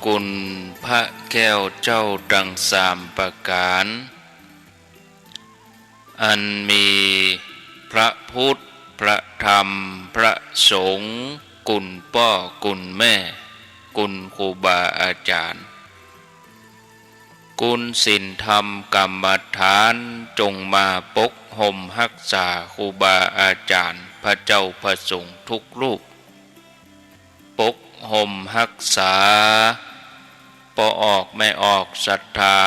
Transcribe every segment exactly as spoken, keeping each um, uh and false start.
กุณพระแก้วเจ้าตังสามประก๋าน อันมีพระพุทธ พระธรรม พระสงฆ์ กุณป้อ กุณแม่ กุณครูบาอาจ๋ารย์ กุณศีลธรรมกรรมฐาน จงมาปกห่มฮักษาครูบาอาจ๋ารย์ พระเจ้าพระสงฆ์ทุกรูป ปกห่มฮักษา ป้อออกแม่ออกศรัทธา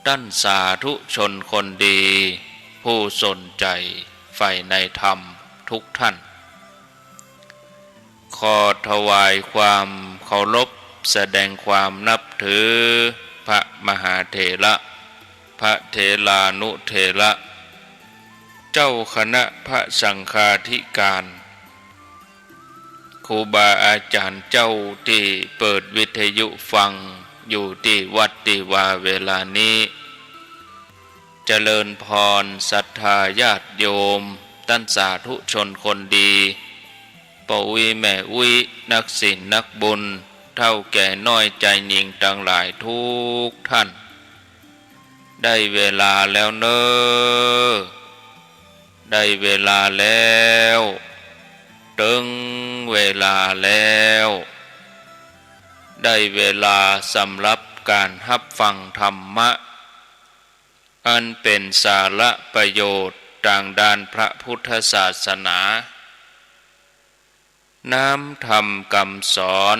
ต้านสาธุชนคนดี ผู้สนใจ๋ใฝ่ในธรรมทุกท่าน ขอถวายความเคารพ แสดงความนับถือ พระมหาเถระ พระเถรานุเถระ เจ้าคณะพระสังฆาธิการ ครูบาอาจ๋ารย์เจ้าตี้เปิดวิทยุฟังอยู่ตี้วัดตี้วาเวลานี้ เจริญพรศรัทธาญาติโยม ต้านสาธุชนคนดี ป้ออุ๊ยแม่อุ๊ย นักศีลนักบุญ เฒ่าแก่น้อยจายญิงตังหลายทุกท่าน ได้เวลาแล้วเน่อ ได้เวลาแล้ว เถิงเวลาแล้ว ได้เวลาสำหรับก๋านฮับฟังธรรมะ อันเป๋นสาระประโยชน์ตางด้านพระพุทธศาสนา น้ำธรรมกำสอน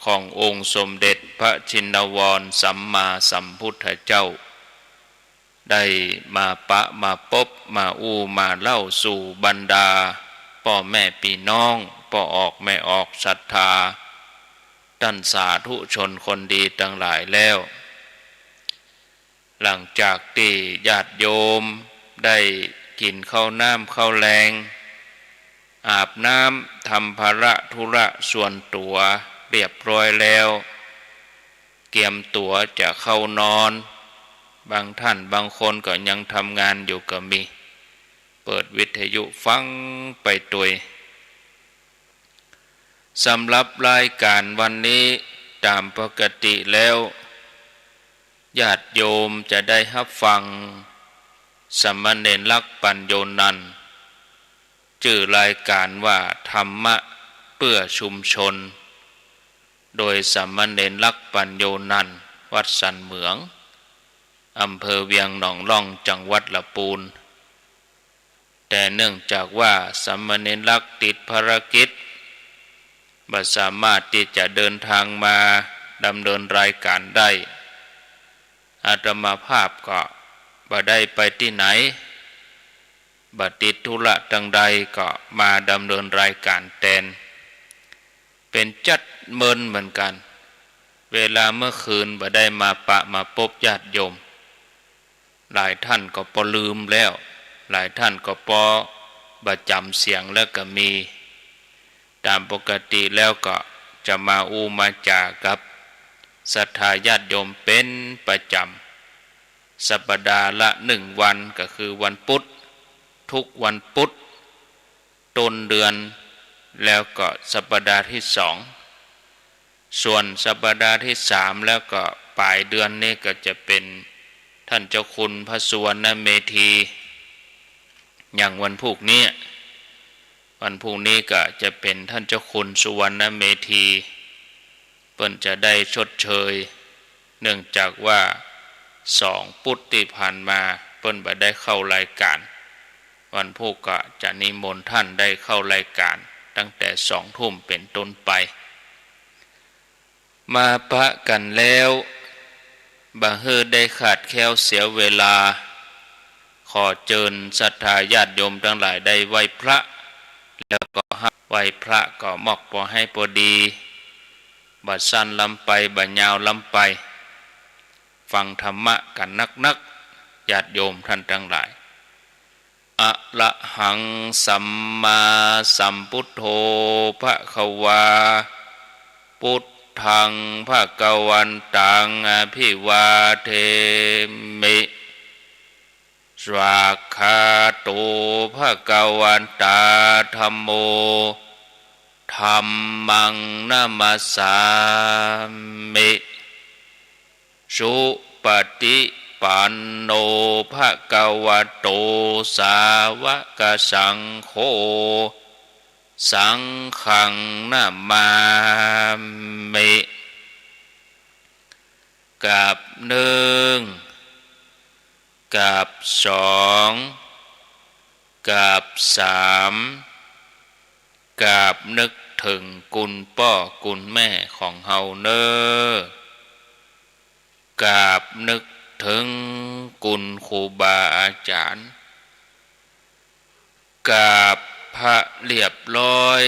ขององค์สมเด็จพระชินวรสัมมาสัมพุทธเจ้า ได้มาปะมาปบ มาอู้มาเล่าสู่บรรดาป้อแม่ปี้น้อง ป้อออกแม่ออกศรัทธา ต้านสาธุชนคนดีตังหลายแล้ว หลังจากตี้ญาติโยมได้กิ๋นข้าวน้ำข้าวแลง อาบน้ำ ทำภาระธุระส่วนตั๋วเรียบร้อยแล้ว เกียมตั๋วจะเข้านอน บางท่านบางคนก็ยังทำงานอยู่ก็มี เปิดวิทยุฟังไปตวย สำหรับรายการวันนี้ ต๋ามปกติแล้ว ญาติโยมจะได้ฮับฟังสามเณรลักษณ์ ปัญโญนันท์ จื้อรายการว่า ธรรมะเปื้อชุมชน โดยสามเณรลักษณ์ ปัญโญนันท์ วัดสันเหมือง อำเภอเวียงหนองล่อง จังหวัดละปูน แต่เนื่องจากว่าสามเณรลักษณ์ติดภารกิจ บ่สามารถตี้จะเดินทางมาดำเนินรายการได้ อาตมาภาพก็บ่ได้ไปตี้ไหน บ่ติดธุระตังใด ก็มาดำเนินรายการแตน เป๋นจั๊ดเมินเหมือนกั๋น เวลาเมื่อคืนบ่ได้มาปะมาปบญาติโยม หลายท่านก็ปอลืมแล้ว หลายท่านก็ปอบ่จ๋ำเสียงแล้วก็มี ต๋ามปกติแล้วก็จะมาอู้มาจ๋ากับศรัทธาญาติโยมเป๋นประจ๋ำ สัปดาห์ละหนึ่งวัน ก็คือวันพุธ ทุกวันพุธ ต้นเดือน แล้วก็สัปดาห์ตี้สอง ส่วนสัปดาห์ตี้สามแล้วก็ป๋ายเดือนนี้ก็จะเป๋นท่านเจ้าคุณพระสุวรรณเมธี อย่างวันพูกนี้ วันพูกนี้ก็จะเป๋นท่านเจ้าคุณสุวรรณเมธี เปิ้นจะได้ชดเชย เนื่องจากว่าสองพุธตี้ผ่านมาเปิ้นบ่ได้เข้ารายการ วันพูกก็จะนิมนต์ท่านได้เข้ารายการตั้งแต่สองทุ่มเป๋นต้นไป มาปะกั๋นแล้ว บ่หื้อได้ขาดแคลนเสียเวลา ขอเจิญศรัทธาญาติโยมตังหลายได้ไหว้พระ แล้วก็ไหว้พระก็มอกปอให้ปอดี บ่สั้นล้ำไป บ่ยาวล้ำไป ฟังธรรมะกั๋นนักๆ ญาติโยมต้านตังหลาย อะระหัง สัมมาสัมพุทโธ ภะคะวา พุทธัง ภะคะวันตัง อะภิวาเทมิ สวากขาโต ภะคะวะตา ธัมโม ธัมมังนะมัสสามิ สุปะติปันโน ภะคะวะโต สาวะกะสังโฆ สังฆังนะมามิ กราบนึ่ง กราบสอง กราบสาม กราบนึกเถิงกุณป้อกุณแม่ของเฮาเน่อ กราบนึกเถิงกุณครูบาอาจ๋ารย์ กราบพระเรียบร้อย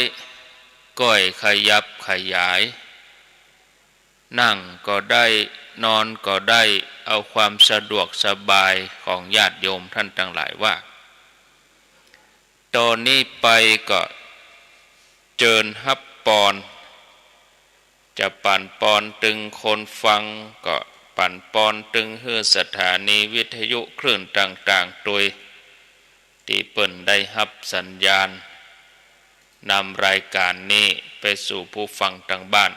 ก้อยขยับขยาย นั่งก็ได้ นอนก็ได้ เอาความสะดวกสบายของญาติโยมท่านตังหลายว่า ต๋อนนี้ไปก็เจิญฮับปอน จะปั๋นปอนตึงคนฟัง ก็ปั๋นปอนตึงหื้อสถานีวิทยุคลื่นต่างๆ ตวย ตี้เปิ้นได้ฮับสัญญาณ นำรายก๋านนี้ไปสู่ผู้ฟังตางบ้าน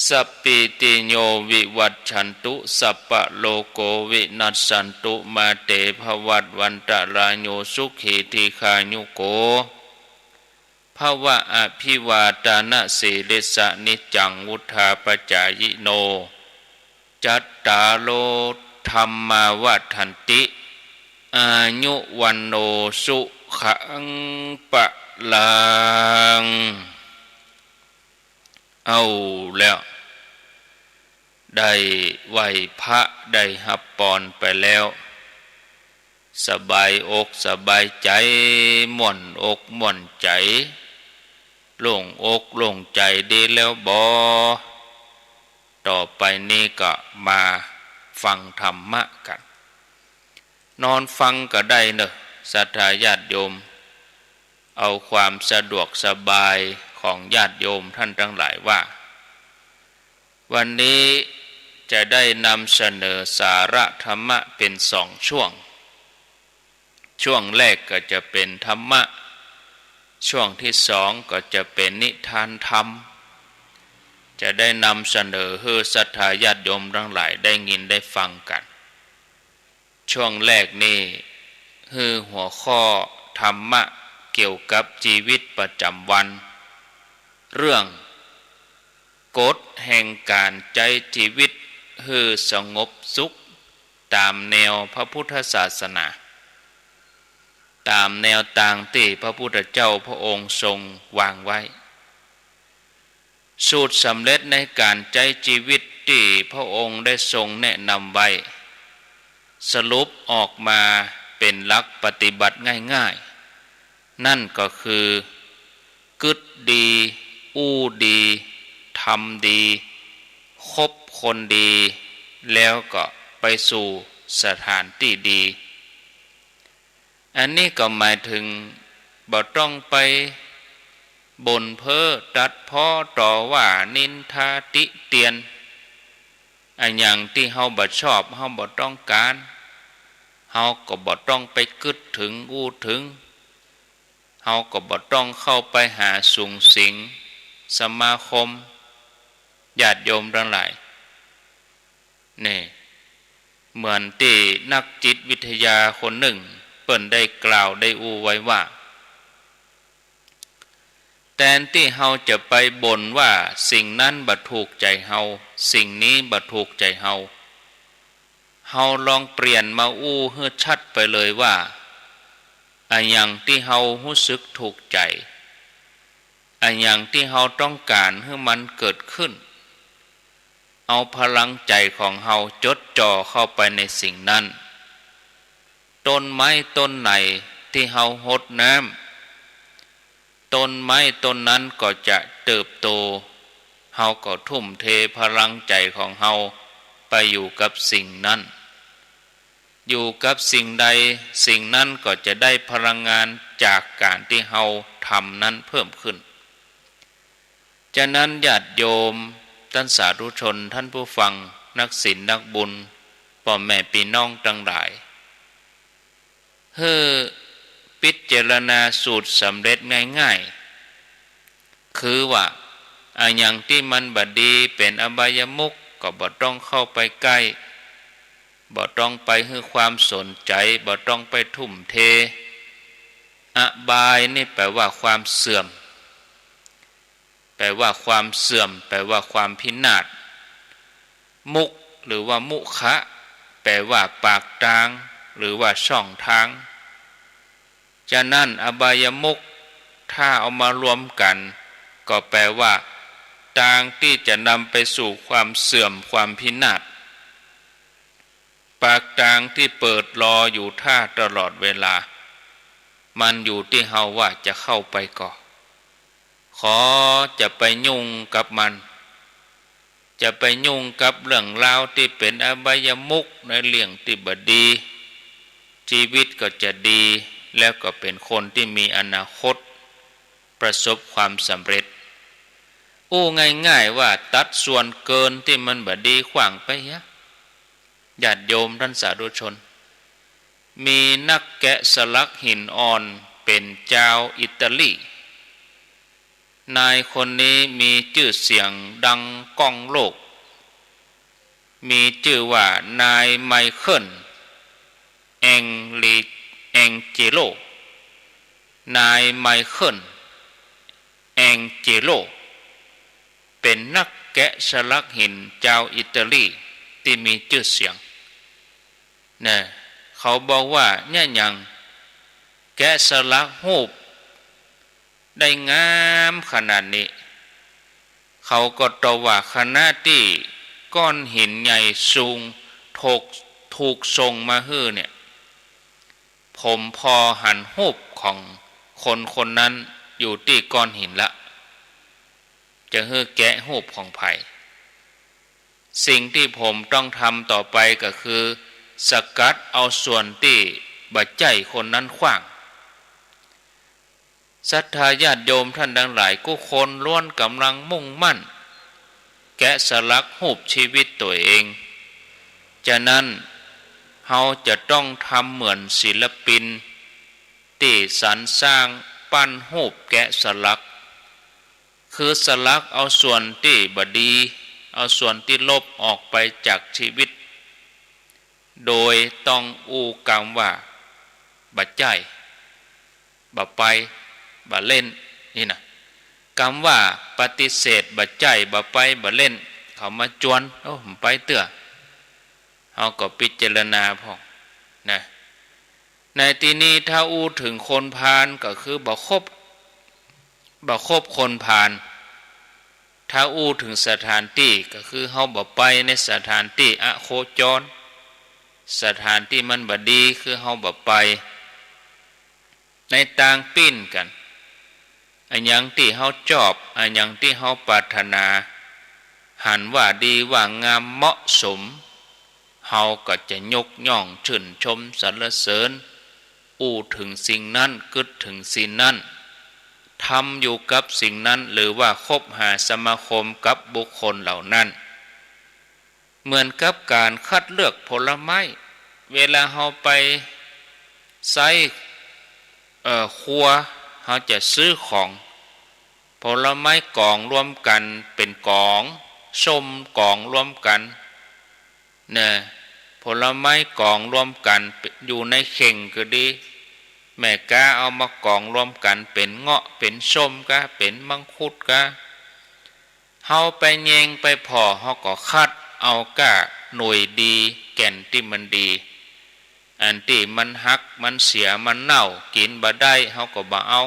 สัพพีติโยวิวัชชันตุ สัพพะโรโกวินัสสันตุ มาเตภวัตวันตะราโย สุขีทีฆายุโก ภวะ อภิวาทานะสีลิสสะ นิจจังวุฑฒาปะจายิโน จัตตาโรธัมมาวัฑฒันติ อายุวัณโณสุขังพะลัง เอาแล้ว ได้ไหว้พระ ได้ฮับปอนไปแล้ว สบายอกสบายใจ๋ ม่วนอกม่วนใจ๋ โล่งอกโล่งใจ๋ดีแล้วบ่ ต่อไปนี้ก็มาฟังธรรมะกั๋น นอนฟังก็ได้เน่อ ศรัทธาญาติโยม เอาความสะดวกสบายของญาติโยมท่านตังหลายว่า วันนี้จะได้นำเสนอสาระธรรมะเป๋นสองช่วง ช่วงแรกก็จะเป๋นธรรมะ ช่วงตี้สองก็จะเป๋นนิทานธรรม จะได้นำเสนอหื้อศรัทธาญาติโยมตังหลายได้ยินได้ฟังกั๋น ช่วงแรกนี้หื้อหัวข้อธรรมะเกี่ยวกับจีวิตประจ๋ำวัน เรื่องกฎแห่งก๋านใจ๊จีวิตหื้อสงบสุข ต๋ามแนวพระพุทธศาสนา ต๋ามแนวตางตี้พระพุทธเจ้าพระองค์ทรงวางไว้ สูตรสำเร็จในก๋านใจ๊จีวิตตี้พระองค์ได้ทรงแนะนำไว้ สรุปออกมาเป๋นหลักปฏิบัติง่ายๆ นั่นก็คือ กึ๊ดดี อู้ดี ทำดี คบคนดี แล้วก็ไปสู่สถานตี้ดี อันนี้ก็หมายเถิง บ่ต้องไปบ่นเพ้อตัดพ้อต่อว่านินทาติเตียน อะหยังตี้เฮาบ่ชอบ เฮาบ่ต้องก๋าน เฮาก็บ่ต้องไปกึ๊ดเถิงอู้เถิง เฮาก็บ่ต้องเข้าไปหาสุงสิงสมาคม ญาติโยมตังหลาย นี่ เหมือนตี้นักจิตวิทยาคนนึ่งเปิ้นได้กล่าวได้อู้ไว้ว่า แตนตี้เฮาจะไปบ่นว่าสิ่งนั้นบ่ถูกใจ๋เฮา สิ่งนี้บ่ถูกใจ๋เฮา เฮาลองเปลี่ยนมาอู้หื้อชัดไปเลยว่า อะหยังตี้เฮาฮู้สึกถูกใจ๋ อะหยังตี้เฮาต้องก๋านหื้อมันเกิดขึ้น เอาพลังใจ๋ของเฮาจดจ่อเข้าไปในสิ่งนั้น ต้นไม้ต้นไหนตี้เฮาฮดน้ำ ต้นไม้ต้นนั้นก็จะเติบโต เฮาก็ทุ่มเทพลังใจ๋ของเฮาไปอยู่กับสิ่งนั้น อยู่กับสิ่งใด สิ่งนั้นก็จะได้พลังงานจากก๋านตี้เฮาทำนั้นเพิ่มขึ้น ฉะนั้นญาติโยม ต้านสาธุชน ต้านผู้ฟัง นักศีลนักบุญ ป้อแม่ปี้น้องตังหลาย หื้อพิจารณาสูตรสำเร็จง่าย คือว่า อะหยังตี้มันบ่ดี เป๋นอบายมุข ก็บ่ต้องเข้าไปใก้ บ่ต้องไปหื้อความสนใจ๋ บ่ต้องไปทุ่มเท อบายนี่แปลว่าความเสื่อม แปลว่าความเสื่อม แปลว่าความพินาศ มุข หรือว่ามุขะ แปลว่าปากตาง หรือว่าช่องตาง ฉะนั้นอบายมุข ถ้าเอามารวมกั๋น ก็แปลว่า ตางตี้จะนำไปสู่ความเสื่อม ความพินาศ ปากตางตี้เปิดรออยู่ถ้าตลอดเวลา มันอยู่ตี้เฮาว่าจะเข้าไปก่อ ขอจะไปยุ่งกับมัน จะไปยุ่งกับเรื่องราวตี้เป๋นอบายมุขในเรื่องตี้บ่ดี ชีวิตก็จะดี แล้วก็เป๋นคนตี้มีอนาคต ประสบความสำเร็จ อู้ง่ายๆ ว่าตัดส่วนเกินตี้มันบ่ดีขว้างไปเหีย ญาติโยมต้านสาธุชน มีนักแกะสลักหินอ่อนเป๋นจาวอิตาลี นายคนนี้มีจื้อเสียงดังก้องโลก มีจื้อว่านายไมเคิล แองลี แองเจโล นายไมเคิล แองเจโล เป๋นนักแกะสลักหินจาวอิตาลีตี้มีจื้อเสียง นะ เขาบอกว่าเนี่ยหยังแกะสลักฮูปได้งามขนาดนี้ เขาก็ตอบว่าขณะตี้ก้อนหินใหญ่สูงถูก ถูกส่งมาหื้อเนี่ย ผมผ่อหันฮูปของคนคนนั้นอยู่ตี้ก้อนหินละ จะหื้อแกะฮูปของใผ สิ่งตี้ผมต้องทำต่อไปก็คือ สกัดเอาส่วนตี้บ่ใจ้คนนั้นขว้าง ศรัทธาญาติโยมต้านตังหลายกู้คนล้วนก่ำลังมุ่งมั่น แกะสลักฮูปชีวิตตั๋วเอง ฉะนั้น เฮาจะต้องทำเหมือนศิลปิน ตี้สรรสร้างปั้นฮูปแกะสลัก คือสลักเอาส่วนตี้บ่ดี เอาส่วนตี้ลบออกไปจากชีวิต โดยต้องอู้กำว่า บ่ใจ้ บ่ไป บ่เล่น นี่นะ กำว่าปฏิเสธ บ่ใจ้ บ่ไป บ่เล่น เขามาจวน โอ้ บ่ไปเตื้อ เฮาก็พิจารณาพ่อง นะ ในตี้นี้ถ้าอู้เถิงคนพาลก็คือบ่คบ บ่คบคนพาล ถ้าอู้เถิงสถานตี้ก็คือเฮาบ่ไปในสถานตี้อโคจร สถานตี้มันบ่ดีคือเฮาบ่ไป ในตางปี้นกั๋น อะหยังตี้เฮาจอบ อะหยังตี้เฮาปรารถนา หันว่าดีว่างามเหมาะสม เฮาก็จะยกย่องชื่นชมสรรเสริญ อู้เถิงสิ่งนั้น กึ๊ดเถิงสิ่งนั้น ทำอยู่กับสิ่งนั้น หรือว่าคบหาสมาคมกับบุคคลเหล่านั้น เหมือนกับก๋านคัดเลือกผลไม้ เวลาเฮาไปไซต์ เอ่อ ครัว เฮาจะซื้อของ ผลไม้ก๋องรวมกั๋นเป๋นก๋อง ส้มก๋องรวมกั๋น นะ ผลไม้ก๋องรวมกั๋นอยู่ในเข่งก็ดี แม่ก๊าเอามาก๋องรวมกั๋นเป๋นเงาะ เป๋นส้มก๊า เป๋นมังคุดก๊า เฮาไปแยงไปผ่อ เฮาก็คัดเอาก้าหน่วยดี แก่นตี้มันดี อันตี้มันหัก มันเสีย มันเน่า กิ๋นบ่ได้ เฮาก็บ่เอา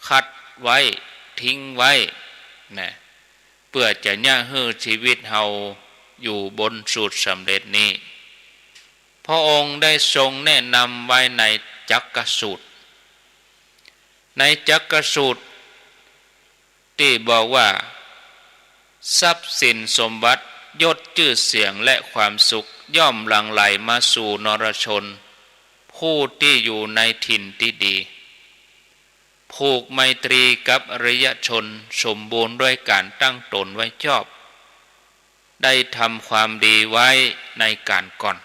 คัดไว้ ทิ้งไว้ นะ เปื้อจะเยียะหื้อชีวิตเฮาอยู่บนสูตรสำเร็จนี้ พระองค์ได้ทรงแนะนำไว้ในจักกสูตร ในจักกสูตร ตี้บอกว่า ทรัพย์สินสมบัติ ยศจื้อเสียง และความสุข ย่อมหลั่งไหลมาสู่นรชน ผู้ตี้อยู่ในถิ่นตี้ดี ผูกไมตรีกับอริยชน สมบูรณ์ด้วยก๋านตั้งต๋นไว้ชอบ ได้ทำความดีไว้ในก๋านก่อน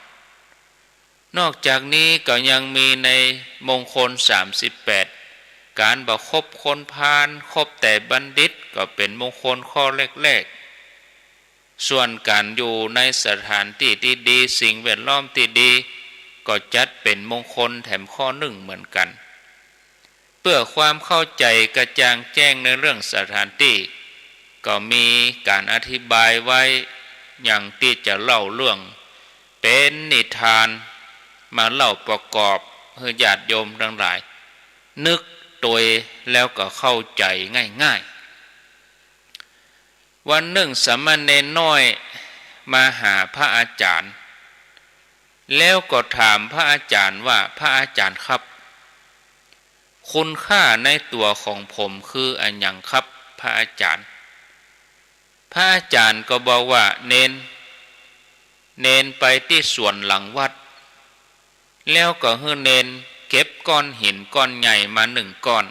นอกจากนี้ก็ยังมีในมงคลสามสิบแปด ก๋านบ่คบคนพาล คบแต่บัณฑิต ก็เป๋นมงคลข้อแรกๆ ส่วนก๋านอยู่ในสถานตี้ตี้ดี สิ่งแวดล้อมตี้ดี ก็จัดเป๋นมงคลแถมข้อนึ่งเหมือนกั๋น เปื้อความเข้าใจ๋กระจ่างแจ้งในเรื่องสถานตี้ ก็มีก๋านอธิบายไว้ อย่างตี้จะเล่าเรื่องเป๋นนิทานมาเล่าประกอบหื้อญาติโยมตังหลายนึกตวย แล้วก็เข้าใจ๋ง่ายๆ วันนึ่งสามเณรน้อยมาหาพระอาจ๋ารย์ แล้วก็ถามพระอาจ๋ารย์ว่า พระอาจ๋ารย์ครับ คุณค่าในตั๋วของผมคืออะหยังครับ พระอาจ๋ารย์ พระอาจ๋ารย์ก็บอกว่า เณร เณรไปตี้สวนหลังวัด แล้วก็หื้อเณรเก็บก้อนหินก้อนใหญ่มาหนึ่งก้อน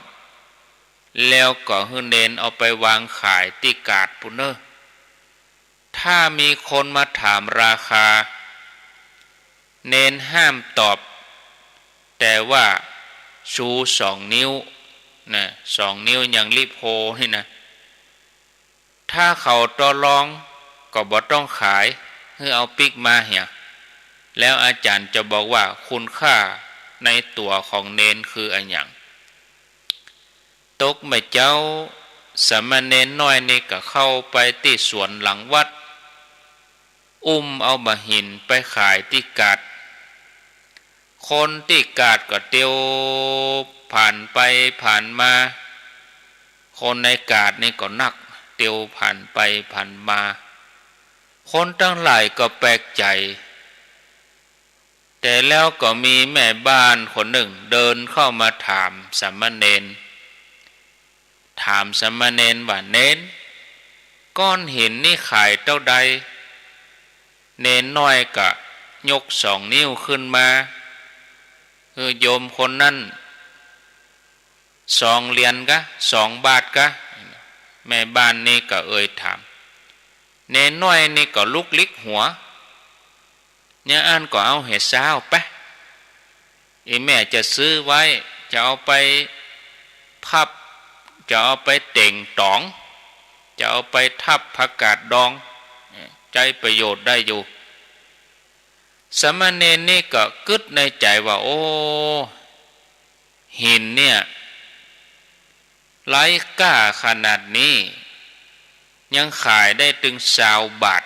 แล้วก็หื้อเณรเอาไปวางขายตี้กาดปู้นเน่อ ถ้ามีคนมาถามราคา เณรห้ามตอบ แต่ว่าชูสองนิ้วนะ สองนิ้วอย่างลี้โพนี่นะ ถ้าเขาต่อรองก็บ่ต้องขาย หื้อเอาปิ๊กมาเหีย แล้วอาจ๋ารย์จะบอกว่าคุณค่าในตั๋วของเณรคืออะหยัง ตกเมื่อเจ๊า สามเณรน้อยนี่ก็เข้าไปตี้สวนหลังวัด อุ้มเอาบ่าหินไปขายตี้กาด คนตี้กาดก็เตียวผ่านไปผ่านมา คนในกาดนี่ก็นัก เตียวผ่านไปผ่านมา คนตังหลายก็แปลกใจ๋ แต่แล้วก็มีแม่บ้านคนนึ่งเดินเข้ามาถามสามเณร ถามสามเณรว่า เณร ก้อนหินนี่ขายเต้าใด เณรน้อยก็ยกสองนิ้วขึ้นมา หื้อโยมคนนั้น สองเหรียญกา สองบาทกา แม่บ้านนี่ก็เอ่ยถาม เณรน้อยนี่ก็ลุกลิกหัว เยียะอั้นก็เอาเหียซาวไป อี่แม่จะซื้อไว้ จะเอาไปพับ จะเอาไปเต่งต๋อง จะเอาไปทับผักกาดดอง ใจ๊ประโยชน์ได้อยู่ สามเณรนี่ก็กึ๊ดในใจ๋ว่า โอ้ หินเนี่ย ไร้ค่าขนาดนี้ ยังขายได้ตึงซาวบาท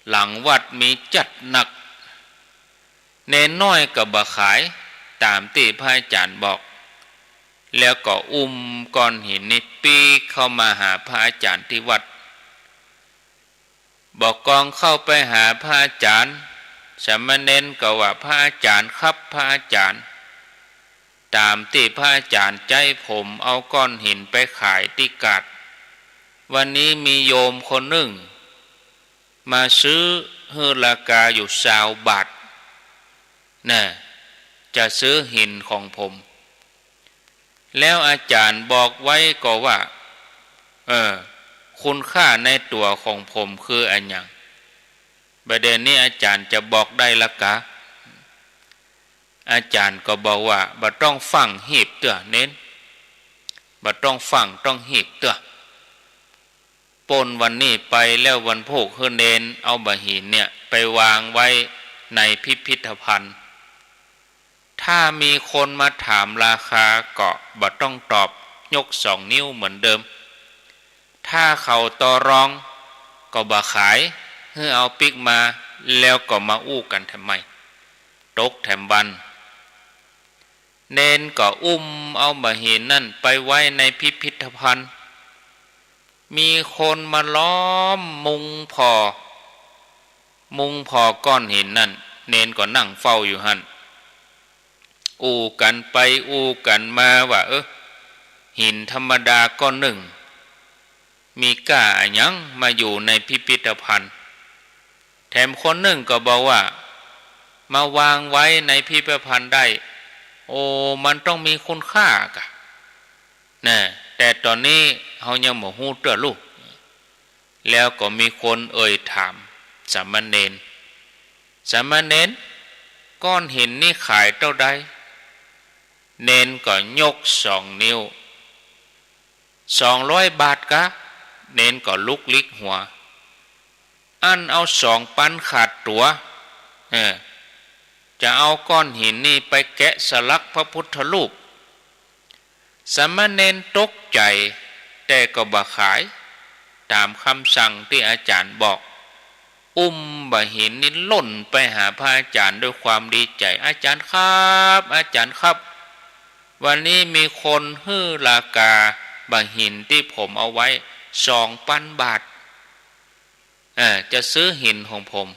หลังวัดมีจัดนัก เณรน้อยก็บ่ขายต๋ามตี้พระอาจ๋ารย์บอก แล้วก็อุ้มก้อนหินนี้ปิ๊กเข้ามาหาพระอาจ๋ารย์ตี้วัด บ่ากองเข้าไปหาพระอาจ๋ารย์ สามเณรก็ว่า พระอาจ๋ารย์ครับ พระอาจ๋ารย์ ต๋ามตี้พระอาจ๋ารย์ใจ๊ผมเอาก้อนหินไปขายตี้กาด วันนี้มีโยมคนนึ่งมาซื้อหื้อราคาอยู่ซาวบาท น่ะ จะซื้อหินของผม แล้วอาจ๋ารย์บอกไว้ก็ว่า เออ คุณค่าในตั๋วของผมคืออะหยัง บ่าเดี่ยวนี้อาจ๋ารย์จะบอกได้ละกา อาจ๋ารย์ก็บอกว่า บ่ต้องฟั่งฮีบเตื้อเณร บ่ต้องฟั่งต้องฮีบเตื้อ ป๊นวันนี้ไปแล้ววันพูกหื้อเณรเอาบ่าหินเนี่ยไปวางไว้ในพิพิธภัณฑ์ ถ้ามีคนมาถามราคาก็บ่ต้องตอบ ยกสองนิ้วเหมือนเดิม ถ้าเขาต่อรองก็บ่ขาย หื้อเอาปิ๊กมา แล้วก็มาอู้กั๋นแถมใหม่ ตกแถมวัน เณรก็อุ้มเอาบ่าหินนั่นไปไว้ในพิพิธภัณฑ์ มีคนมาล้อมมุงผ่อ มุงผ่อก้อนหินนั่น เณรก็นั่งเฝ้าอยู่หั้น อู้กั๋นไปอู้กั๋นมาว่า เออ หินธรรมดาก้อนนึ่ง มีก้าอะหยังมาอยู่ในพิพิธภัณฑ์ แถมคนนึ่งก็บอกว่า มาวางไว้ในพิพิธภัณฑ์ได้ โอ้ มันต้องมีคุณค่ากา น่ะ แต่ต๋อนนี้เฮายังบ่ฮู้เตื้อลูก แล้วก็มีคนเอ่ยถามสามเณร สามเณร ก้อนหินนี่ขายเต้าใด เณรก็ยกสองนิ้ว สองร้อยบาทกา เณรก็ลุกลิกหัว อั้นเอาสองปันขาดตั๋ว เออ จะเอาก้อนหินนี่ไปแกะสลักพระพุทธรูป สามเณรตกใจ๋ แต่ก็บ่ขาย ต๋ามกำสั่งตี้อาจ๋ารย์บอก อุ้มบ่าหินนี่ล่นไปหาพระอาจ๋ารย์ด้วยความดีใจ๋ อาจ๋ารย์ครับ อาจ๋ารย์ครับ วันนี้มีคนหื้อราคาบ่าหินตี้ผมเอาไว้สองปันบาท เออ จะซื้อหินของผม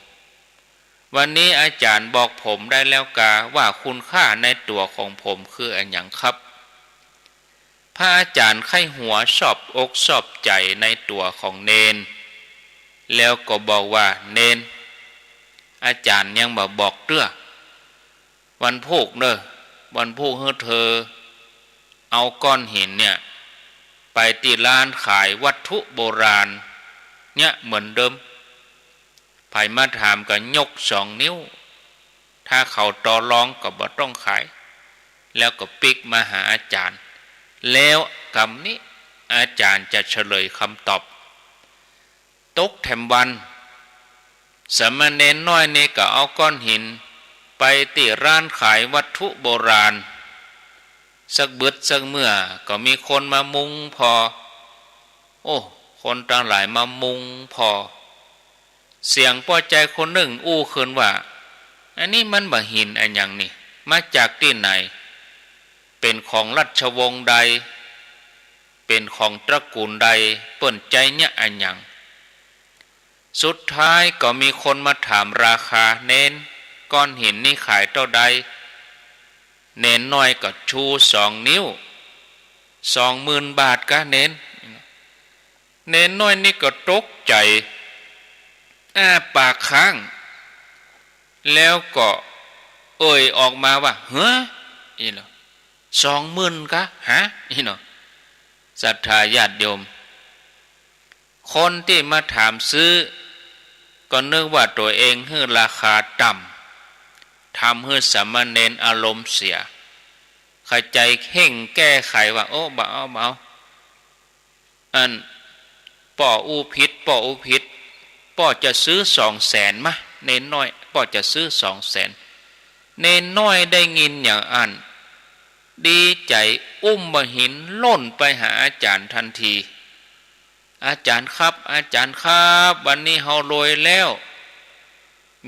วันนี้อาจ๋ารย์บอกผมได้แล้วกาว่าคุณค่าในตั๋วของผมคืออะหยังครับ พระอาจ๋ารย์ใค่หัวชอบอกชอบใจ๋ในตั๋วของเณร แล้วก็บอกว่า เณร อาจ๋ารย์ยังบ่บอกเตื้อ วันพูกเน่อ วันพูกหื้อเธอเอาก้อนหินเนี่ย ไปตี้ร้านขายวัตถุโบราณเนี่ยเหมือนเดิม ใผมาถามก็ยกสองนิ้ว ถ้าเขาต่อรองก็บ่ต้องขาย แล้วก็ปิ๊กมาหาอาจ๋ารย์ แล้วกำนี้อาจ๋ารย์จะเฉลยกำตอบ ตกแถมวัน สามเณรน้อยนี่ก็เอาก้อนหินไปตี้ร้านขายวัตถุโบราณ สักบึดสักเมื่อก็มีคนมามุงผ่อ โอ้ คนตังหลายมามุงผ่อ เสียงป้อจายคนนึ่งอู้ขึ้นว่า อันนี้มันบ่าหินอะหยังนี่ มาจากตี้ไหน เป๋นของราชวงศ์ใด เป๋นของตระกูลใด เปิ้นใจ๊เยียะอะหยัง สุดท้ายก็มีคนมาถามราคา เณร ก้อนหินนี่ขายเต้าใด เณรน้อยก็ชูสองนิ้ว สองหมื่นบาทกาเณร เณรน้อยนี่ก็ตกใจ๋ อ้าปากค้าง แล้วก็เอ่ยออกมาว่า เฮ้อ อี้เนาะ สองหมื่นกา ฮะ อี้เนาะ ศรัทธาญาติโยม คนตี้มาถามซื้อ ก็นึกว่าตั๋วเองหื้อราคาต่ำ ทำหื้อสามเณรอารมณ์เสีย ใค่ใจ๋เฮ่งแก้ไขว่า โอ้ บ่เอา บ่เอา อัน ป้ออู้ผิด ป้ออู้ผิด ป้อจะซื้อสองแสนมะ เณรน้อย ป้อจะซื้อสองแสน เณรน้อยได้ยินอย่างอั้น ดีใจ๋ อุ้มบ่าหินล่นไปหาอาจ๋ารย์ทันที อาจ๋ารย์ครับ อาจ๋ารย์ครับ วันนี้เฮารวยแล้ว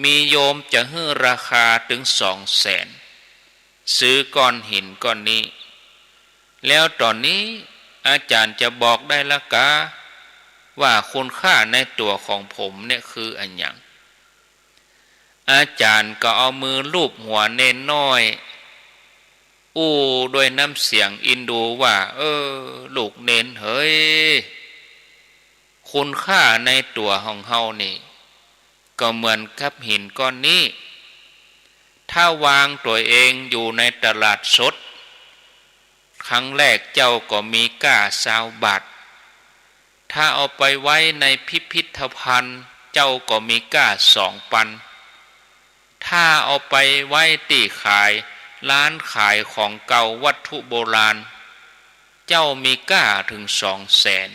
มีโยมจะหื้อราคาเถิงสองแสน ซื้อก้อนหินก้อนนี้ แล้วต๋อนนี้อาจ๋ารย์จะบอกได้ละกา ว่าคุณค่าในตั๋วของผมเนี่ยคืออะหยัง อาจ๋ารย์ก็เอามือลูบหัวเณรน้อย อู้ด้วยน้ำเสียงอินดูว่า เออ ลูกเณรเหย คุณค่าในตั๋วของเฮานี่ ก็เหมือนกับหินก้อนนี้ ถ้าวางตั๋วเองอยู่ในตลาดสด ครั้งแรกเจ้าก็มีก้าซาวบาท ถ้าเอาไปไว้ในพิพิธภัณฑ์ เจ้าก็มีก้าสองปัน ถ้าเอาไปไว้ตี้ขาย ร้านขายของเก่าวัตถุโบราณ เจ้ามีก้าเถิงสองแสน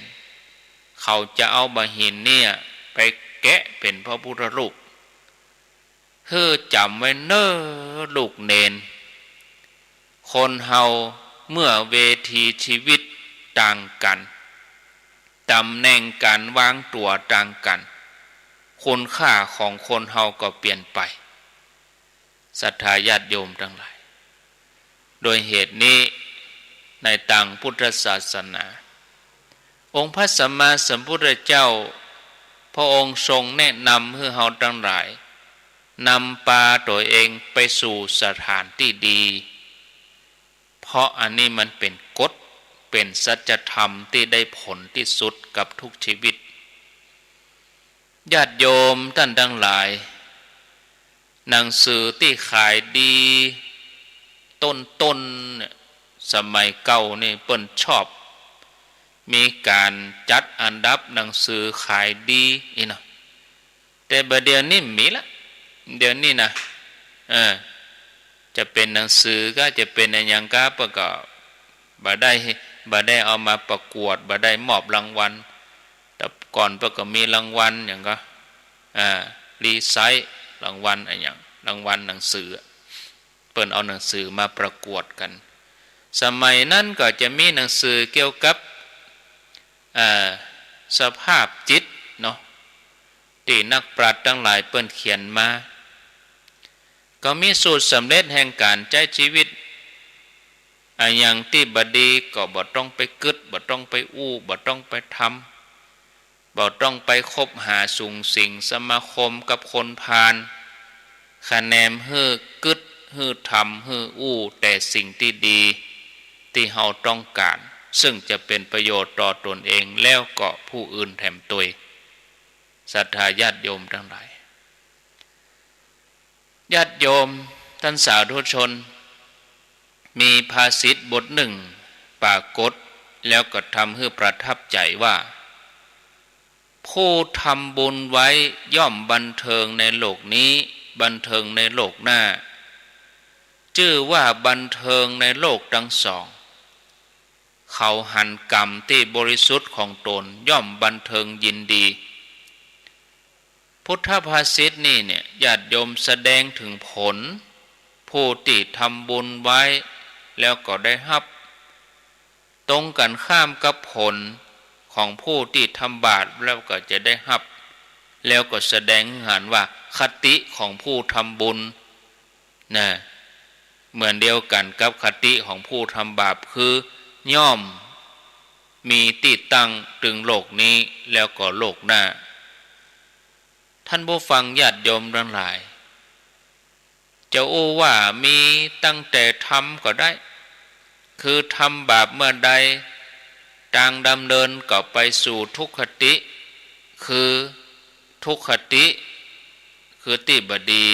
เขาจะเอาบ่าหินเนี่ยไปแกะเป๋นพระพุทธรูป หื้อจ๋ำไว้เน่อลูกเณร คนเฮาเมื่อเวทีชีวิตต่างกั๋น ต๋ำแหน่งก๋านวางตั๋วต่างกั๋น คุณค่าของคนเฮาก็เปลี่ยนไป ศรัทธาญาติโยมตังหลาย โดยเหตุนี้ในตางพุทธศาสนา องค์พระสัมมาสัมพุทธเจ้า พระองค์ทรงแนะนำหื้อเฮาตังหลาย นำปาตั๋วเองไปสู่สถานตี้ดี เพราะอันนี้มันเป๋นกฎ เป๋นสัจธรรมตี้ได้ผลตี้สุดกับทุกชีวิต ญาติโยมต้านตังหลาย หนังสือตี้ขายดี ต้นๆ เนี่ย สมัยเก่านี่เปิ้นชอบ มีก๋านจัดอันดับหนังสือขายดีอี้เนาะ แต่บ่าเดี่ยวนี้บ่มีละ เดี่ยวนี้นะ เออ จะเป๋นหนังสือก็จะเป๋นอะหยังก็ เปิ้นก็บ่ได้ บ่ได้เอามาประกวด บ่ได้มอบรางวัล แต่ก่อนเปิ้นก็มีรางวัลหยังก็ อ่า รีไซต์ รางวัลอะหยัง รางวัลหนังสือ เปิ้นเอาหนังสือมาประกวดกั๋น สมัยนั้นก็จะมีหนังสือเกี่ยวกับ อ่า สภาพจิตเนาะ ตี้นักปราชญ์ตังหลายเปิ้นเขียนมา ก็มีสูตรสำเร็จแห่งก๋านใจ๊จีวิต อะหยังตี้บ่ดีก็บ่ต้องไปกึ๊ด บ่ต้องไปอู้ บ่ต้องไปทำ บ่ต้องไปคบหาสุงสิงสมาคมกับคนพาล คะแนนหื้อกึ๊ด หื้อทำ หื้ออู้แต่สิ่งตี้ดี ตี้เฮาต้องก๋าน เซิ่งจะเป๋นประโยชน์ต่อตนเอง แล้วก็ผู้อื่นแถมตวย ศรัทธาญาติโยมตังหลาย ญาติโยมต้านสาธุชน มีภาษิตบทนึ่งปรากฏ แล้วก็ทำหื้อประทับใจ๋ว่า ผู้ทำบุญไว้ย่อมบันเทิงในโลกนี้ บันเทิงในโลกหน้า จื้อว่าบันเทิงในโลกตังสอง เขาหันก๋รรมตี้บริสุทธิ์ของตนย่อมบันเทิงยินดี พุทธภาษิตนี้เนี่ย ญาติโยมแสดงเถิงผล ผู้ตี้ทำบุญไว้แล้วก็ได้ฮับ ตรงกั๋นข้ามกับผลของผู้ตี้ทำบาปแล้วก็จะได้ฮับ แล้วก็แสดงหื้อหันว่าคติของผู้ทำบุญ นะ เหมือนเดียวกั๋นกับคติของผู้ทำบาป คือย่อมมีตี้ตั้งตึงโลกนี้แล้วก็โลกหน้า ท่านผู้ฟังญาติโยมตังหลาย จะอู้ว่ามีตั้งแต่ทำก็ได้ คือทำบาปเมื่อใด ตางดำเนินก็ไปสู่ทุกขติ คือทุกขติ คือตี้บ่ดี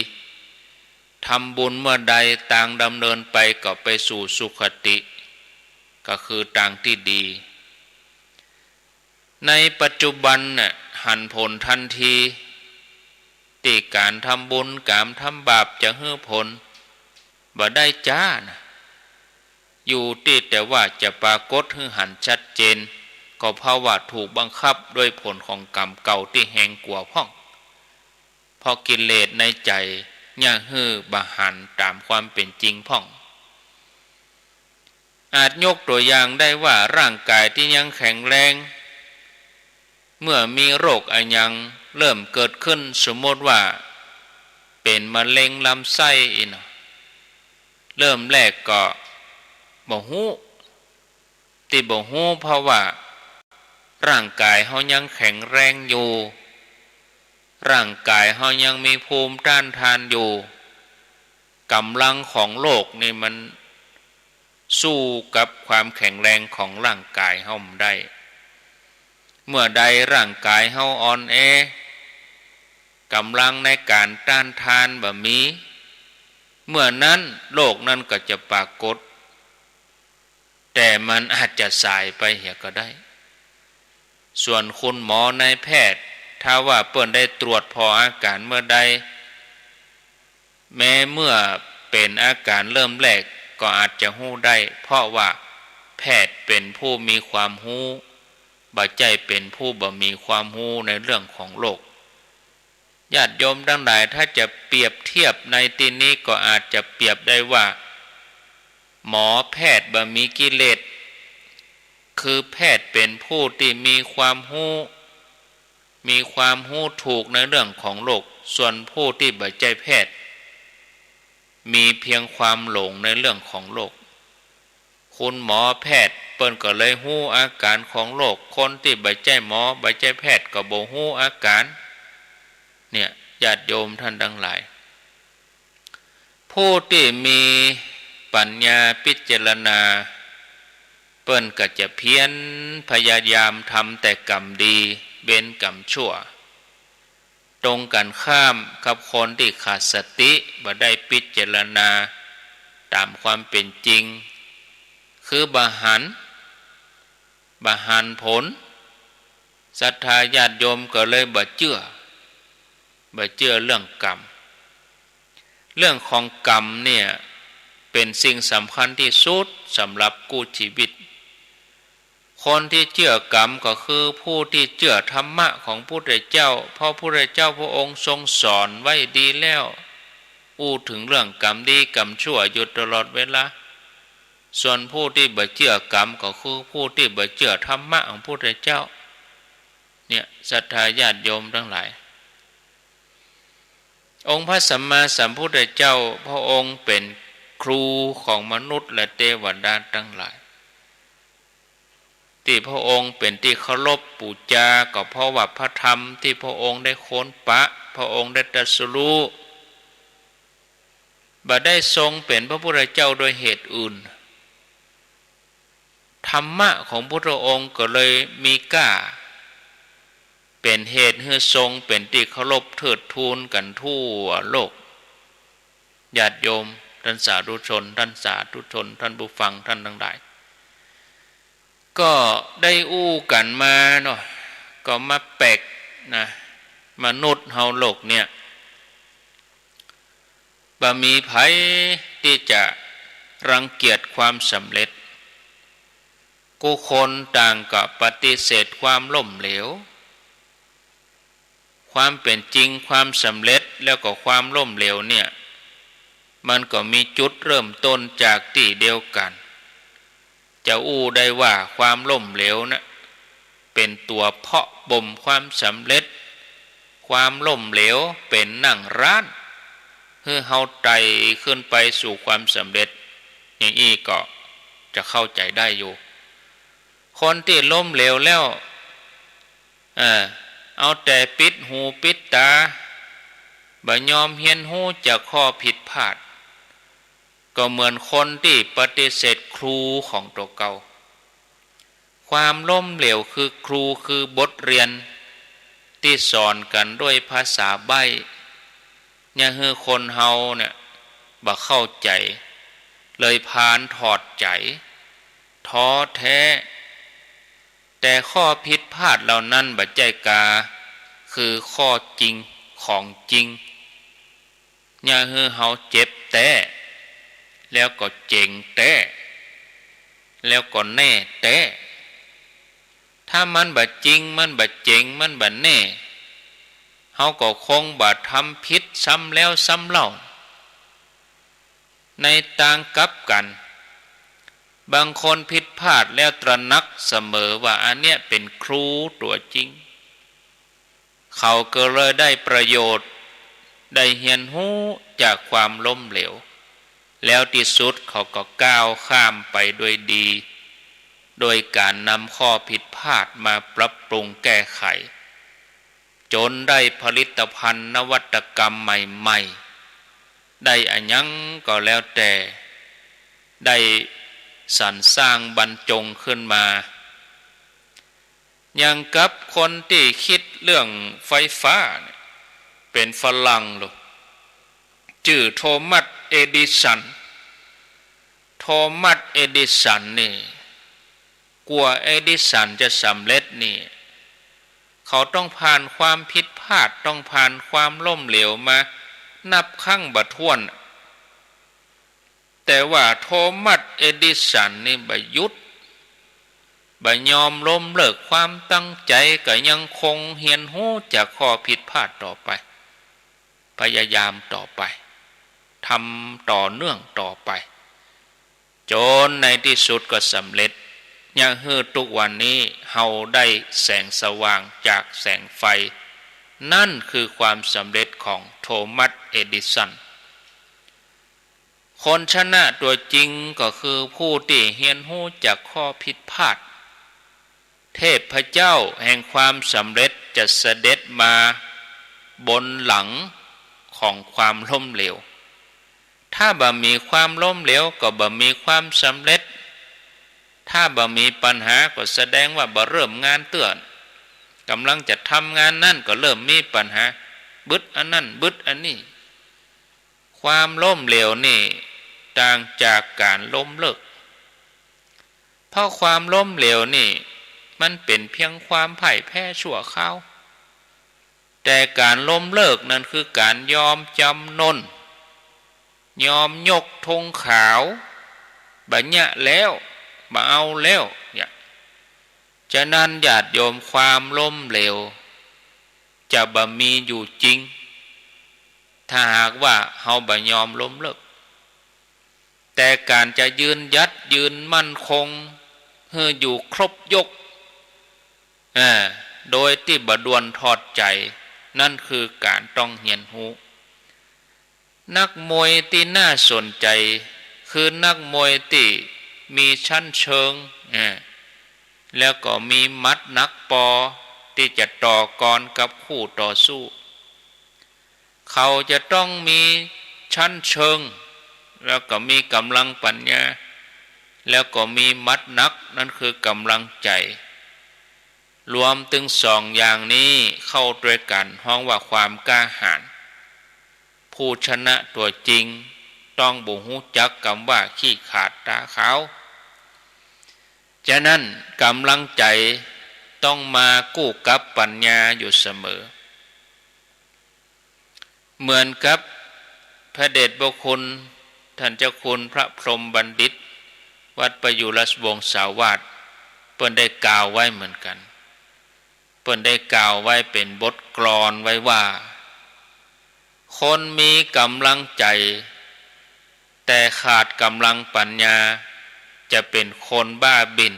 ทำบุญเมื่อใด ตางดำเนินไปก็ไปสู่สุขติ ก็คือตางตี้ดี ในปัจจุบันน่ะ หันผลทันที ตี้ก๋านทำบุญก๋านทำบาปจะหื้อผล บ่ได้จ๊านะ อยู่ตี้แต่ว่าจะปรากฏหื้อหันชัดเจน ก็เพราะว่าถูกบังคับด้วยผลของก๋รรมเก่าตี้แฮงกว่าพ่อง เพราะกิเลสในใจ๋เยียะหื้อบ่หันต๋ามความเป๋นจริงพ่อง อาจยกตั๋วอย่างได้ว่า ร่างก๋ายตี้ยังแข็งแรง เมื่อมีโรคอะหยังเริ่มเกิดขึ้น สมมุติว่าเป๋นมะเร็งลำไส้อี้เนาะ เริ่มแรกก็บ่ฮู้ ตี้บ่ฮู้เพราะว่าร่างก๋ายเฮายังแข็งแรงอยู่ ร่างก๋ายเฮายังมีภูมิต้านทานอยู่ ก๋ำลังของโรคนี่มันสู้กับความแข็งแรงของร่างก๋ายเฮาบ่ได้ เมื่อใดร่างก๋ายเฮาอ่อนแอ ก๋ำลังในก๋านต้านทานบ่มี เมื่อนั้นโรคนั้นก็จะปรากฏ แต่มันอาจจะสายไปเหียก็ได้ ส่วนคุณหมอนายแพทย์ ถ้าว่าเปิ้นได้ตรวจผ่ออาก๋านเมื่อใด แม้เมื่อเป๋นอาก๋านเริ่มแรกก็อาจจะฮู้ได้ เพราะว่าแพทย์เป๋นผู้มีความฮู้ บ่ใจ้เป๋นผู้บ่มีความฮู้ในเรื่องของโรค ญาติโยมตังหลาย ถ้าจะเปรียบเทียบในตี้นี้ก็อาจจะเปรียบได้ว่า หมอแพทย์บ่มีกิเลส คือแพทย์เป๋นผู้ตี้มีความฮู้ มีความฮู้ถูกในเรื่องของโรค ส่วนผู้ตี้บ่ใจ้แพทย์ มีเพียงความหลงในเรื่องของโรค คุณหมอแพทย์เปิ้นก็เลยฮู้อาก๋านของโรค คนตี้บ่ใจ้หมอ บ่ใจ้แพทย์ก็บ่ฮู้อาก๋าน เนี่ย ญาติโยมต้านตังหลาย ผู้ตี้มีปั๋ญญาพิจารณา เปิ้นก็จะเพียรพยายามทำแต่กรรมดี เว้นกรรมชั่ว ตรงกั๋นข้ามกับคนตี้ขาดสติ บ่ได้พิจารณาต๋ามความเป๋นจริง คือบ่หัน บ่หันผล ศรัทธาญาติโยมก็เลยบ่เจื้อ บ่เจื้อเรื่องกรรม เรื่องของกรรมเนี่ย เป๋นสิ่งสำคัญตี้สุดสำหรับกู้จีวิต คนตี้เจื้อกรรมก็คือผู้ตี้เจื้อธรรมะของพุทธเจ้า เพราะพุทธเจ้าพระองค์ทรงสอนไว้ดีแล้ว อู้เถิงเรื่องกรรมดีกรรมชั่วอยู่ตลอดเวลา ส่วนผู้ตี้บ่เจื้อกรรมก็คือผู้ตี้บ่เจื้อธรรมะของพุทธเจ้า เนี่ย ศรัทธาญาติโยมตังหลาย องค์พระสัมมาสัมพุทธเจ้าพระองค์เป๋นครูของมนุษย์และเตวดาตังหลาย ตี้พระองค์เป๋นตี้เคารพปู๋จา ก็เพราะว่าพระธรรมตี้พระองค์ได้ค้นปะ พระองค์ได้ตรัสรู้ บ่ได้ทรงเป๋นพระพุทธเจ้าโดยเหตุอื่น ธรรมะของพุทธองค์ก็เลยมีก้า เป๋นเหตุหื้อทรงเป๋นตี้เคารพเทิดทูนกั๋นทั่วโลก ญาติโยมต้านสาธุชน ต้านสาธุชน ต้านผู้ฟังต้านตังหลาย ก็ได้อู้กั๋นมาเนาะ ก็มาแปลกนะ มนุษย์เฮาโลกเนี่ย บ่มีใผตี้จะรังเกียจความสำเร็จ กู้คนต่างก็ปฏิเสธความล้มเหลว ความเป๋นจริงความสำเร็จแล้วก็ความล้มเหลวเนี่ย มันก็มีจุดเริ่มต้นจากตี้เดียวกั๋น จะอู้ได้ว่าความล้มเหลวนะ เป๋นตั๋วเพาะบ่มความสำเร็จ ความล้มเหลวเป๋นนั่งร้าน หื้อเฮาไต่ขึ้นไปสู่ความสำเร็จ อย่างอี้ก็จะเข้าใจ๋ได้อยู่ คนตี้ล้มเหลวแล้ว เออ เอาแต่ปิดหูปิดต๋า บ่ยอมเฮียนฮู้จากข้อผิดพลาด ก็เหมือนคนตี้ปฏิเสธครูของตั๋วเก่า ความล้มเหลวคือครู คือบทเรียนตี้สอนกั๋นด้วยภาษาใบ้ เยียะหื้อคนเฮาเนี่ยบ่เข้าใจ๋ เลยพาลถอดใจ๋ ท้อแท้ แต่ข้อผิดพลาดเหล่านั้นบ่ใจ้กา คือข้อจริงของจริง เยียะหื้อเฮาเจ็บแต๊ แล้วก็เจ๋งแต๊ แล้วก็แน่แต๊ ถ้ามันบ่จริง มันบ่เจ๋ง มันบ่แน่ เฮาก็คงบ่ทำผิดซ้ำแล้วซ้ำเล่า ในตางกลับกั๋น บางคนผิดพลาดแล้วตระหนักเสมอว่าอันเนี้ยเป๋นครูตั๋วจริง เขาก็เลยได้ประโยชน์ ได้เฮียนฮู้จากความล้มเหลว แล้วตี้สุดเขาก็ก้าวข้ามไปด้วยดี โดยก๋านนำข้อผิดพลาดมาปรับปรุงแก้ไข จ๋นได้ผลิตภัณฑ์นวัตกรรมใหม่ๆ ได้อะหยังก็แล้วแต่ ได้สรรสร้างบรรจงขึ้นมา อย่างกับคนตี้กึ๊ดเรื่องไฟฟ้าเนี่ย เป๋นฝรั่งโลก จื้อโทมัส เอดิสัน โทมัส เอดิสันนี่ กว่าเอดิสันจะสำเร็จนี่ เขาต้องผ่านความผิดพลาด ต้องผ่านความล้มเหลวมานับครั้งบ่ถ้วน แต่ว่าโทมัส เอดิสันนี่บ่หยุด บ่ยอมล้มเลิกความตั้งใจ๋ ก็ยังคงเฮียนฮู้จากข้อผิดพลาดต่อไป พยายามต่อไป ทำต่อเนื่องต่อไป จ๋นในตี้สุดก็สำเร็จ เยียะหื้อตุ๊กวันนี้เฮาได้แสงสว่างจากแสงไฟ นั่นคือความสำเร็จของโทมัส เอดิสัน คนชนะตั๋วจริงก็คือผู้ตี้เฮียนฮู้จากข้อผิดพลาด เทพเจ้าแห่งความสำเร็จจะเสด็จมาบนหลังของความล้มเหลว ถ้าบ่มีความล้มเหลวก็บ่มีความสำเร็จ ถ้าบ่มีปัญหาก็แสดงว่าบ่เริ่มงานเตื้อ ก่ำลังจะทำงานนั้นก็เริ่มมีปัญหา บึดอันนั้น บึดอันนี้ ความล้มเหลวนี่ต่างจากก๋านล้มเลิก เพราะความล้มเหลวนี่มันเป๋นเพียงความพ่ายแพ้ชั่วคราว แต่ก๋านล้มเลิกนั้นคือก๋านยอมจ๋ำนน ยอมยกธงขาว บ่เยียะแล้ว บ่เอาแล้ว เนี่ย ฉะนั้นญาติโยม ความล้มเหลว จะบ่มีอยู่จริง ถ้าหากว่าเฮาบ่ยอมล้มเลิก แต่ก๋านจะยืนหยัดยืนมั่นคง หื้ออยู่ครบยก อ่า โดยตี้บ่ด่วนถอดใจ๋ นั่นคือก๋านต้องเฮียนฮู้ นักมวยตี้น่าสนใจ๋ คือนักมวยตี้มีชั้นเชิง อ่า แล้วก็มีหมัดหนักปอ ตี้จะต่อกรกับคู่ต่อสู้ เขาจะต้องมีชั้นเชิง แล้วก็มีก๋ำลังปัญญา แล้วก็มีหมัดหนัก นั่นคือก๋ำลังใจ๋ รวมตึงสองอย่างนี้เข้าตวยกั๋น ฮ้องว่าความกล้าหาญ ผู้ชนะตั๋วจริง ต้องบ่ฮู้จักกำว่าขี้ขลาดต๋าขาว ฉะนั้นก๋ำลังใจ๋ต้องมากู้กับปัญญาอยู่เสมอ เหมือนกับพระเดชพระคุณ ท่านเจ้าคุณพระพรหมบัณฑิต วัดประยูรราชวงศาวาส เปิ้นได้กล่าวไว้เหมือนกั๋น เปิ้นได้กล่าวไว้เป๋นบทกลอนไว้ว่า คนมีก๋ำลังใจ๋ แต่ขาดก๋ำลังปัญญา จะเป๋นคนบ้าบิ่น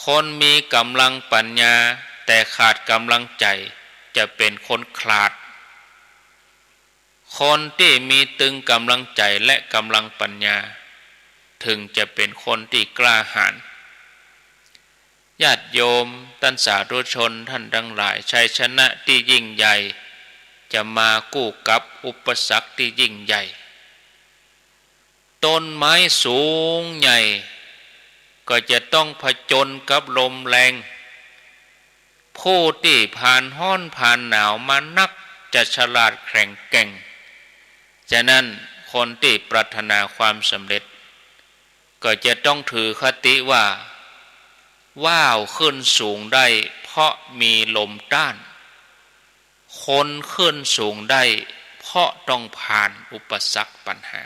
คนมีก๋ำลังปัญญา แต่ขาดก๋ำลังใจ๋ จะเป๋นคนขลาด คนตี้มีตึงก๋ำลังใจ๋และก๋ำลังปัญญา เถิงจะเป๋นคนตี้กล้าหาญ ญาติโยมต้านสาธุชนต้านตังหลาย ชัยชนะตี้ยิ่งใหญ่ จะมากู้กับอุปสรรคตี้ยิ่งใหญ่ ต้นไม้สูงใหญ่ ก็จะต้องผจญกับลมแรง ผู้ตี้ผ่านฮ้อนผ่านหนาวมานัก จะฉลาดแข็งแกร่ง ฉะนั้นคนตี้ปรารถนาความสำเร็จ ก็จะต้องถือคติว่า ว้าวขึ้นสูงได้เพราะมีลมต้าน คนขึ้นสูงได้เพราะต้องผ่านอุปสรรคปัญหา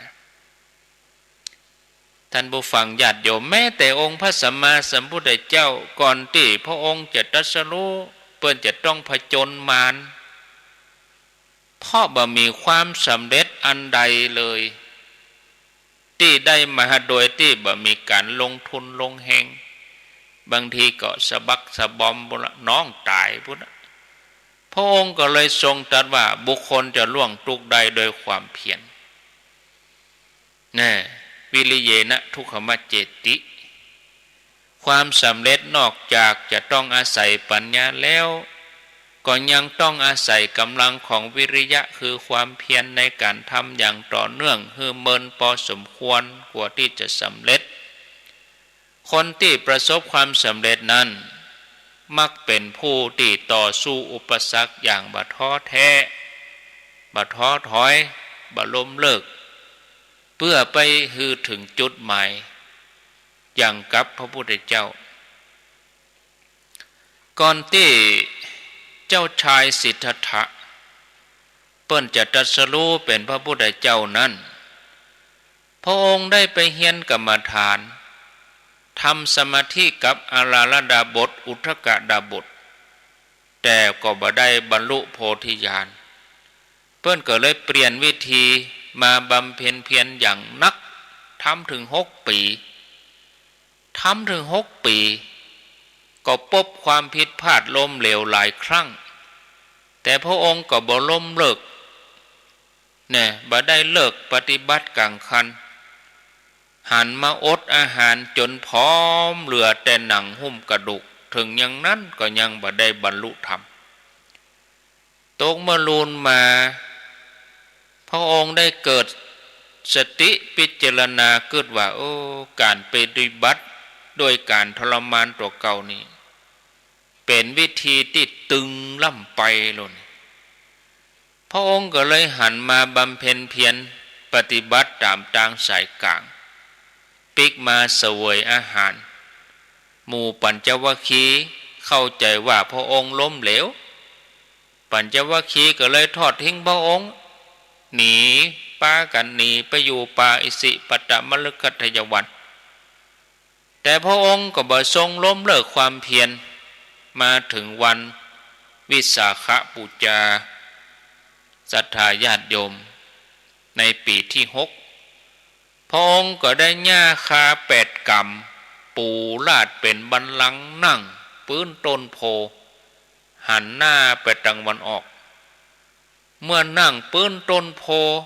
ท่านผู้ฟังญาติโยม แม้แต่องค์พระสัมมาสัมพุทธเจ้า ก่อนตี้พระองค์จะตรัสรู้ เปิ้นจะต้องผจญมาร เพราะบ่มีความสำเร็จอันใดเลย ตี้ได้มาโดยตี้บ่มีก๋านลงทุนลงแฮง บางทีก็สะบักสะบอมปู้นละ น้องต๋ายปู้นละ พระองค์ก็เลยทรงตรัสว่า บุคคลจะล่วงทุกข์ได้ด้วยความเพียร แน่ วิริเยนะทุกขมัจเจติ ความสำเร็จนอกจากจะต้องอาศัยปัญญาแล้ว ก็ยังต้องอาศัยก๋ำลังของวิริยะ คือความเพียรในก๋านทำอย่างต่อเนื่อง หื้อเมินปอสมควร กว่าตี้จะสำเร็จ คนตี้ประสบความสำเร็จนั้น มักเป๋นผู้ตี้ต่อสู้อุปสรรคอย่างบ่ท้อแท้ บ่ท้อถอย บ่ล้มเลิก เปื้อไปหื้อเถิงจุดหมาย อย่างกับพระพุทธเจ้า ก่อนตี้เจ้าชายสิทธัตถะ เปิ้นจะตรัสรู้เป๋นพระพุทธเจ้านั้น พระองค์ได้ไปเฮียนกรรมฐาน ทำสมาธิกับอาราธดาบท อุทกดาบท แต่ก็บ่ได้บรรลุโพธิญาณ เปิ้นก็เลยเปลี่ยนวิธีมาบำเพ็ญเพียรอย่างนัก ทำเถิงหกปี๋ ทำเถิงหกปี๋ ก็ปบความผิดพลาดล้มเหลวหลายครั้ง แต่พระองค์ก็บ่ล้มเลิก แน่ บ่ได้เลิกปฏิบัติก๋างคัน หันมาอดอาหารจ๋นผอมเหลือแต่หนังหุ้มกระดูก เถิงอย่างนั้นก็ยังบ่ได้บรรลุธรรม ตกเมื่อลูนมา พระองค์ได้เกิดสติพิจารณากึ๊ดว่า โอ้ ก๋านปฏิบัติโดยก๋านทรมานตั๋วเก่านี้ เป๋นวิธีตี้ตึงล้ำไปโลด พระองค์ก็เลยหันมาบำเพ็ญเพียรปฏิบัติต๋ามตางสายก๋าง ปิ๊กมาเสวยอาหาร หมู่ปัญจวัคคีย์เข้าใจ๋ว่าพระองค์ล้มเหลว ปัญจวัคคีย์ก็เลยทอดทิ้งพระองค์ หนี ปากั๋นหนีไปอยู่ป่าอิสิปตนมฤคทายวัน แต่พระองค์ก็บ่ทรงล้มเลิกความเพียร มาเถิงวันวิสาขบูชา ศรัทธาญาติโยม ในปี๋ตี้หก พระองค์ก็ได้หญ้าคาแปดก๋ำ ปู๋ลาดเป๋นบัลลังก์นั่งปื๊นต้นโพธิ์ หันหน้าไปตางวันออก เมื่อนั่งปื๊นต้นโพธิ์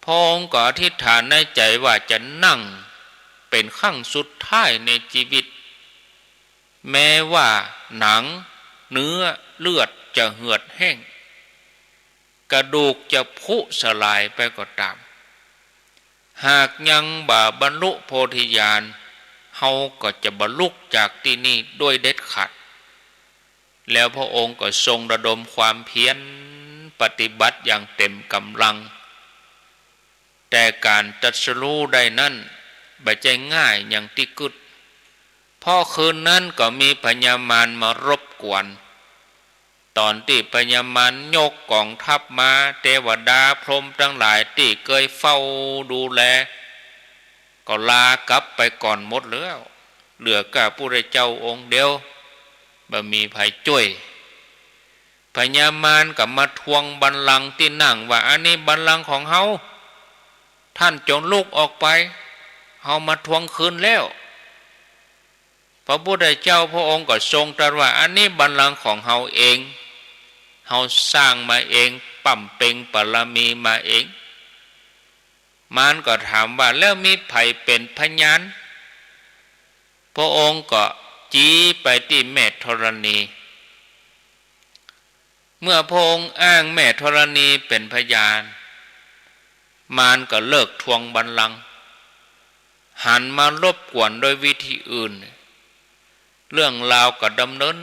พระองค์ก็อธิษฐานในใจ๋ว่าจะนั่งเป๋นครั้งสุดท้ายในจีวิต แม้ว่าหนังเนื้อเลือดจะเหือดแห้ง กระดูกจะผุสลายไปก็ต๋าม หากยังบ่บรรลุโพธิญาณ เฮาก็จะบ่ลุกจากตี้นี่โดยเด็ดขาด แล้วพระองค์ก็ทรงระดมความเพียรปฏิบัติอย่างเต็มก๋ำลัง แต่ก๋านตรัสรู้ได้นั้นบ่ใจ้ง่ายอย่างตี้กึ๊ด เพราะคืนนั้นก็มีพญามารมารบกวน ต๋อนตี้พญามารยกก๋องทัพมา เตวดาพรหมตังหลายตี้เกยเฝ้าดูแล ก็ลากลับไปก่อนหมดแล้ว เหลือก้าพุทธเจ้าองค์เดียว บ่มีใผจ้วย พญามารก็มาทวงบัลลังก์ตี้นั่งว่า อันนี้บัลลังก์ของเฮา ท่านจงลุกออกไป เฮามาทวงคืนแล้ว พระพุทธเจ้าพระองค์ก็ทรงตรัสว่า อันนี้บัลลังก์ของเฮาเอง เฮาสร้างมาเอง บำเพ็ญบารมีมาเอง มารก็ถามว่า แล้วมีใผเป๋นพยาน พระองค์ก็จี๊ไปตี้แม่ธรณี เมื่อพระองค์อ้างแม่ธรณีเป๋นพยาน มารก็เลิกทวงบัลลังก์ หันมารบกวนโดยวิธีอื่น เรื่องราวก็ดำเนิน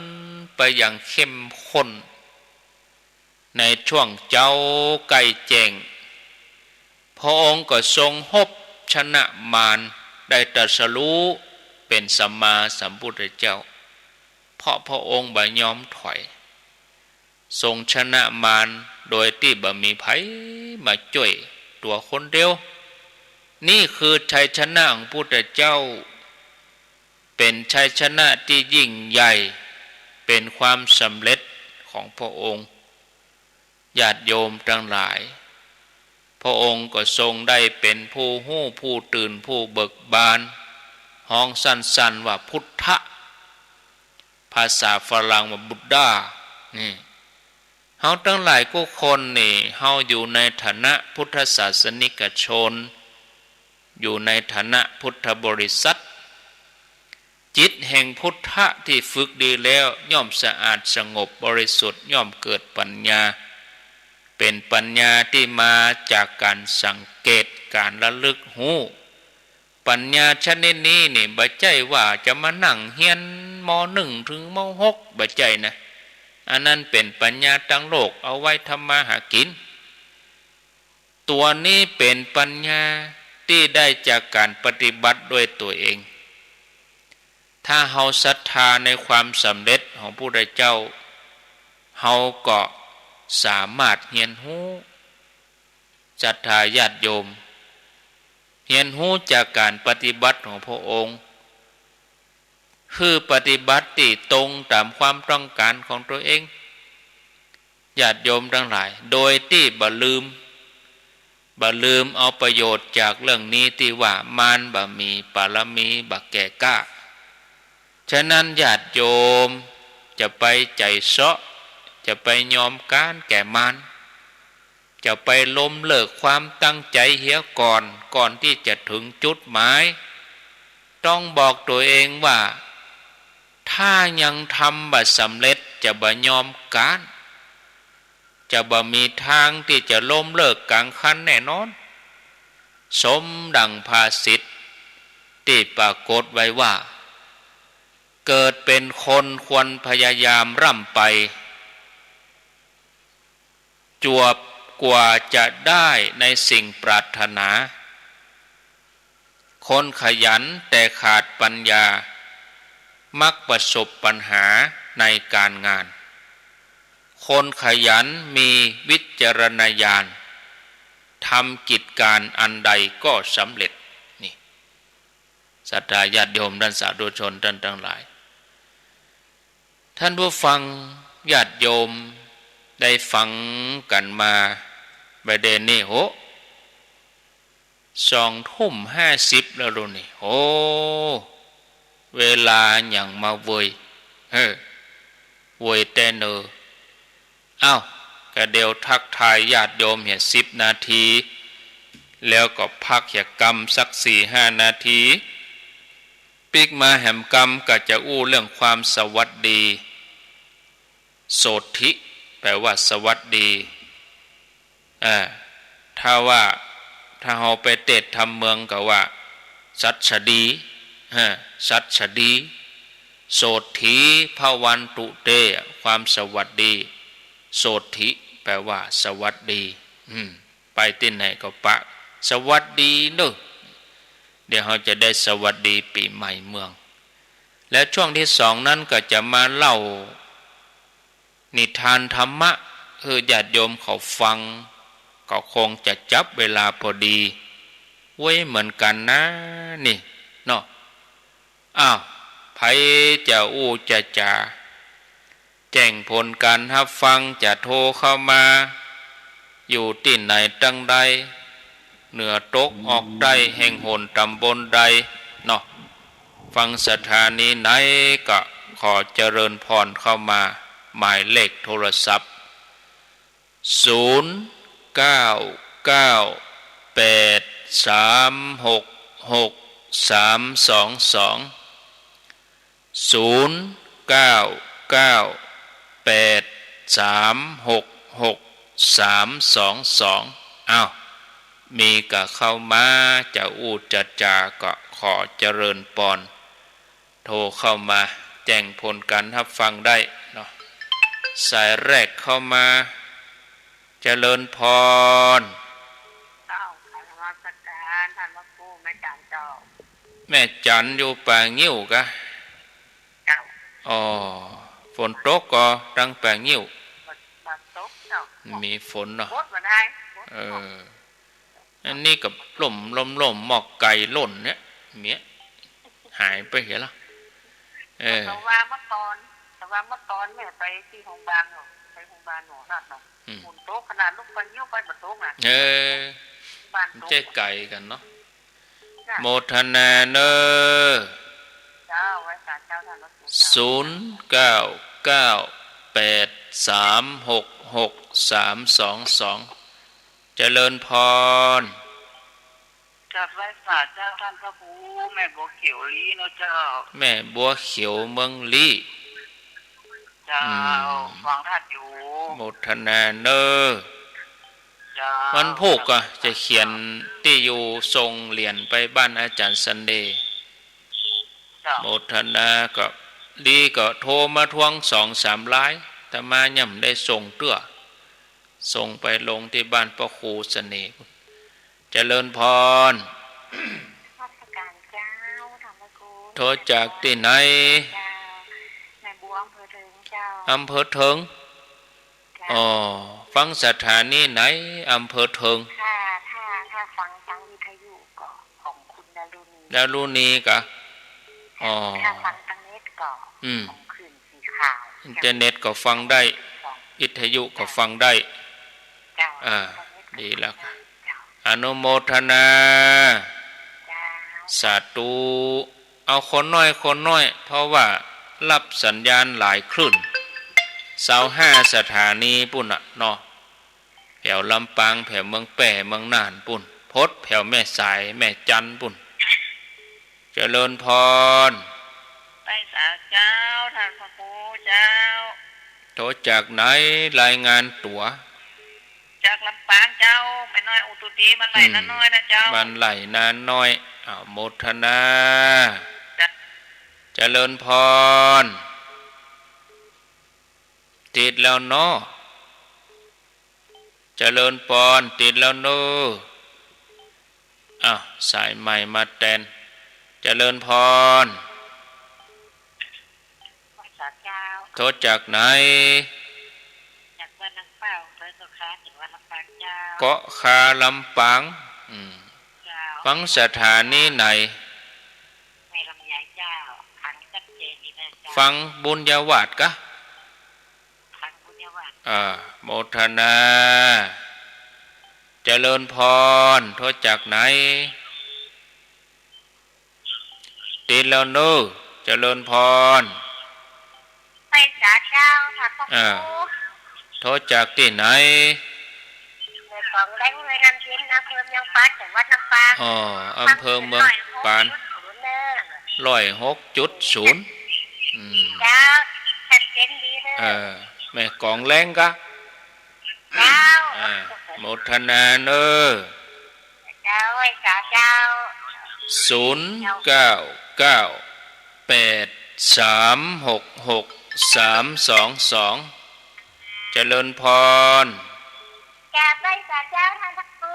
ไปอย่างเข้มข้น ในช่วงเจ๊าใก้แจ้ง พระองค์ก็ทรงฮบชนะมาร ได้ตรัสรู้เป๋นสัมมาสัมพุทธเจ้า เพราะพระองค์บ่ยอมถอย ทรงชนะมารโดยตี้บ่มีใผมาจ้วย ตั๋วคนเดียว นี่คือชัยชนะของพุทธเจ้า เป๋นชัยชนะตี้ยิ่งใหญ่ เป๋นความสำเร็จของพระองค์ ญาติโยมตังหลาย พระองค์ก็ทรงได้เป๋นผู้ฮู้ผู้ตื่นผู้เบิกบาน ฮ้องสั้นๆ ว่าพุทธะ ภาษาฝรั่งว่าบุดดา นี่ เฮาตังหลายกู้คนนี่ เฮาอยู่ในฐานะพุทธศาสนิกชน อยู่ในฐานะพุทธบริษัท จิตแห่งพุทธะตี้ฝึกดีแล้ว ย่อมสะอาดสงบบริสุทธิ์ ย่อมเกิดปัญญา เป๋นปัญญาตี้มาจากก๋านสังเกต ก๋านระลึกฮู้ ปัญญาชนิดนี้นี่ บ่ใจ้ว่าจะมานั่งเฮียน ม.หนึ่ง เถิง ม.หก บ่ใจ้นะ อันนั้นเป๋นปัญญาตางโลก เอาไว้ทำมาหากิ๋น ตั๋วนี้เป๋นปัญญาตี้ได้จากก๋านปฏิบัติด้วยตั๋วเอง ถ้าเฮาศรัทธาในความสำเร็จของพุทธเจ้า เฮาก็สามารถเฮียนฮู้ ศรัทธาญาติโยม เฮียนฮู้จากก๋านปฏิบัติของพระองค์ คือปฏิบัติตี้ตรงต๋ามความต้องก๋านของตั๋วเอง ญาติโยมตังหลาย โดยตี้บ่ลืม บ่ลืมเอาประโยชน์จากเรื่องนี้ตี้ว่ามารบ่มีบารมีบ่แก่กล้า ฉะนั้นญาติโยมจะไปใจ๋เซาะ จะไปยอมก๊านแก่มาร จะไปล้มเลิกความตั้งใจ๋เหียก่อน ก่อนตี้จะเถิงจุดหมาย ต้องบอกตั๋วเองว่า ถ้ายังทำบ่สำเร็จจะบ่ยอมก๊าน จะบ่มีตางตี้จะล้มเลิกก๋างคันแน่นอน สมดั่งภาษิตตี้ปรากฏไว้ว่า เกิดเป๋นคนควรพยายามร่ำไป จวบกว่าจะได้ในสิ่งปรารถนา คนขยันแต่ขาดปัญญา มักประสบปัญหาในก๋านงาน คนขยันมีวิจารณญาณ ทำกิจการอันใดก็สำเร็จ นี่ ศรัทธาญาติโยมท่านสาธุชนท่านตังหลาย ท่านผู้ฟังญาติโยมได้ฟังกั๋นมาบ่าเดี่ยวนี้ โห สองทุ่มห้าสิบแล้วลูกนี่ โห เวลาหยังมาเวย เฮ้อ เวยแต๊เน่อ อ้าว กะเดี๋ยวทักทายญาติโยมเหียสิบนาที แล้วก็พักเหียกำสักสี่ห้านาที ปิ๊กมาแหมกำก็จะอู้เรื่องความสวัสดี โสตถิ แปลว่าสวัสดี อ่า ถ้าว่า ถ้าเฮาไปเตสน์ต๋ามเมืองก็ว่า สัสดี ฮะ สัสดี โสตถีภวันตุเต ความสวัสดี โสตถิ แปลว่าสวัสดี อืม ไปตี้ไหนก็ปะ สวัสดีเน่อ เดี๋ยวเฮาจะได้สวัสดีปี๋ใหม่เมือง และช่วงตี้สองนั้นก็จะมาเล่า นิทานธรรมะหื้อญาติโยมเขาฟัง ก็คงจะจับเวลาพอดี เว้ย เหมือนกั๋นนะ นี่เนาะ อ้าว ใผจะอู้จะจ๋า แจ้งผลก๋านฮับฟัง จะโทรเข้ามา อยู่ตี้ไหนตังใด เหนือตกออกใต้ แห่งหนต๋ำบลใดเนาะ ฟังสถานีไหนก็ขอเจริญพรเข้ามา หมายเลขโทรศัพท์ ศูนย์ เก้า เก้า แปด สาม หก หก สาม สอง สอง ศูนย์ เก้า เก้า แปด สาม หก หก สาม สอง สอง อ้าว มีก็เข้ามา จะอู้จะจ๋าก็ขอเจริญปอน โทรเข้ามาแจ้งผลก๋านฮับฟังได้เนาะ สายแรกเข้ามา เจริญพร เจ้า กราบนมัสก๋านต้านพระครู แม่จันเจ้า แม่จันอยู่ป่างิ้วกา เจ้า อ๋อ ฝนตกก่อตังป่างิ้ว บ่ บ่ตกเจ้า มีฝนเนาะ บดบ่ได้ บด เออ อันนี้ก็ล่ม ล่ม ล่ม หม้อไก่ล่นเนี่ย เมีย หายไปเหียละ เออ แต่ว่าเมื่อตอน แต่ว่าเมื่อตอนแม่ไปตี้โฮงบาลเนาะ ไปโฮงบาลหนองหาดเนาะ อืม ฝนตกขนาดลูกไปเยี่ยวไปบ่ตกนะ เออ บ้านตก มันใจ้ไก๋กั๋นเนาะ จ้ะ โมทนาเน่อ เจ้า ไหว้สาเจ้าท่านพระครูเจ้า ศูนย์ เก้า เก้า แปด สาม หก หก สาม สอง สอง เจริญพร กราบไหว้สาเจ้าท่านพระครู แม่บัวเขียวลี้เนาะเจ้า แม่บัวเขียวเมืองลี้ เจ้า อืม ฟังท่านอยู่ โมทนาเน่อ เจ้า วันพูกก็จะเขียนตี้อยู่ส่งเหรียญไปบ้านอาจ๋ารย์เสน่ห์ เจ้า โมทนา ก็ดี ก็โทรมาทวงสองสามราย อาตมายังบ่ได้ส่งเตื้อ ส่งไปลงตี้บ้านพระครูเสน่ห์ เจริญพร นมัสก๋านเจ้า ท่านพระครู โทรจากตี้ไหน เจ้า แม่บัว อำเภอเถิงเจ้า อำเภอเถิง เจ้า อ๋อ ฟังสถานีไหน อำเภอเถิง ถ้า ถ้า ถ้าฟังตางวิทยุก็ของคุณดารุณี ดารุณีกา อ๋อ ถ้าฟังตางเน็ตก็ อืม ของคลื่นสีขาว อินเทอร์เน็ตก็ฟังได้ วิทยุก็ฟังได้ เจ้า อ่า อินเทอร์เน็ตก็ ดีแล้ว ฟังได้เจ้า อนุโมทนา เจ้า สาธุ เอาคนน้อย คนน้อย เพราะว่าฮับสัญญาณหลายคลื่น ซาวห้าสถานีปู้นน่ะเนาะ แผวลำปาง แผวเมืองแป้ เมืองน่านปู้น พดแผวแม่สาย แม่จันปู้น เจริญพร ไหว้สาเจ้า ท่านพระครูเจ้า โทรจากไหน รายงานตั๋ว จากลำปางเจ้า แม่น้อยอุตุตี บ้านไร่นาน้อยนะเจ้า อืม บ้านไร่นาน้อย อ้าว โมทนา จ้ะ เจริญพร ติดแล้วเนาะ เจริญปอน ติดแล้วเน่อ อ้าว สายใหม่มาแตน เจริญพร ไหว้สาเจ้า โทรจากไหน จากบ้านนางป เจ้า เกาะคา จังหวัดลำปางเจ้า เกาะคา ลำปาง อืม เจ้า ฟังสถานีไหน แม่ลำไยเจ้า ฟังชัดเจนดีนะเจ้า ฟังบุญญาวาสกะ ฟังบุญญาวาส อ่า โมทนา เจริญพร โทรจากไหน ติดแล้วเนอะ เจริญพร ไปสาเจ้า ค่ะ พระครู อ่า โทรจากตี้ไหน แม่กองแล้ง เมืองน้ำเย็น อำเภอเมืองปาน จังหวัดลำปาง อ๋อ อำเมืองปาน ฟังเสียงร้อยหกจุดศูนย์เนอะ ร้อยหกจุดศูนย์ อืม เจ้า ชัดเจนดีเนอะ เออ แม่กองแล้งกะ เจ้า อ่า โมทนาเนอะ เจ้า ไหว้สาเจ้า ศูนย์เก้าเก้า แปดสามหกหก สามสองสอง เจริญพร กราบไหว้สาเจ้า ท่านพระครู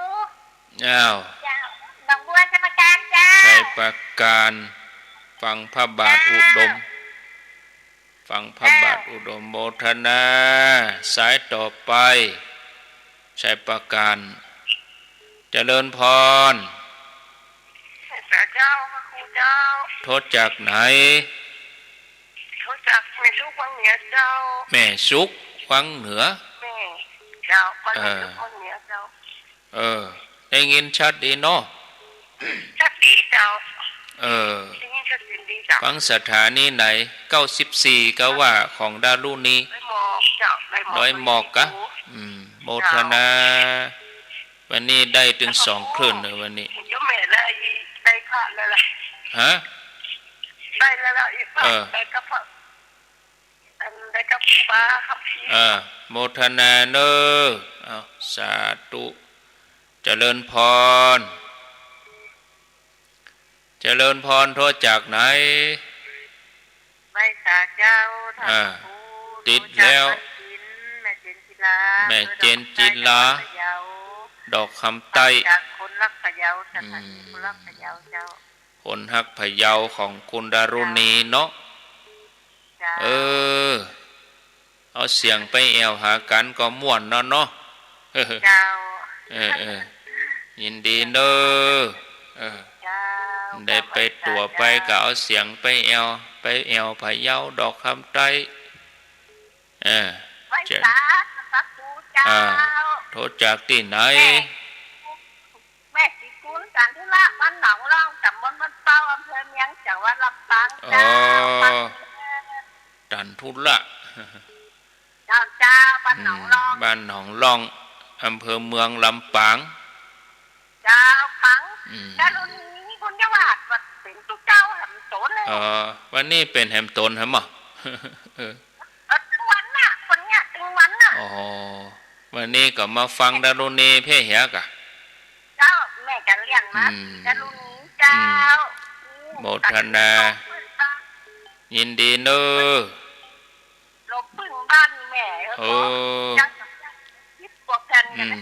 อ้าว เจ้า หนองบัว ชัยปราการเจ้า ชัยปราการ ฟังพระบาทอุดม เจ้า ฟังพระบาทอุดม โมทนา สายต่อไป ชัยปราการ เจริญพร สาเจ้า พระครูเจ้า โทรจากไหน โทรจากแม่สุขวังเหนือเจ้า แม่สุขวังเหนือ แม่ เจ้า บ้านแม่สุขวังเหนือเจ้า เออ ได้ยินชัดดีเนาะ ชัดดีเจ้า เออ ได้ยินชัดเจนดีเจ้า ฟังสถานีไหน เก้าสิบสี่ กะว่าของดารุณี ดอยหมอกเจ้า ดอยหมอก ดอยหมอกกะ อืม โมทนา เจ้า วันนี้ได้ตึงสองคลื่นเลยวันนี้ เจ้าแม่ได้ ได้พระแล้วล่ะ ฮะ ได้แล้วล่ะ อีกพระ เออ ได้กับพระ อันได้กับพระคัมภีร์ เออ โมทนาเนอะ เอา สาธุ เจริญพร เจริญพร โทรจากไหน ไหว้สาเจ้า ท่าน อ่า พระครู ติดแล้ว โทรจากบ้านจิน แม่เจนจิลา แม่เจนจิลา อำเภอดอกคำใต้ ดอกคำใต้ จากคนฮักพะเยา สถานี อืม คนฮักพะเยาเจ้า คนฮักพะเยาของคุณดารุณีเนาะ เจ้า เออ เอาเสียงไปแอ่วหากั๋นก็ม่วนเนาะเนาะ เจ้า เออ เออ ยินดีเนอะ เออ เจ้า ได้ไปตั๋วไปก็เอาเสียงไปแอ่ว ไปแอ่วพะเยาดอกคำใต้ เออ ไหว้สา พระครูเจ้า อ่า โทรจากตี้ไหน แม่ แม่ศรีกุล จันทุละ บ้านหนองล่อง ตำบลบ้านเป้า อำเภอเมือง จังหวัดลำปาง อ๋อ เจ้า จันทุละ เจ้า เจ้า บ้านหนองล่อง อืม บ้านหนองล่อง อำเภอเมืองลำปาง เจ้า ฟัง อืม ดารุณีบุญญาวาสว่าเป๋นตุ๊เจ้าแหมต๋นเลย อ๋อ วันนี้เป๋นแหมต๋นแหมบ่ เออ ตึงวันน่ะ คนเนี่ยตึงวันน่ะ อ๋อ วันนี้ก็มาฟังดารุณีเพ่เหียกะ เจ้า แม่ก็เลี้ยงมา อืม ดารุณีเจ้า อืม โมทนา ยินดีเนอะ หลบปึ้งบ้านแม่ เออ เจ้า ยิบกว่าแผ่น อืม กันนะ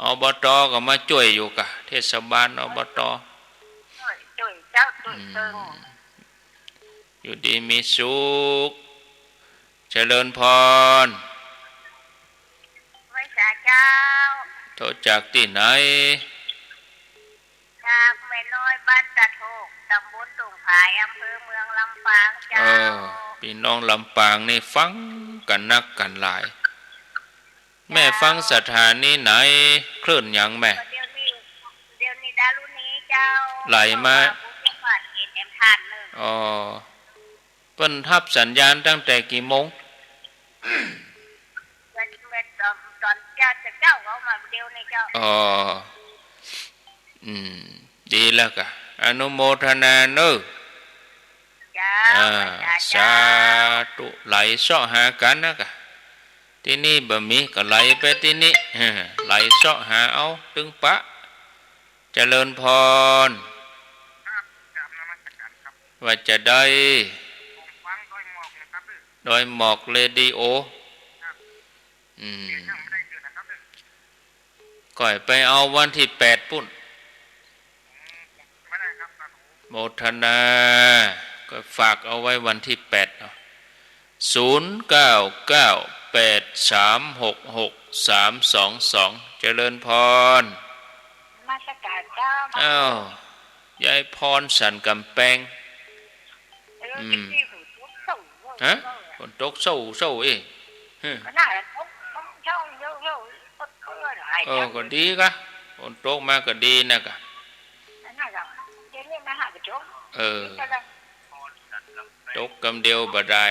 อบต.ก็มาจ้วยอยู่กะ เทศบาล อบต.จ้วย จ้วยเจ้า จ้วยเติง อืม อยู่ดีมีสุข เจริญพร ไหว้สาเจ้า โทรจากตี้ไหน จากแม่น้อยบ้านตะโทก ตำบลตุ่งผาย อำเภอเมืองลำปางเจ้า เออ ปี้น้องลำปางนี่ฟังกั๋นนักกั๋นหลาย แม่ฟังสถานีไหน คลื่นหยังแม่ เดี๋ยวนี้ เดี๋ยวนี้ดารุณีเจ้า ไหลมา เพราะว่าบุญญาวาสเอฟเอ็ม ท่านหนึ่ง อ๋อ เปิ้นฮับสัญญาณตั้งแต่กี่โมง เมื่อ เมื่อต๋อน ต๋อนเจ๊า เจ๊าเข้ามาเดี๋ยวนี้เจ้า อ๋อ อืม ดีแล้วกะ อนุโมทนาเนอะ เจ้า อ่า สาธุ สาธุ ไหลเซาะหากั๋นนะกะ ตี้นี่บ่มีก็ไหลไปตี้นี่ เออ ไหลเซาะหาเอาตึงปะ เจริญพร ว่าจะได้ ดอยหมอกเรดิโอ อืม ก้อยไปเอาวันตี้แปดปุ้น โมทนา ก็ฝากเอาไว้วันตี้แปดเนาะ ศูนย์เก้าเก้า แปดสามหกหกสามสองสอง เจริญพร นมัสการเจ้า อ้าว ยายพรสันกำแปง เออ อืม ที่นี่ฝนตกเศร้า ฮะ เศร้า ฝนตกเศร้าเศร้า เอ้ย ฮะ ก็น่าจะตก ตกเศร้าเศร้า เออ ก็ดีกะ ฝนตกมาก็ดีนะกะ น่าจะ เดี๋ยวนี้มาหาก็ตก เออ ตกกำเดียวบ่ได้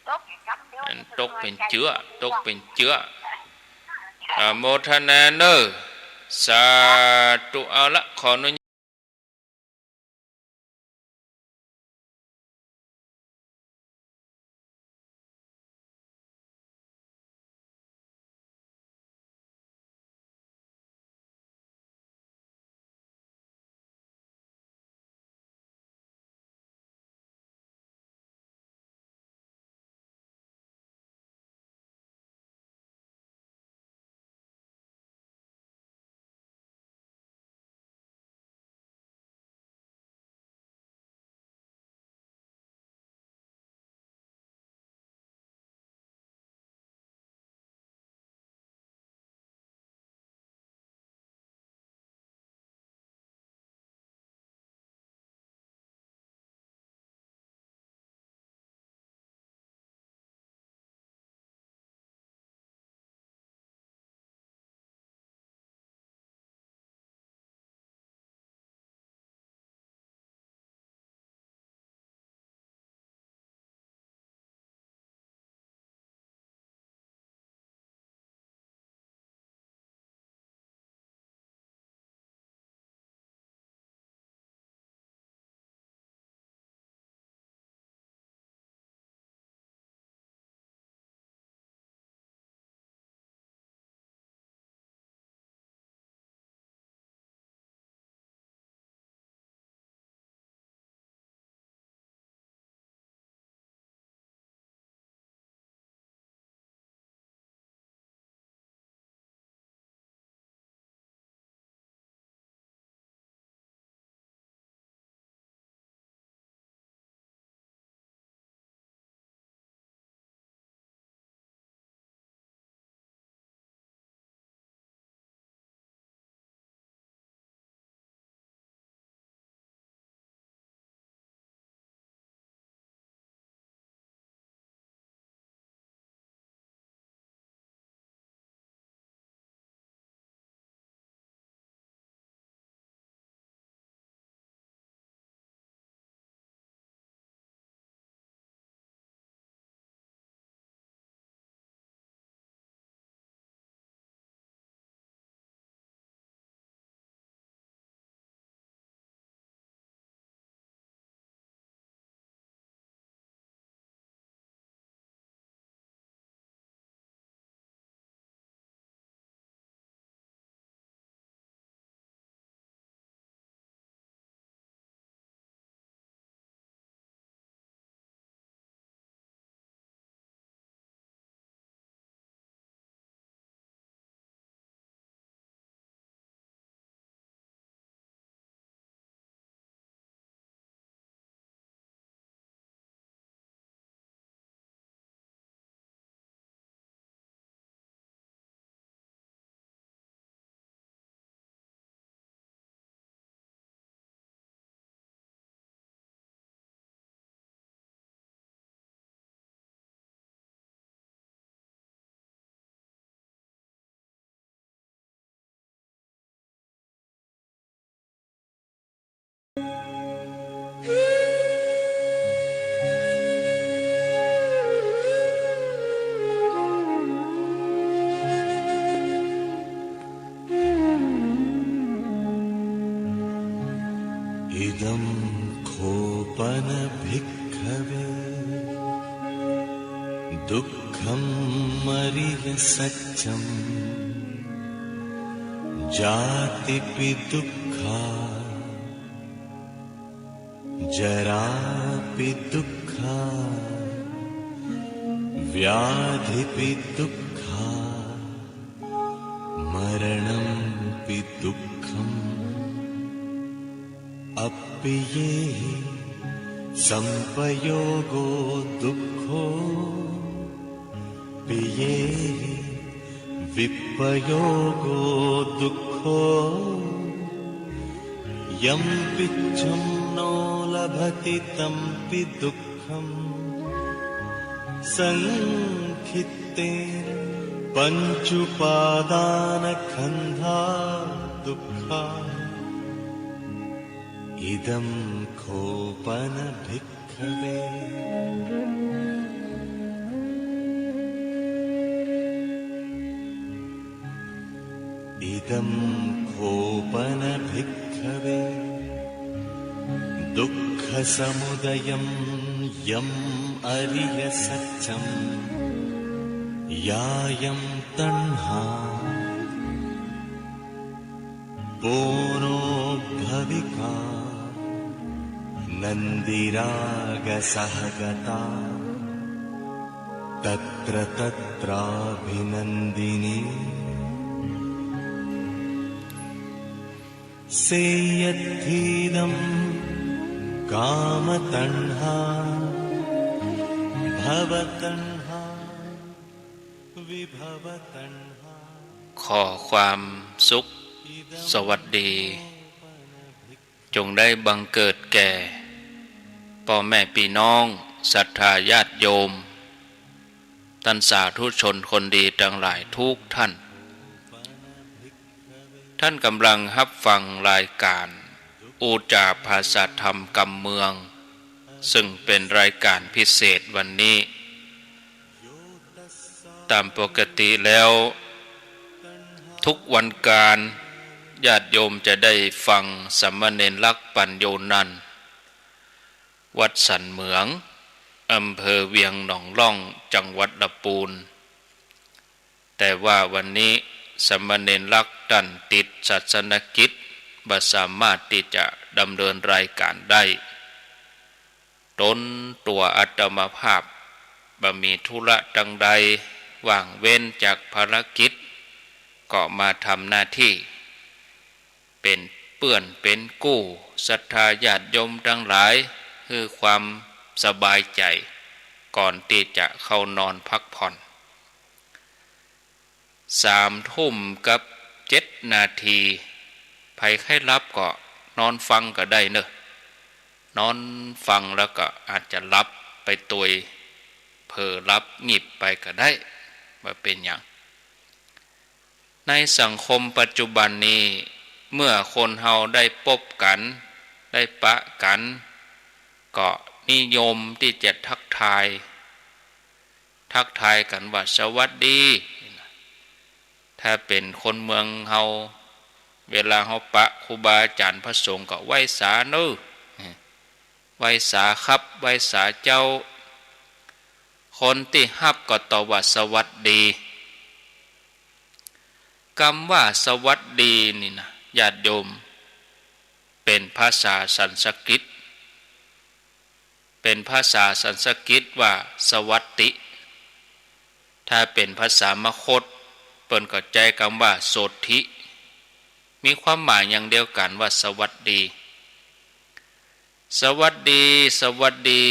ตกกำเดียว อันตกเป๋นเจื้อ ตกเป๋นเจื้อ อนุโมทนาเน่อ สาธุ เอาละ ขออนุญาต इदं खो पन भिक्खवे दुःखम् अरिय सत्यम्। जातिपि दुःखा जरापि दुःखा व्याधिपि दुःखा मरणमपि दुःखम्। अप्पियेहि सम्पयोगो दुःखो प्रियेहि विप्रयोगो दुःखो यम्पिच्छं नो लभति तम्पि दुःखम्। सङ्खित्तेन पञ्चुपादानखन्धा दुःखा इदं खो पन भिक्खवे। इदं खो पन भिक्खवे दुःखसमुदयं यम् अरियसच्चं यायं तण्हा पोनोद्भविका नन्दिरागसहगता तत्र तत्राभिनन्दिनी। सेय्यथिदं कामतण्हा भवतण्हा विभवतण्हा। ขอความสุข สวัสดี จงได้บังเกิดแก่ ป้อแม่ปี้น้อง ศรัทธาญาติโยม ต้านสาธุชนคนดีตังหลายทุกท่าน ท่านกำลังฮับฟังรายก๋าน อู้จ๋าภาษาธรรมกำเมือง ซึ่งเป๋นรายก๋านพิเศษวันนี้ ต๋ามปกติแล้ว ทุกวันก๋าน ญาติโยมจะได้ฟังสามเณรลักษณ์ ปัญโญนันท์ วัดสันเหมือง อำเภอเวียงหนองล่อง จังหวัดละปูน แต่ว่าวันนี้สามเณรลักษณ์ต้านติดศาสนกิจ บ่สามารถตี้จะดำเนินรายก๋านได้ ตนตั๋วอาตมาภาพ บ่มีธุระตังใด ว่างเว้นจากภารกิจ ก็มาทำหน้าตี้ เป๋นเปื้อนเป๋นกู้ ศรัทธาญาติโยมตังหลาย หื้อความสบายใจ๋ ก่อนตี้จะเข้านอนพักผ่อน สามทุ่มกับเจ็ดนาที ใผใค่หลับก็นอนฟังก็ได้เนาะ นอนฟังแล้วก็อาจจะหลับไปตวย เผลอหลับงิบไปก็ได้ บ่เป๋นหยัง ในสังคมปัจจุบันนี้ เมื่อคนเฮาได้ปบกั๋น ได้ปะกั๋น ก็นิยมตี้จะทักทาย ทักทายกั๋นว่า สวัสดี ถ้าเป๋นคนเมืองเฮา เวลาเฮาปะครูบาอาจ๋ารย์พระสงฆ์ก็ไหว้สาเนาะ ไหว้สาครับ ไหว้สาเจ้า คนตี้ฮับก็ตอบว่า สวัสดี กำว่า สวัสดี นี่นะ ญาติโยม เป๋นภาษาสันสกฤต เป๋นภาษาสันสกฤตว่า สวัตติ ถ้าเป๋นภาษามคธ เปิ้นก็ใจ๊กำว่า โสตถิ มีความหมายอย่างเดียวกั๋นว่า สวัสดี สวัสดี สวัสดี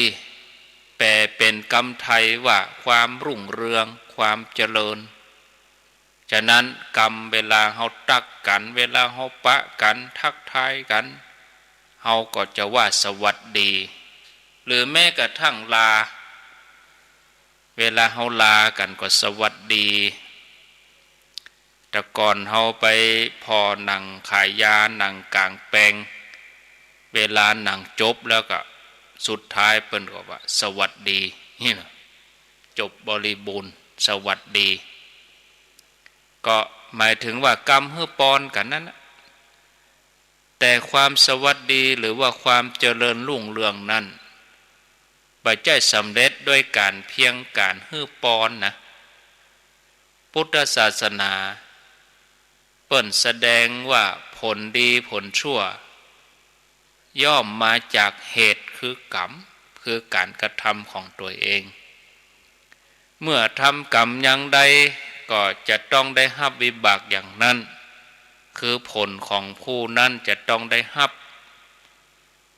แปลเป๋นกำไทยว่า ความรุ่งเรือง ความเจริญ ฉะนั้นกำเวลาเฮาตั๊กกั๋น เวลาเฮาปะกั๋น ทักทายกั๋น เฮาก็จะว่า สวัสดี หรือแม้กระทั่งลา เวลาเฮาลากั๋นก็ สวัสดี แต่ก่อนเฮาไปผ่อหนังขายยา หนังก๋างแปลง เวลาหนังจบแล้วก็ สุดท้ายเปิ้นก็ว่า สวัสดี นี่นะ จบบริบูรณ์ สวัสดี ก็หมายถึงว่ากำหื้อปอนกั๋นนั้นนะ แต่ความสวัสดีหรือว่าความเจริญรุ่งเรืองนั้น บ่ใจ้สำเร็จด้วยก๋านเพียงก๋านหื้อปอนนะ พุทธศาสนา เปิ้นแสดงว่าผลดีผลชั่ว ย่อมมาจากเหตุคือกรรม คือก๋านกระทำของตั๋วเอง เมื่อทำกรรมอย่างใด ก็จะต้องได้ฮับวิบากอย่างนั้น คือผลของผู้นั้นจะต้องได้ฮับ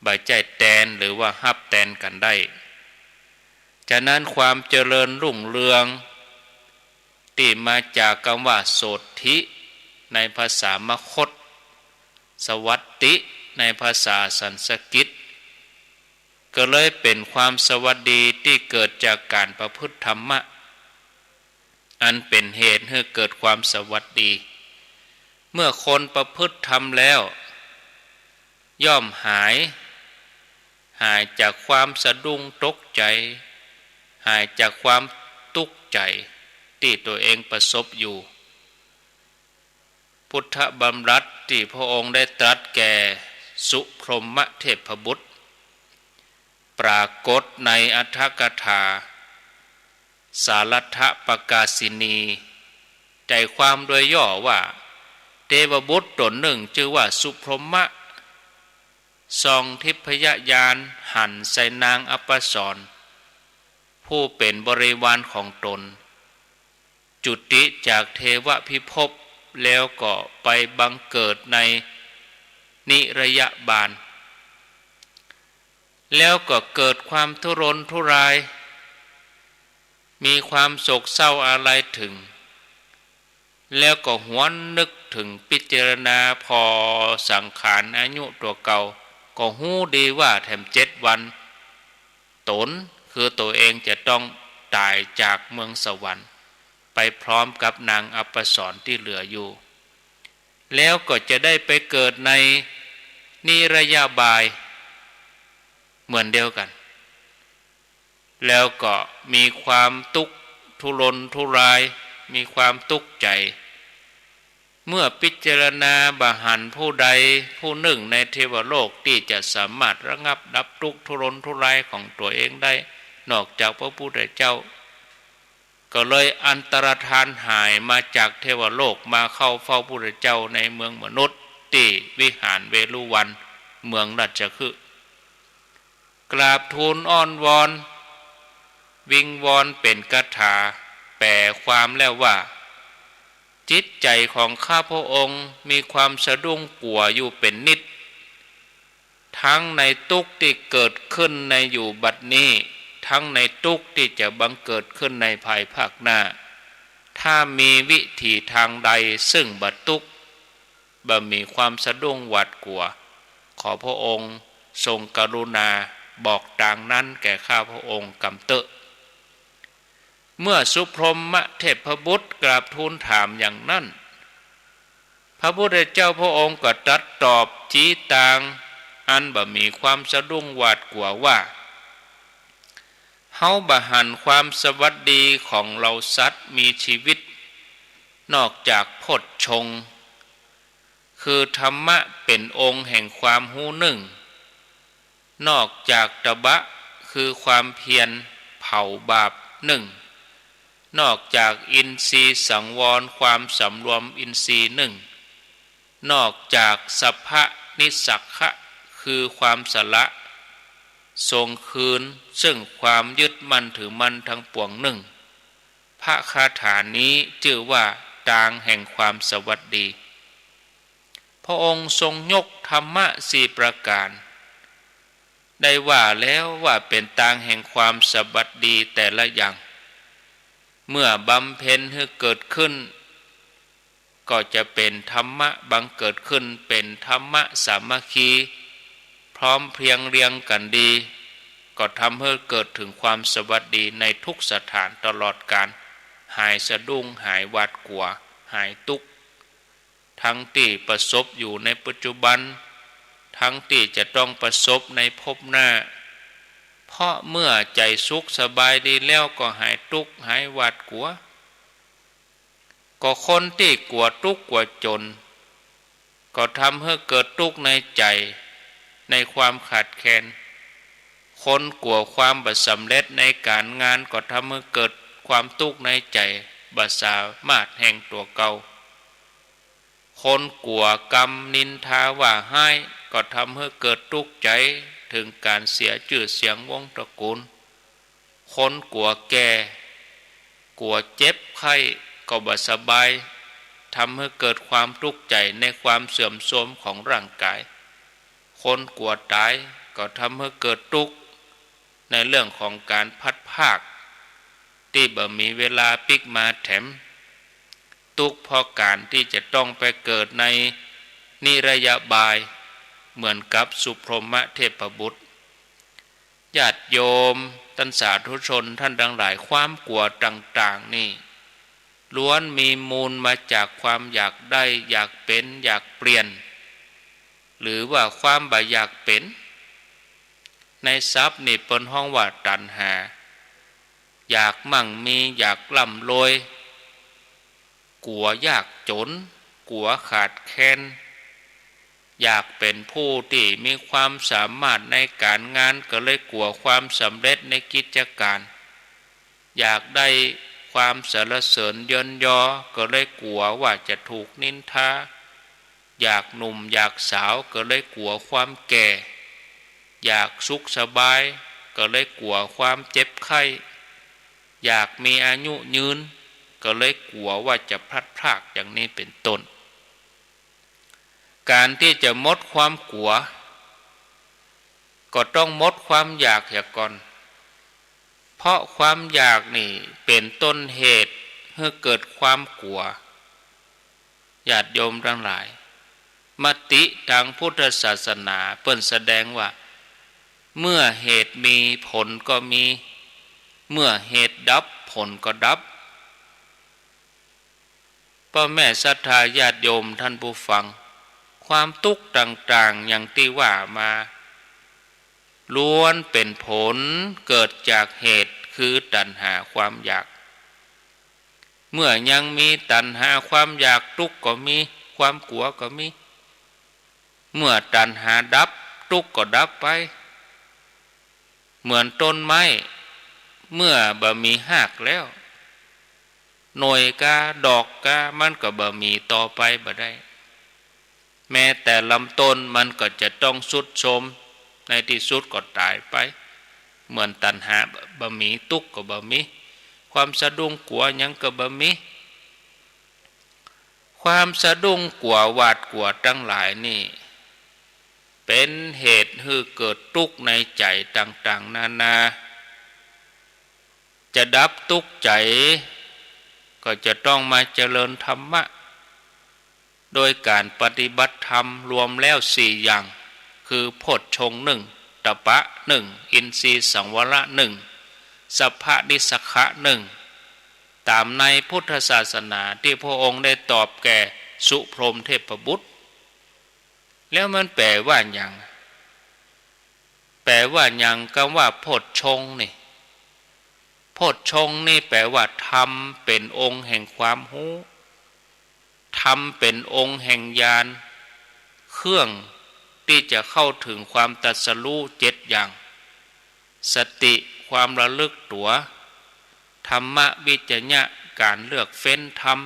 บ่ใจ้แตนหรือว่าฮับแตนกั๋นได้ ฉะนั้นความเจริญรุ่งเรือง ตี้มาจากกำว่าโสตถิ ในภาษามคธ สวัตติ ในภาษาสันสกฤต ก็เลยเป๋นความสวัสดีตี้เกิดจากก๋านประพฤติธรรมะ อันเป๋นเหตุหื้อเกิดความสวัสดี เมื่อคนประพฤติธรรมแล้ว ย่อมหาย หายจากความสะดุ้งตกใจ๋ หายจากความตุ๊กข์ใจ๋ตี้ตั๋วเองประสบอยู่ พุทธดำรัสตี้พระองค์ได้ตรัสแก่สุพรหมเทพบุตร ปรากฏในอัฏฐกถา สารัตถปกาสินี ใจ๋ความโดยย่อว่า เทวบุตรต๋นนึ่งจื้อว่าสุพรหมะ ส่องทิพยญาณหันใส่นางอัปสร ผู้เป๋นบริวารของต๋น จุติจากเทวพิภพ แล้วก็ไปบังเกิดในนิรยบาล แล้วก็เกิดความทุรนทุราย มีความโศกเศร้าอาลัยเถิง แล้วก็หวนนึกเถิงพิจารณาผ่อสังขารอายุตั๋วเก่า ก็ฮู้ดีว่าแถมเจ็ดวัน ต๋นคือตั๋วเองจะต้องต๋ายจากเมืองสวรรค์ ไปพร้อมกับนางอัปสรตี้เหลืออยู่ แล้วก็จะได้ไปเกิดในนิรยบาลเหมือนเดียวกั๋น แล้วก็มีความตุ๊กข์ทุรนทุราย มีความตุ๊กข์ใจ๋ เมื่อพิจารณาบ่หันผู้ใดผู้นึ่งในเทวโลกตี้จะสามารถระงับดับตุ๊กข์ทุรนทุรายของตั๋วเองได้ นอกจากพระพุทธเจ้า ก็เลยอันตรธานหายมาจากเทวโลกมาเข้าเฝ้าพุทธเจ้าในเมืองมนุษย์ตี้วิหารเวฬุวัน เมืองราชคฤห์ กราบทูลอ้อนวอน วิงวอนเป๋นคาถาแป๋ความแล้วว่า จิตใจ๋ของข้าพระองค์มีความสะดุ้งกั๋วอยู่เป๋นนิด ทั้งในตุ๊กข์ตี้เกิดขึ้นในอยู่บัดนี้ ทั้งในตุ๊กข์ตี้จะบังเกิดขึ้นในภายภาคหน้า ถ้ามีวิถีตางใดซึ่งบ่ตุ๊กข์ บ่มีความสะดุ้งหวาดกั๋ว ขอพระองค์ทรงกรุณาบอกตางนั้นแก่ข้าพระองค์กำเต๊อะ เมื่อสุพรหมเทพบุตรกราบทูลถามอย่างนั้น พระพุทธเจ้าพระองค์ก็ตรัสตอบจี๊ตางอันบ่มีความสะดุ้งหวาดกั๋วว่า เฮาบ่หันความสวัสดีของเหล่าสัตว์มีชีวิต นอกจากโพชฌงค์ คือธรรมะเป๋นองค์แห่งความฮู้นึ่ง นอกจากตบะ คือความเพียรเผาบาปนึ่ง นอกจากอินทรีย์สังวร ความสำรวมอินทรีย์นึ่ง นอกจากสัพพนิสสักขะ คือความสละ ทรงคืนซึ่งความยึดมั่นถือมั่นทั้งปวงนึ่ง พระคาถานี้จื้อว่าตางแห่งความสวัสดี พระองค์ทรงยกธรรมะสี่ประก๋าน ได้ว่าแล้วว่าเป๋นตางแห่งความสวัสดีแต่ละอย่าง เมื่อบำเพ็ญหื้อเกิดขึ้น ก็จะเป๋นธรรมะบังเกิดขึ้น เป๋นธรรมะสามัคคี พร้อมเพรียงเรียงกั๋นดี ก็ทำหื้อเกิดเถิงความสวัสดีในทุกสถานตลอดกาล หายสะดุ้ง หายหวาดกั๋ว หายตุ๊กข์ ทั้งตี้ประสบอยู่ในปัจจุบัน ทั้งตี้จะต้องประสบในภพหน้า เพราะเมื่อใจ๋สุขสบายดีแล้วก็หายตุ๊กข์ หายหวาดกั๋ว ก็คนตี้กั๋วตุ๊กข์กั๋วจ๋น ก็ทำหื้อเกิดตุ๊กข์ในใจ๋ ในความขาดแคลน คนกั๋วความบ่สำเร็จในก๋านงาน ก็ทำหื้อเกิดความตุ๊กข์ในใจ๋ บ่สามารถแห่งตั๋วเก่า คนกั๋วกำนินทาว่าฮ้าย ก็ทำหื้อเกิดตุ๊กข์ใจ๋ เถิงก๋านเสียจื้อเสียงวงศ์ตระกูล คนกั๋วแก่ กั๋วเจ็บไข้ ก็บ่สบาย ทำหื้อเกิดความตุ๊กข์ใจ๋ในความเสื่อมโทรมของร่างกาย คนกั๋วต๋าย ก็ทำหื้อเกิดตุ๊กข์ในเรื่องของก๋านพลัดพราก ตี้บ่มีเวลาปิ๊กมาแถม ตุ๊กข์เพราะก๋านตี้จะต้องไปเกิดในนิรยาบาย เหมือนกับสุพรหมเทพบุตร ญาติโยมต้านสาธุชนต้านตังหลาย ความกั๋วต่างๆ นี่ ล้วนมีมูลมาจากความอยากได้ อยากเป๋น อยากเปลี่ยน หรือว่าความบ่อยากเป๋น ในศัพท์นี่เปิ้นฮ้องว่าตัณหา อยากมั่งมี อยากร่ำรวย กั๋วยากจ๋น กั๋วขาดแคลน อยากเป๋นผู้ตี้มีความสามารถในก๋านงาน ก็เลยกั๋วความสำเร็จในกิจก๋าน อยากได้ความสรรเสริญเยินยอ ก็เลยกั๋วว่าจะถูกนินทา อยากหนุ่มอยากสาว ก็เลยกั๋วความแก่ อยากสุขสบาย ก็เลยกั๋วความเจ็บไข้ อยากมีอายุยืน ก็เลยกั๋วว่าจะพลัดพราก อย่างนี้เป๋นต้น ก๋านตี้จะหมดความกั๋ว ก็ต้องหมดความอยากเหียก่อน เพราะความอยากนี่เป๋นต้นเหตุหื้อเกิดความกั๋ว ญาติโยมตังหลาย มติตางพุทธศาสนาเปิ้นแสดงว่า เมื่อเหตุมีผลก็มี เมื่อเหตุดับผลก็ดับ ป้อแม่ศรัทธาญาติโยมต้านผู้ฟัง ความตุ๊กข์ต่างๆ อย่างตี้ว่ามา ล้วนเป๋นผลเกิดจากเหตุคือตัณหาความอยาก เมื่อยังมีตัณหาความอยาก ตุ๊กข์ก็มี ความกั๋วก็มี เมื่อตัณหาดับ ตุ๊กข์ก็ดับไป เหมือนต้นไม้ เมื่อบ่มีฮากแล้ว หน่วยกา ดอกกา มันก็บ่มีต่อไปบ่ได้ แม้แต่ลำต้นมันก็จะต้องทรุดโทรม ในตี้สุดก็ต๋ายไป เหมือนตัณหาบ่มี ตุ๊กข์ก็บ่มี ความสะดุ้งกั๋วหยังก็บ่มี ความสะดุ้งกั๋วหวาดกั๋วตังหลายนี่ เป๋นเหตุหื้อเกิดตุ๊กข์ในใจ๋ต่างๆ นานา จะดับตุ๊กข์ใจ๋ ก็จะต้องมาเจริญธรรมะ โดยก๋านปฏิบัติธรรมรวมแล้วสี่อย่าง คือโพชฌงค์หนึ่ง ตปะหนึ่ง อินทรีย์สังวรหนึ่ง สัพพะนิสสะขะหนึ่ง ต๋ามในพุทธศาสนาตี้พระองค์ได้ตอบแก่สุพรหมเทพบุตร แล้วมันแปลว่าหยัง แปลว่าหยัง กำว่าโพชฌงค์นี่ โพชฌงค์นี่แปลว่าธรรมเป๋นองค์แห่งความฮู้ ธรรมเป๋นองค์แห่งญาณ เครื่องตี้จะเข้าเถิงความตรัสรู้เจ็ดอย่าง สติ ความระลึกตั๋ว ธัมมวิจจะ ก๋านเลือกเฟ้นธรรม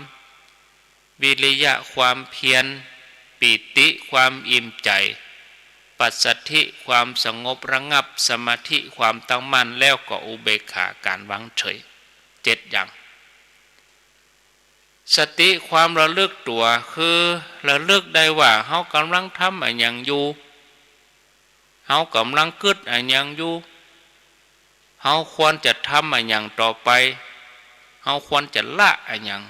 วิริยะ ความเพียร ปีติ ความอิ่มใจ๋ ปัสสัทธิ ความสงบระงับ สมาธิ ความตั้งมั่น แล้วก็อุเบกขา ก๋านวางเฉย เจ็ดอย่าง สติ ความระลึกตั๋ว คือระลึกได้ว่าเฮากำลังทำอะหยังอยู่ เฮากำลังกึ๊ดอะหยังอยู่ เฮาควรจะทำอะหยังต่อไป เฮาควรจะละอะหยัง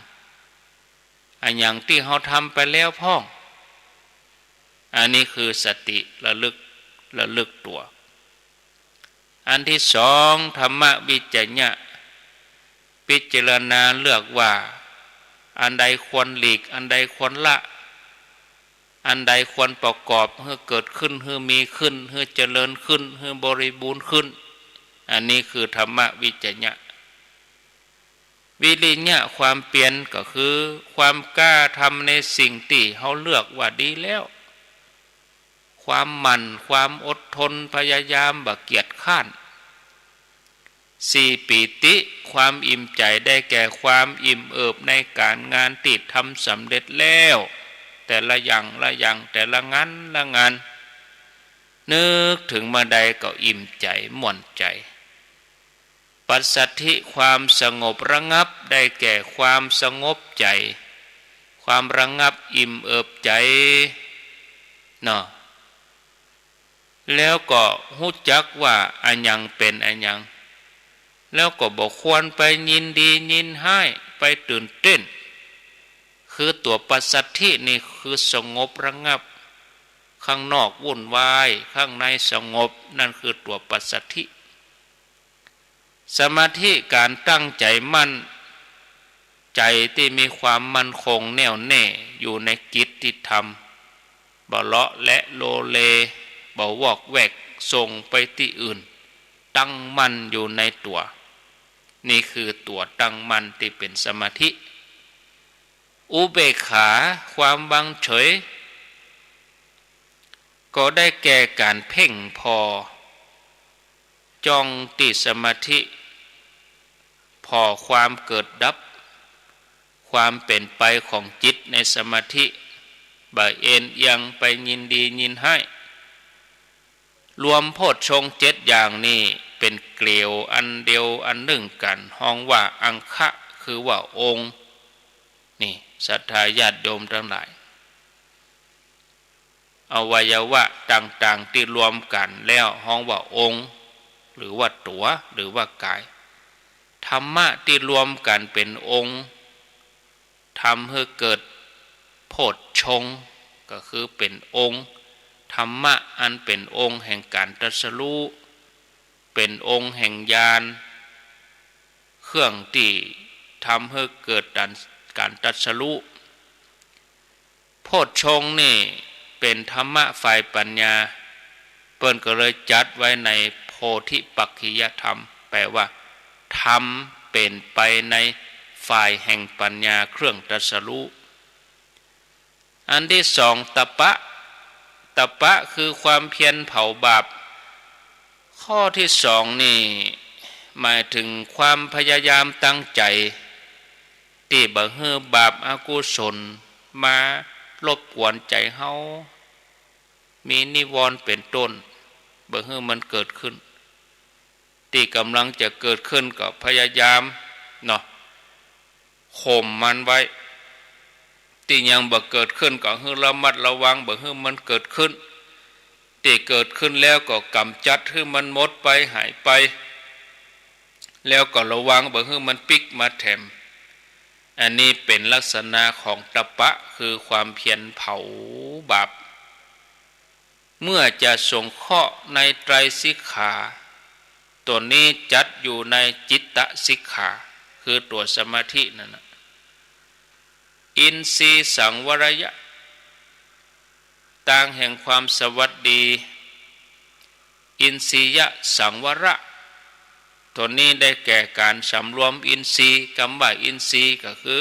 อะหยังตี้เฮาทำไปแล้วพ่อง อันนี้คือสติระลึก ระลึกตั๋ว อันตี้สอง ธัมมวิจจะ พิจารณาเลือกว่า อันใดควรหลีก อันใดควรละ อันใดควรประกอบหื้อเกิดขึ้น หื้อมีขึ้น หื้อเจริญขึ้น หื้อบริบูรณ์ขึ้น อันนี้คือธัมมวิจจะ วิริยะ ความเพียร ก็คือความกล้าทำในสิ่งตี้เฮาเลือกว่าดีแล้ว ความหมั่น ความอดทน พยายามบ่เกียจคร้าน สี่ ปีติ ความอิ่มใจ๋ ได้แก่ความอิ่มเอิบในก๋านงานตี้ทำสำเร็จแล้ว แต่ละอย่างละอย่าง แต่ละงานละงาน นึกเถิงเมื่อใดก็อิ่มใจ๋ ม่วนใจ๋ ปัสสัทธิ ความสงบระงับ ได้แก่ความสงบใจ๋ ความระงับอิ่มเอิบใจ๋ เนาะ แล้วก็ฮู้จักว่าอะหยังเป๋นอะหยัง แล้วก็บ่ควรไปยินดียินฮ้าย ไปตื่นเต้น คือตั๋วปัสสัทธินี่คือสงบระงับ ข้างนอกวุ่นวาย ข้างในสงบ นั่นคือตั๋วปัสสัทธิ สมาธิก๋านตั้งใจ๋มั่น ใจ๋ตี้มีความมั่นคงแน่วแน่อยู่ในกิจตี้ทำ บ่เลาะแหละโลเล บ่วอกแวกส่งไปตี้อื่น ตั้งมั่นอยู่ในตั๋ว นี่คือตั๋วตั้งมั่นตี้เป๋นสมาธิ อุเบกขา ความวางเฉย ก็ได้แก่ก๋านเพ่งผ่อ จ้องตี้สมาธิ ผ่อความเกิดดับ ความเป๋นไปของจิตในสมาธิ บ่เอนเอียงไปยินดียินฮ้าย รวมโพชฌงค์เจ็ดอย่างนี้เป๋นเกลียวอันเดียวอันนึ่งกั๋น ฮ้องว่าอังคะ คือว่าองค์ นี่ ศรัทธาญาติโยมตังหลาย อวัยวะต่างๆ ตี้รวมกั๋นแล้วฮ้องว่าองค์ หรือว่าตั๋ว หรือว่ากาย ธรรมะตี้รวมกั๋นเป๋นองค์ ทำหื้อเกิดโพชฌงค์ ก็คือเป๋นองค์ ธรรมะอันเป๋นองค์แห่งก๋านตรัสรู้ เป๋นองค์แห่งญาณ เครื่องตี้ทำหื้อเกิดก๋าน ก๋านตรัสรู้ โพชฌงค์นี่เป๋นธรรมะฝ่ายปัญญา เปิ้นก็เลยจัดไว้ในโพธิปักขิยธรรม แปลว่า ธรรมเป๋นไปในฝ่ายแห่งปัญญาเครื่องตรัสรู้ อันตี้สอง ตะปะ ตะปะคือความเพียรเผาบาป ข้อตี้สองนี่หมายเถิงความพยายามตั้งใจ๋ ตี้บ่หื้อบาปอกุศลมารบกวนใจ๋เฮา มีนิวรณ์เป๋นต้น บ่หื้อมันเกิดขึ้น ตี้ก่ำลังจะเกิดขึ้นก็พยายามเนาะ ข่มมันไว้ ตี้ยังบ่เกิดขึ้นก็หื้อระมัดระวัง บ่หื้อมันเกิดขึ้น ตี้เกิดขึ้นแล้วก็ก๋ำจัดหื้อมันหมดไป หายไป แล้วก็ระวังบ่หื้อมันปิ๊กมาแถม อันนี้เป๋นลักษณะของตะปะ คือความเพียรเผาบาป เมื่อจะสงเคราะห์ในไตรสิกขา ตั๋วนี้จัดอยู่ในจิตตสิกขา คือตั๋วสมาธินั่นน่ะ อินทรีย์สังวรยะ ตางแห่งความสวัสดี อินทรียสังวระ ตั๋วนี้ได้แก่ก๋านสำรวมอินทรีย์ กำว่าอินทรีย์ก็คือ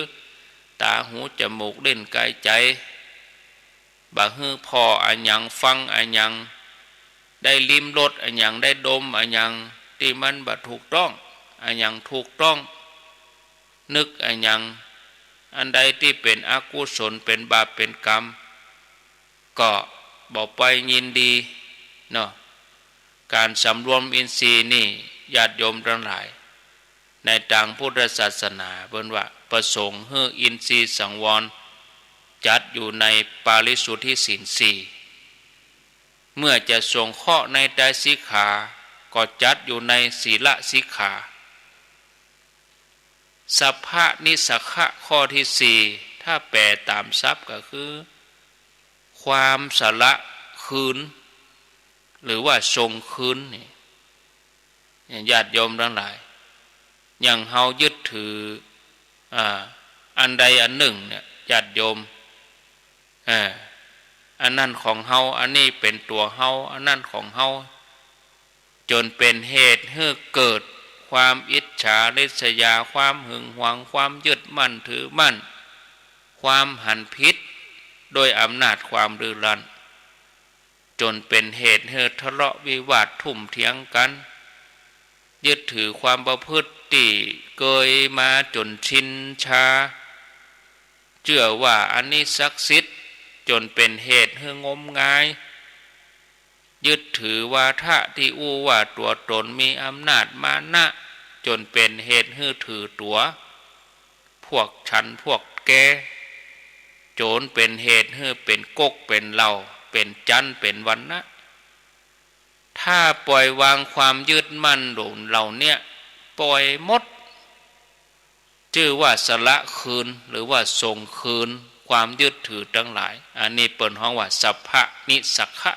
ต๋า หู จ๋มูก ลิ้น ก๋าย ใจ๋ บ่หื้อผ่ออะหยัง ฟังอะหยัง ได้ลิ้มรสอะหยัง ได้ดมอะหยัง ตี้มันบ่ถูกต้อง อะหยังถูกต้อง นึกอะหยัง อันใดตี้เป๋นอกุศล เป๋นบาป เป๋นกรรม ก็บ่ไปยินดีเนาะ ก๋านสำรวมอินทรีย์นี่ ญาติโยมตังหลาย ในตางพุทธศาสนาเปิ้นว่า ประสงค์หื้ออินทรีย์สังวร จัดอยู่ในปาริสุทธิศีลสี่ เมื่อจะสงเคราะห์ในไตรสิกขา ก็จัดอยู่ในศีลสิกขา สัพพนิสสะขะ ข้อตี้สี่ ถ้าแปลต๋ามศัพท์ก็คือ ความสละคืน หรือว่าทรงคืนนี่ เนี่ย ญาติโยมตังหลาย อย่างเฮายึดถือ อ่า อันใดอันนึ่งเนี่ย ญาติโยม อ่า อันนั้นของเฮา อันนี้เป๋นตั๋วเฮา อันนั้นของเฮา จ๋นเป๋นเหตุหื้อเกิดความอิจฉาริษยา ความหึงหวง ความยึดมั่นถือมั่น ความหันผิด โดยอำนาจความดื้อรั้น จ๋นเป๋นเหตุหื้อทะเลาะวิวาททุ่มเถียงกั๋น ยึดถือความประพฤติตี้เกยมาจ๋นชินชา เจื้อว่าอันนี้ศักดิ์สิทธิ์ จ๋นเป๋นเหตุหื้องมงาย ยึดถือวาทะตี้อู้ว่าตั๋วต๋นมีอำนาจมานะ จ๋นเป๋นเหตุหื้อถือตั๋ว พวกฉันพวกแก จ๋นเป๋นเหตุหื้อเป๋นก๊กเป๋นเหล่า เป๋นจันทร์เป๋นวรรณะ ถ้าปล่อยวางความยึดมั่นเหล่าเนี้ย ปล่อยหมด จื้อว่าสละคืน หรือว่าส่งคืนความยึดถือตังหลาย อันนี้เปิ้นฮ้องว่าสัพพนิสสะขะ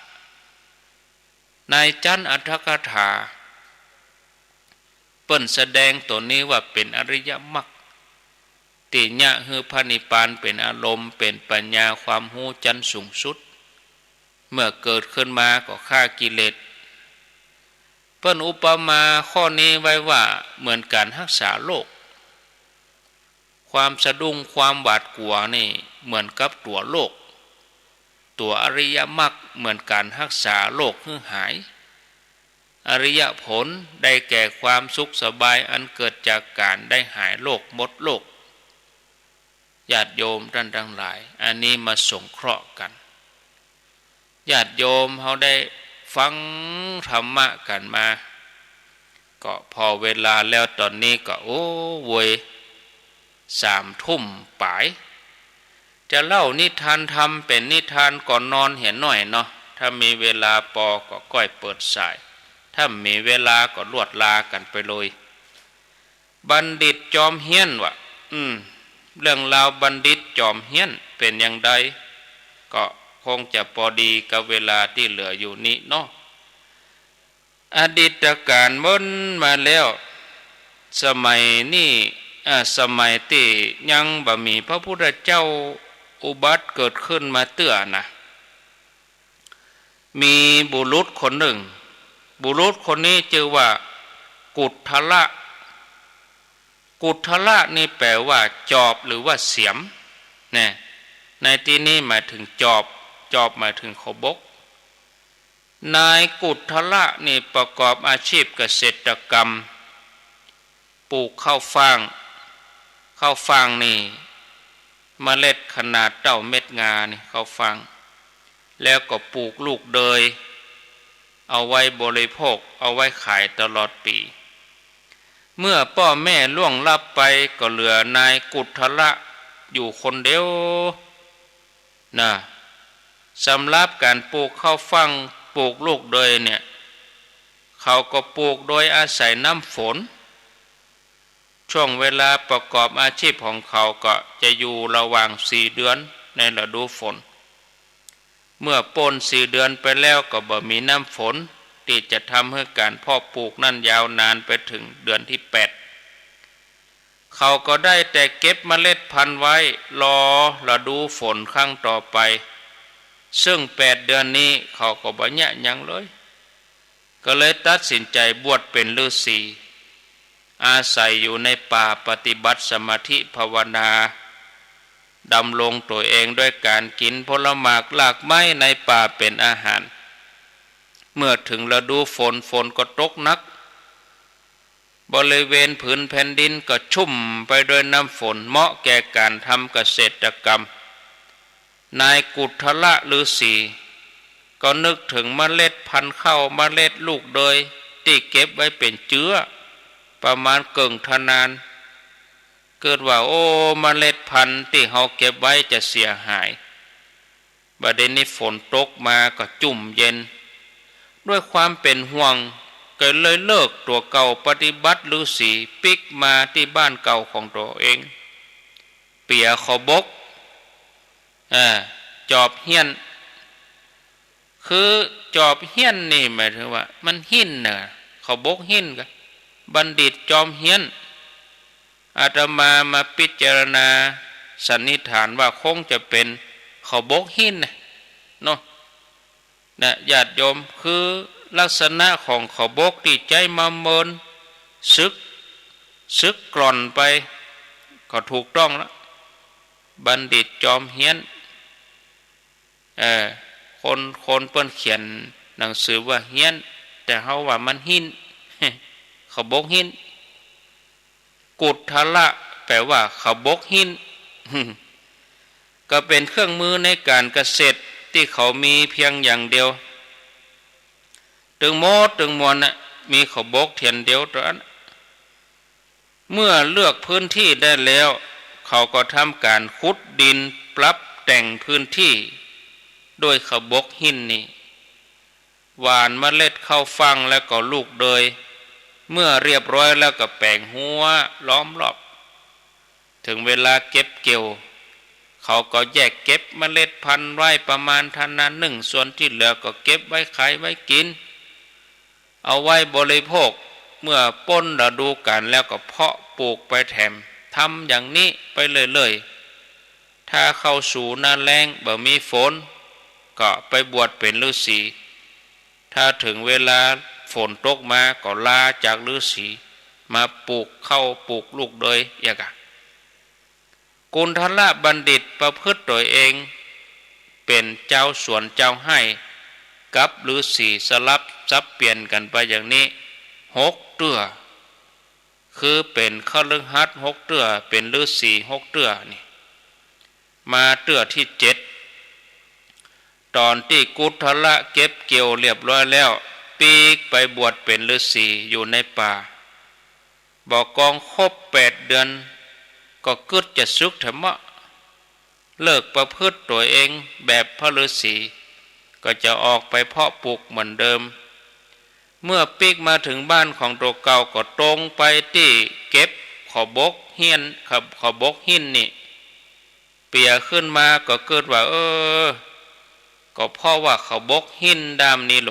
ในจั๊นอัตถกถา เปิ้นแสดงตั๋วนี้ว่าเป๋นอริยมรรค ตี้เยียะหื้อพระนิพพานเป๋นอารมณ์ เป๋นปัญญาความฮู้จั๊นสูงสุด เมื่อเกิดขึ้นมาก็ฆ่ากิเลส เปิ้นอุปมาข้อนี้ไว้ว่าเหมือนก๋านฮักษาโรค ความสะดุ้งความหวาดกลัวนี่เหมือนกับตั๋วโรค ตั๋วอริยมรรคเหมือนก๋านฮักษาโรคหื้อหาย อริยผลได้แก่ความสุขสบายอันเกิดจากก๋านได้หายโรคหมดโรค ญาติโยมต้านตังหลาย อันนี้มาสงเคราะห์กั๋น ญาติโยมเฮาได้ฟังธรรมะกั๋นมา ก็ผ่อเวลาแล้ว ต๋อนนี้ก็ โอ้ เวย สามทุ่มป๋าย จะเล่านิทานธรรมเป๋นนิทานก่อนนอนเหียหน้อยเนาะ ถ้ามีเวลาปอก็ก้อยเปิดสาย ถ้าบ่มีเวลาก็ลวดลากั๋นไปเลย บัณฑิตจอมเฮี้ยนวะ อืม เรื่องราวบัณฑิตจอมเฮี้ยนเป๋นอย่างใด ก็คงจะปอดีกับเวลาตี้เหลืออยู่นี้เนาะ อดีตก๋าลเมินมาแล้ว สมัยนี้ อ่า สมัยตี้ยังบ่มีพระพุทธเจ้าอุบัติเกิดขึ้นมาเตื้อนะ มีบุรุษคนนึ่ง บุรุษคนนี้จื้อว่ากุฏทละ กุฏทละนี่แปลว่าจอบหรือว่าเสียม แน่ ในตี้นี้หมายเถิงจอบ จอบหมายเถิงขบก นายกุฏทละนี่ประกอบอาชีพเกษตรกรรม ปลูกข้าวฟ่าง ข้าวฟ่างนี่เมล็ดขนาดเต้าเม็ดงานี่ ข้าวฟ่าง แล้วก็ปลูกลูกเดือย เอาไว้บริโภค เอาไว้ขายตลอดปี๋ เมื่อป้อแม่ล่วงลับไปก็เหลือนายกุฏทละอยู่คนเดียว นะ สำหรับก๋านปลูกข้าวฟ่าง ปลูกลูกเดือยเนี่ย เขาก็ปลูกโดยอาศัยน้ำฝน ช่วงเวลาประกอบอาชีพของเขาก็จะอยู่ระหว่างสี่เดือนในฤดูฝน เมื่อป๊นสี่เดือนไปแล้วก็บ่มีน้ำฝนตี้จะทำหื้อก๋านเพาะปลูกนั้นยาวนานไปเถิงเดือนตี้แปด เขาก็ได้แต่เก็บเมล็ดพันธุ์ไว้รอฤดูฝนครั้งต่อไป ซึ่งแปดเดือนนี้เขาก็บ่เยียะหยังเลย ก็เลยตัดสินใจ๋บวชเป๋นฤๅษี อาศัยอยู่ในป่าปฏิบัติสมาธิภาวนา ดำรงตั๋วเองด้วยก๋านกิ๋นผลหมากรากไม้ในป่าเป๋นอาหาร เมื่อเถิงฤดูฝน ฝนก็ตกหนัก บริเวณผืนแผ่นดินก็ชุ่มไปด้วยน้ำฝน เหมาะแก่ก๋านทำเกษตรกรรม นายกุฏทละฤๅษีก็นึกเถิงเมล็ดพันธุ์ข้าว เมล็ดลูกเดือยตี้เก็บไว้เป๋นเจื๊อ ประมาณเกิ่งทนาน เกิดว่า โอ้ เมล็ดพันธุ์ตี้เฮาเก็บไว้จะเสียหาย บ่าเดี่ยวนี้ฝนตกมาก็จุ่มเย็น ด้วยความเป๋นห่วง ก็เลยเลิกตั๋วเก่าปฏิบัติฤๅษี ปิ๊กมาตี้บ้านเก่าของตั๋วเอง เปียขบก อ่า จอบเฮี้ยน คือจอบเฮี้ยนนี่หมายเถิงว่ามันหิ้นน่ะ ขบกหิ้นก็ บัณฑิตจอมเฮี้ยน อาตมามาพิจารณาสันนิษฐานว่าคงจะเป๋นขบกหิ้นน่ะ เนาะ นะ ญาติโยม คือลักษณะของขบกตี้ใจ๊มาเมิน สึก สึกกร่อนไป ก็ถูกต้องละ บัณฑิตจอมเฮี้ยน เออ คน คนเปิ้นเขียนหนังสือว่าเฮี้ยน แต่เฮาว่ามันหิ้น ขบกหิ้น กุฏทละ แปลว่าขบกหิ้น ก็เป๋นเครื่องมือในก๋านเกษตรตี้เขามีเพียงอย่างเดียว ตึงหมดตึงมวลน่ะ มีขบกเตียนเดียวเต้าอั้น เมื่อเลือกพื้นที่ได้แล้ว เขาก็ทำก๋านขุดดินปรับแต่งพื้นที่ด้วยขบกหิ้นนี่ หว่านเมล็ดข้าวฟ่างแล้วก็ลูกเดือย เมื่อเรียบร้อยแล้วก็แป๋งฮั้วล้อมรอบ เถิงเวลาเก็บเกี่ยว เขาก็แยกเก็บเมล็ดพันธุ์ไว้ประมาณฐานะนึ่ง ส่วนตี้เหลือก็เก็บไว้ขายไว้กิ๋น เอาไว้บริโภค เมื่อป๊นฤดูกาลแล้วก็เพาะปลูกไปแถม ทำอย่างนี้ไปเรื่อยๆ ถ้าเข้าสู่หน้าแล้งบ่มีฝน ก็ไปบวชเป๋นฤๅษี ถ้าเถิงเวลาฝนตกมาก็ลาจากฤๅษี มาปลูกข้าวปลูกลูกเดือยเอียกะ กุณฑลบัณฑิตประพฤติตั๋วเองเป๋นจาวสวนจาวไฮ่กับฤๅษี สลับสับเปลี่ยนกั๋นไปอย่างนี้หกเตื้อ คือเป๋นคฤหัสถ์หกเตื้อ เป๋นฤๅษีหกเตื้อนี่ มาเตื้อตี้เจ็ด ต๋อนตี้กุณฑละเก็บเกี่ยวเรียบร้อยแล้ว ปิ๊กไปบวชเป๋นฤๅษีอยู่ในป่า บ่ากองครบแปดเดือน ก็กึ๊ดจะสึกแถมเมาะ เลิกประพฤติตั๋วเองแบบพระฤๅษี ก็จะออกไปเพาะปลูกเหมือนเดิม เมื่อปิ๊กมาเถิงบ้านของตั๋วเก่าก็ตรงไปตี้เก็บข้าวบกเฮี้ยน ข้าว ข้าวบกหิ้นนี่ เปียขึ้นมาก็กึ๊ดว่า เออ ก็เพราะว่าข้าวบกหิ้นด้ามนี้โล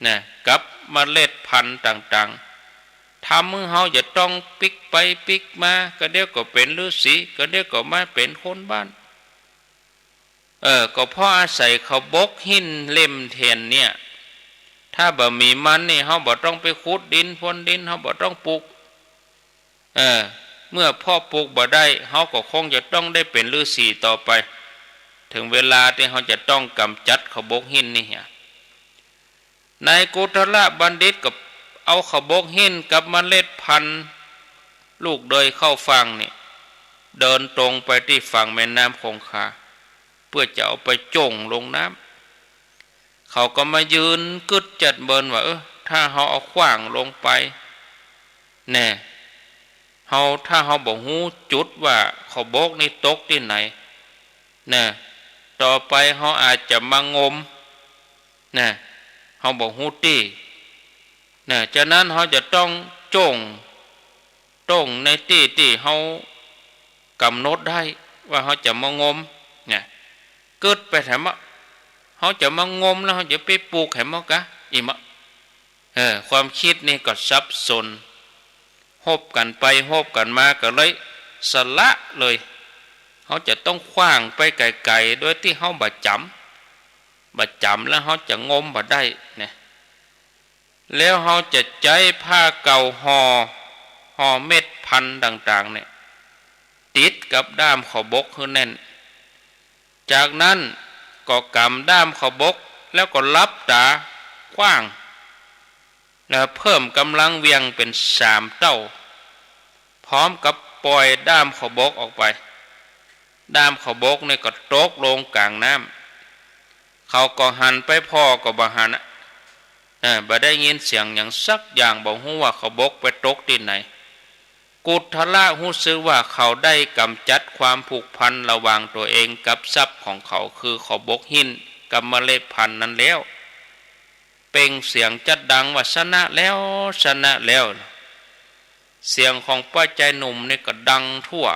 นะ กับเมล็ดพันธุ์ต่างๆ ทำหื้อเฮาจะต้องปิ๊กไปปิ๊กมา กะเดี๋ยวก็เป๋นฤๅษี กะเดี๋ยวก็มาเป๋นคนบ้าน เออ ก็เพราะอาศัยข้าวบกหิ้นเล่มเตียนเนี่ย ถ้าบ่มีมันนี่ เฮาบ่ต้องไปขุดดินพรวนดิน เฮาบ่ต้องปลูก เออ เมื่อเพาะปลูกบ่ได้ เฮาก็คงจะต้องได้เป๋นฤๅษีต่อไป เถิงเวลาตี้เฮาจะต้องก๋ำจัดข้าวบกหิ้นนี่เหีย นายกุณฑลบัณฑิตก็เอาข้าวบกหิ้นกับเมล็ดพันธุ์ลูกเดือยเข้าฟางนี่ เดินตรงไปตี้ฝั่งแม่น้ำคงคา เปื้อจะเอาไปโจ้งลงน้ำ เขาก็มายืนกึ๊ดจัดเมินว่า เออ ถ้าเฮาเอาขว้างลงไป แน่ เฮา ถ้าเฮาบ่ฮู้จุดว่าข้าวบกนี่ตกตี้ไหน แน่ ต่อไปเฮาอาจจะมางม แน่ เฮาบ่ฮู้ตี้ แน่ ฉะนั้นเฮาจะต้องโจ้ง โจ้งในตี้ตี้เฮากำหนดได้ว่าเฮาจะมางม แน่ กึ๊ดไปแถมเมาะ เฮาจะมางมแล้วเฮาจะไปปลูกแถมเมากะ อี้เมาะ เออ ความกึ๊ดนี่ก็สับสน ฮบกั๋นไปฮบกั๋นมาก็เลยสละเลย เฮาจะต้องขว้างไปไก๋ๆ โดยตี้เฮาบ่จ๋ำ บ่จ๋ำแล้วเฮาจะงมบ่ได้ แน่ แล้วเฮาจะใจ๊ผ้าเก่าห่อ ห่อเม็ดพันธุ์ต่างๆ เนี่ย ติดกับด้ามข้าวบกหื้อแน่น จากนั้นก็ก๋ำด้ามข้าวบก แล้วก็หลับต๋าขว้าง แล้วเพิ่มก๋ำลังเหวี่ยงเป๋นสามเต้า พร้อมกับป่อยด้ามข้าวบกออกไป ด้ามข้าวบกนี่ก็ตกลงก๋างน้ำ เขาก็หันไปผ่อก็บ่หันอะ เออ บ่ได้ยินเสียงหยังสักอย่าง บ่ฮู้ว่าข้าวบกไปตกตี้ไหน กุณฑละฮู้สึกว่าเขาได้ก๋ำจัดความผูกพันระหว่างตั๋วเองกับทรัพย์ของเขา คือข้าวบกหิ้นกับเมล็ดพันธุ์นั้นแล้ว เปล่งเสียงจัดดังว่า ชนะแล้ว ชนะแล้ว เสียงของป้อจายหนุ่มนี่ก็ดังทั่ว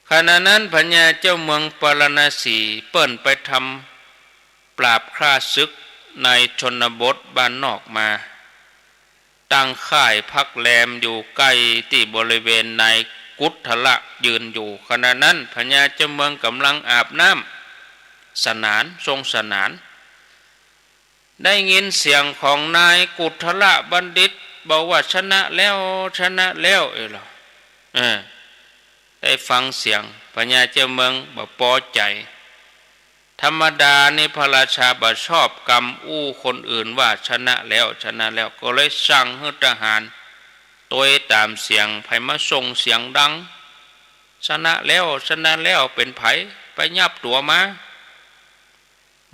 ขณะนั้นพญาเจ้าเมืองปาราณสีเปิ้นไปทำปราบข้าศึกในชนบทบ้านนอกมา ตั้งค่ายพักแรมอยู่ใก้ตี้บริเวณนายกุณฑละยืนอยู่ ขณะนั้นพญาเจ้าเมืองก๋ำลังอาบน้ำสนาน ทรงสนาน ได้ยินเสียงของนายกุณฑละบัณฑิตบอกว่า ชนะแล้ว ชนะแล้ว เอ้ยเหรอ เออ ได้ฟังเสียง พญาเจ้าเมืองบ่ปอใจ๋ ธรรมดานี่พระราชาบ่ชอบกำอู้คนอื่นว่าชนะแล้ว ชนะแล้ว ก็เลยสั่งหื้อทหารตวยต๋ามเสียง ใผมาส่งเสียงดัง ชนะแล้ว ชนะแล้ว เป๋นใผ ไปยับตั๋วมา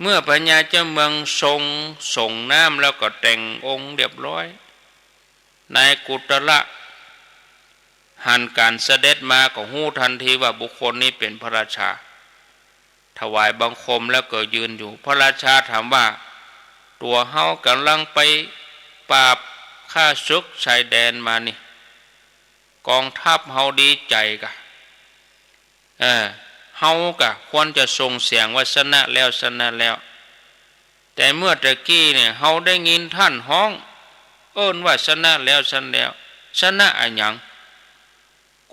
เมื่อพญาเจ้าเมืองทรงสรงน้ำแล้วก็แต่งองค์เรียบร้อย นายกุณฑละหันก๋านเสด็จมาก็ฮู้ทันทีว่าบุคคลนี้เป๋นพระราชา ถวายบังคมแล้วก็ยืนอยู่ พระราชาถามว่า ตั๋วเฮาก๋ำลังไปปราบข้าศึกชายแดนมานี่ กองทัพเฮาดีใจ๋ก่ะ เออ เฮาก่ะควรจะส่งเสียงว่าชนะแล้ว ชนะแล้ว แต่เมื่อตะกี้เนี่ย เฮาได้ยินต้านฮ้อง เอิ้นว่าชนะแล้ว ชนะแล้ว ชนะอะหยัง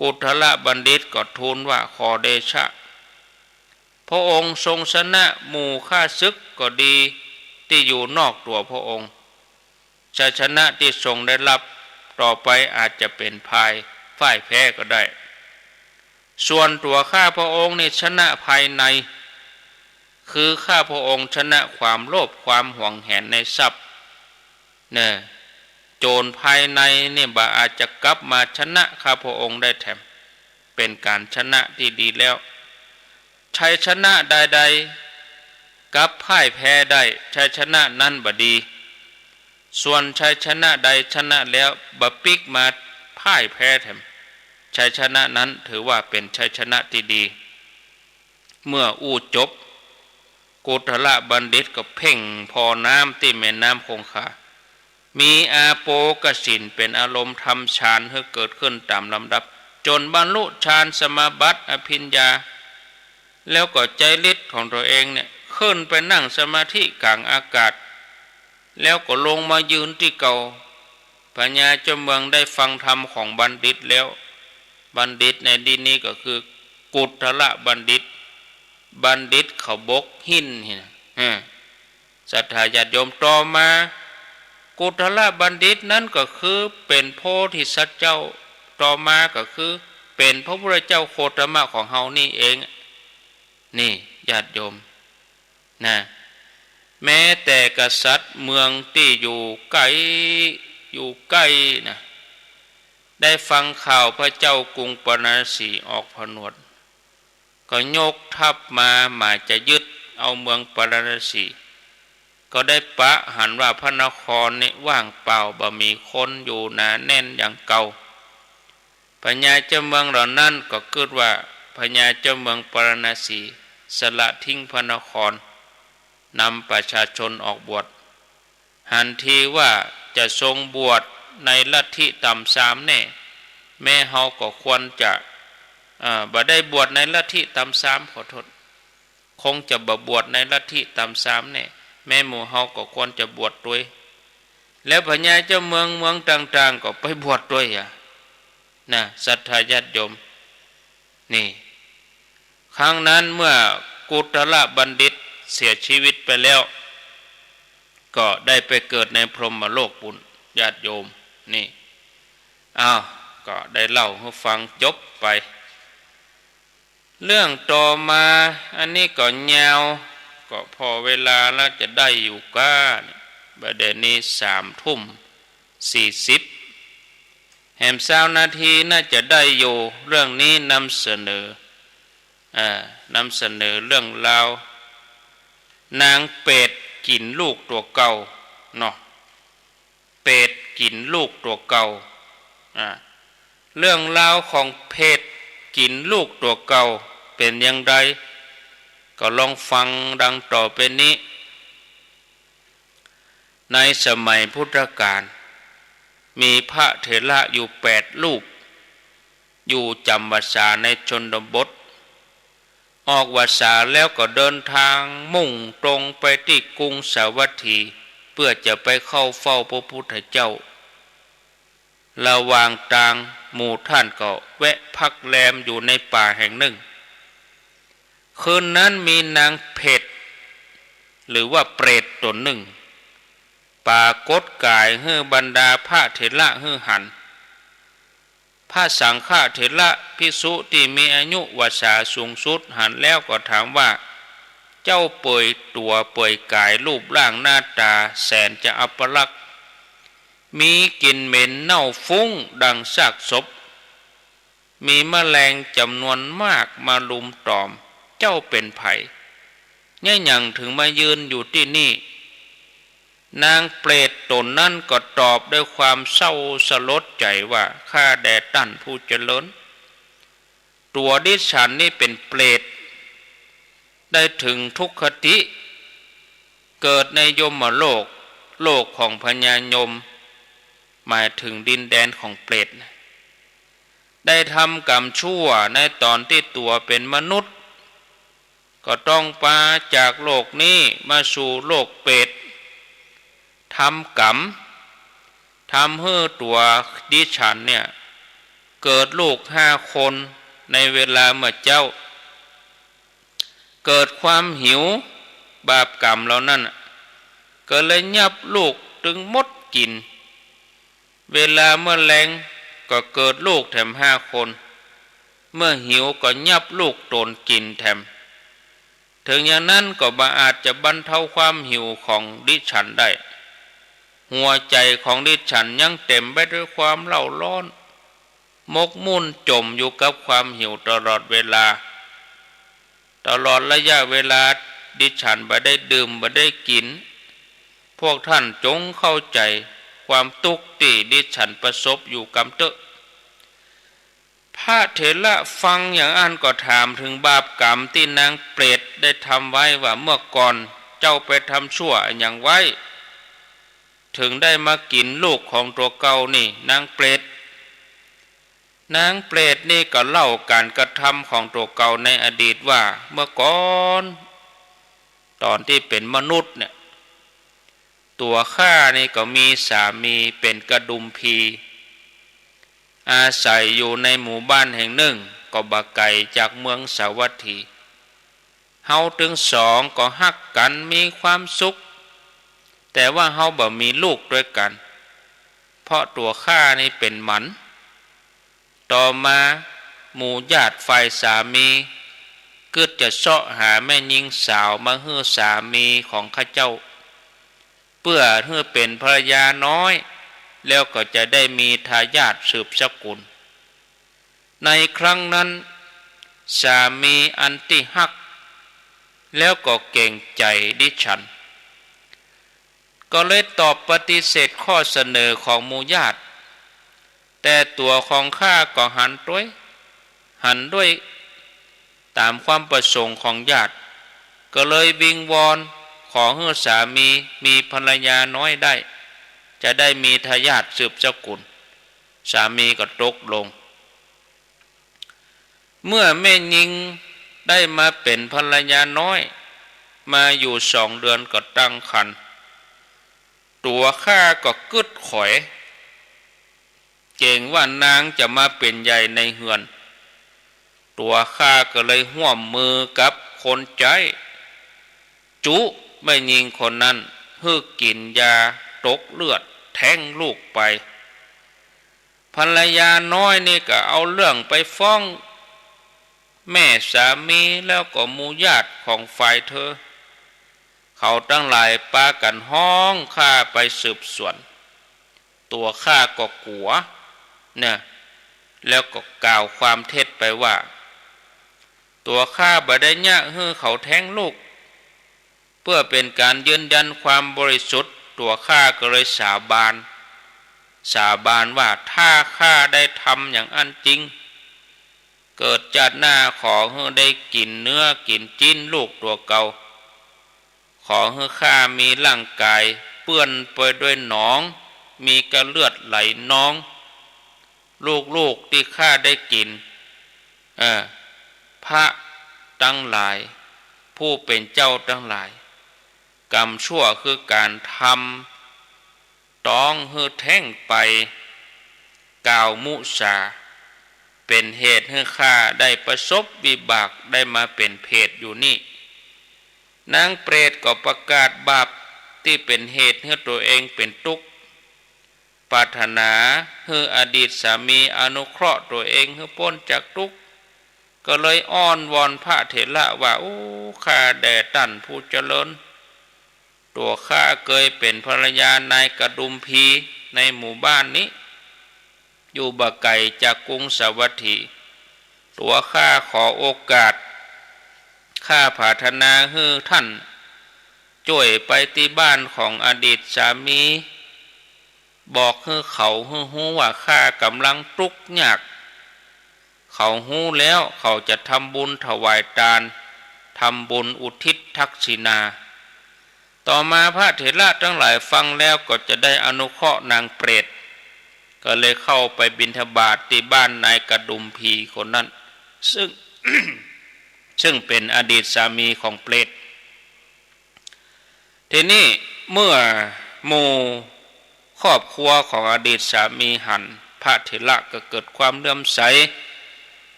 กุฏลบัณฑิตก็ทูลว่า ขอเดชะ พระองค์ทรงชนะหมู่ข้าศึกก็ดี ตี้อยู่นอกตั๋วพระองค์ ชัยชนะตี้ทรงได้รับต่อไปอาจจะเป๋นฝ่าย ฝ่ายแพ้ก็ได้ ส่วนตั๋วข้าพระองค์นี่ชนะภายใน คือข้าพระองค์ชนะความโลภ ความหวงแหนในทรัพย์ เนี่ย โจรภายในนี่บ่อาจจะกลับมาชนะข้าพระองค์ได้แถม เป๋นก๋านชนะตี้ดีแล้ว ชัยชนะใดๆ กลับพ่ายแพ้ได้ ชัยชนะนั้นบ่ดี ส่วนชัยชนะใดชนะแล้วบ่ปิ๊กมาพ่ายแพ้แถม ชัยชนะนั้นถือว่าเป๋นชัยชนะตี้ดี เมื่ออู้จบ กุฏลบัณฑิตก็เพ่งผ่อน้ำตี้แม่น้ำคงคา มีอาโปกสินเป๋นอารมณ์ ทำฌานหื้อเกิดขึ้นต๋ามลำดับ จ๋นบรรลุฌานสมาบัติอภิญญา แล้วก็ใจ๊ฤทธิ์ของตั๋วเองเนี่ย ขึ้นไปนั่งสมาธิก๋างอากาศ แล้วก็ลงมายืนตี้เก่า พญาเจ้าเมืองได้ฟังธรรมของบัณฑิตแล้ว บัณฑิตในที่นี้ก็คือกุฏลบัณฑิต บัณฑิตเขาบกหินนี่นะ เออ ศรัทธาญาติโยม ต่อมา กุฏลบัณฑิตนั้นก็คือเป๋นโพธิสัตว์เจ้า ต่อมาก็คือเป๋นพระพุทธเจ้าโคตมะของเฮานี่เอง นี่ญาติโยมนะ แม้แต่กษัตริย์เมืองตี้อยู่ใก้ อยู่ใก้นะ ได้ฟังข่าวพระเจ้ากรุงปาราณสีออกผนวด ก็ยกทัพมาหมายจะยึดเอาเมืองปาราณสี ก็ได้ปะหันว่าพระนครนี่ว่างเปล่า บ่มีคนอยู่หนาแน่นอย่างเก่า พญาเจ้าเมืองเหล่านั้นก็กึ๊ดว่าพญาเจ้าเมืองปาราณสีสละทิ้งพระนคร นำประชาชนออกบวช หันทีว่าจะทรงบวชในลัทธิต่ำซามแน่ แม้เฮาก็ควรจะ เอ่อ บ่ได้บวชในลัทธิต่ำซาม ขอโทษ คงจะบ่บวชในลัทธิต่ำซามแน่ แม้หมู่เฮาก็ควรจะบวชตวย แล้วพญาเจ้าเมืองเมืองต่างๆ ก็ไปบวชตวยอะ นะ ศรัทธาญาติโยม นี่ ครั้งนั้นเมื่อกุฏลบัณฑิตเสียชีวิตไปแล้ว ก็ได้ไปเกิดในพรหมโลกปุ้น ญาติโยม นี่ อ้าว ก็ได้เล่าหื้อฟังจบไป เรื่องต่อมา อันนี้ก็ยาว ก็ผ่อเวลาแล้วจะได้อยู่ก้า บ่าเดี่ยวนี้สามทุ่มสี่สิบ แหมซาวนาทีน่าจะได้อยู่ เรื่องนี้นำเสนอ อ่า นำเสนอเรื่องราว นางเปรตกิ๋นลูกตั๋วเก่า เนาะ เปรตกิ๋นลูกตั๋วเก่า อ่า เรื่องราวของเปรตกิ๋นลูกตั๋วเก่าเป๋นอย่างใด ก็ลองฟังดังต่อไปนี้ ในสมัยพุทธกาล มีพระเถระอยู่แปดรูป อยู่จ๋ำพรรษาในชนบท ออกพรรษาแล้วก็เดินทางมุ่งตรงไปตี้กรุงสาวัตถี เพื่อจะไปเข้าเฝ้าพระพุทธเจ้า ระหว่างตางหมู่ต้านก็แวะพักแรมอยู่ในป่าแห่งนึ่ง คืนนั้นมีนางเปรต หรือว่าเปรตต๋นนึ่ง ปรากฏก๋ายหื้อบรรดาพระเถระหื้อหัน พระสังฆเถระภิกษุตี้มีอายุพรรษาสูงสุดหันแล้วก็ถามว่า เจ้าเปยตั๋วเปยก๋าย รูปร่างหน้าต๋าแสนจะอัปลักษณ์ มีกลิ่นเหม็นเน่าฟุ้งดังซากศพ มีแมลงจ๋ำนวนมากมารุมต๋อม เจ้าเป๋นใผ เยียะหยังเถิงมายืนอยู่ตี้นี่ นางเปรตต๋นนั้นก็ตอบด้วยความเศร้าสลดใจ๋ว่า ข้าแด่ต้านผู้เจริญ ตั๋วดิฉันนี่เป๋นเปรต ได้เถิงทุกขติ เกิดในยมโลก โลกของพญายม หมายเถิงดินแดนของเปรตนะ ได้ทำกรรมชั่วในต๋อนตี้ตั๋วเป๋นมนุษย์ ก็ต้องปาจากโลกนี้มาสู่โลกเปรต ทำกรรม ทำหื้อตั๋วดิฉันเนี่ย เกิดลูกห้าคนในเวลาเมื่อเจ๊า เกิดความหิว บาปกรรมเหล่านั้นน่ะ ก็เลยยับลูกตึงหมดกิ๋น เวลาเมื่อแลงก็เกิดลูกแถมห้าคน เมื่อหิวก็ยับลูกต๋นกิ๋นแถม เถิงอย่างนั้นก็บ่อาจจะบรรเทาความหิวของดิฉันได้ หัวใจ๋ของดิฉันยังเต๋มไปด้วยความเร่าร้อน หมกมุ่นจ๋มอยู่กับความหิวตลอดเวลา ตลอดระยะเวลาดิฉันบ่ได้ดื่มบ่ได้กิ๋น พวกท่านจงเข้าใจ๋ความตุ๊กข์ตี้ดิฉันประสบอยู่กำเต๊อะ พระเถระฟังอย่างอั้นก็ถามเถิงบาปกรรมตี้นางเปรตได้ทำไว้ว่า เมื่อก่อนเจ้าไปทำชั่วอะหยังไว้ เถิงได้มากิ๋นลูกของตั๋วเก่านี่ นางเปรต นางเปรตนี่ก็เล่าก๋านกระทำของตั๋วเก่าในอดีตว่า เมื่อก่อน ต๋อนตี้เป๋นมนุษย์เนี่ย ตั๋วข้านี่ก็มีสามีเป๋นกระดุมพี อาศัยอยู่ในหมู่บ้านแห่งนึ่ง ก็บ่ไก๋จากเมืองสาวัตถี เฮาตึงสองก็ฮักกั๋นมีความสุข แต่ว่าเฮาบ่มีลูกตวยกั๋น เพราะตั๋วข้านี่เป๋นหมัน ต่อมาหมู่ญาติฝ่ายสามีกึ๊ดจะเซาะหาแม่ญิงสาวมาหื้อสามีของข้าเจ้า เปื้อหื้อเป๋นภรรยาน้อย แล้วก็จะได้มีทายาทสืบสกุล ในครั้งนั้น สามีอันตี้ฮัก แล้วก็เก๋งใจ๋ดิฉัน ก็เลยตอบปฏิเสธข้อเสนอของหมู่ญาติ แต่ตั๋วของข้าก็หันตวย หันด้วยต๋ามความประสงค์ของญาติ ก็เลยวิงวอนขอหื้อสามีมีภรรยาน้อยได้ จะได้มีทายาทสืบสกุล สามีก็ตกลง เมื่อแม่ญิงได้มาเป๋นภรรยาน้อย มาอยู่สองเดือนก็ตั้งครรภ์ ตั๋วข้าก็กึ๊ดขอย เก๋งว่านางจะมาเป๋นใหญ่ในเฮือน ตั๋วข้าก็เลยฮ่วมมือกับคนใจ๊ จุแม่ญิงคนนั้นหื้อกิ๋นยาตกเลือดแท้งลูกไป ภรรยาน้อยนี่ก็เอาเรื่องไปฟ้องแม่สามีแล้วก็หมู่ญาติของฝ่ายเธอ เขาตังหลายปากั๋นฮ้องข้าไปสืบสวน ตั๋วข้าก็กั๋วเนี่ย แล้วก็กล่าวความเท็จไปว่า ตั๋วข้าบ่ได้เยียะหื้อเขาแท้งลูก เปื้อเป๋นก๋านยืนยันความบริสุทธิ์ ตั๋วข้าก็เลยสาบาน สาบานว่าถ้าข้าได้ทำอย่างอั้นจริง เกิดจาติหน้าขอหื้อได้กิ๋นเนื้อกิ๋นจิ๊นลูกตั๋วเก่า ขอหื้อข้ามีร่างก๋ายเปื้อนไปด้วยหนอง มีก้าเลือดไหลนอง ลูกๆ ตี้ข้าได้กิ๋น เออ พระตังหลาย ผู้เป๋นเจ้าตังหลาย กรรมชั่วคือก๋านทำต๊องหื้อแท้งไป กล่าวมุสา เป๋นเหตุหื้อข้าได้ประสบวิบากได้มาเป๋นเปรตอยู่นี่ นางเปรตก็ประกาศบาปตี้เป๋นเหตุหื้อตั๋วเองเป๋นตุ๊กข์ ปรารถนาหื้ออดีตสามีอนุเคราะห์ตั๋วเองหื้อป๊นจากตุ๊กข์ ก็เลยอ้อนวอนพระเถระว่า โอ้ ข้าแด่ต้านผู้เจริญ ตั๋วข้าเกยเป๋นภรรยานายกระดุมพีในหมู่บ้านนี้ อยู่บ่ไก๋จากกรุงสาวัตถี ตั๋วข้าขอโอกาส ข้าปรารถนาหื้อต้านจ้วยไปตี้บ้านของอดีตสามี บอกหื้อเขาหื้อฮู้ว่าข้าก่ำลังตุ๊กข์ยาก เขาฮู้แล้วเขาจะทำบุญถวายตาน ทำบุญอุทิศทักษิณา ต่อมาพระเถระตังหลายฟังแล้วก็จะได้อนุเคราะห์นางเปรต ก็เลยเข้าไปบิณฑบาตตี้บ้านนายกระดุมพีคนนั้น ซึ่ง ซึ่งเป๋นอดีตสามีของเปรต ทีนี้เมื่อหมู่ครอบครัวของอดีตสามีหันพระเถระก็เกิดความเลื่อมใส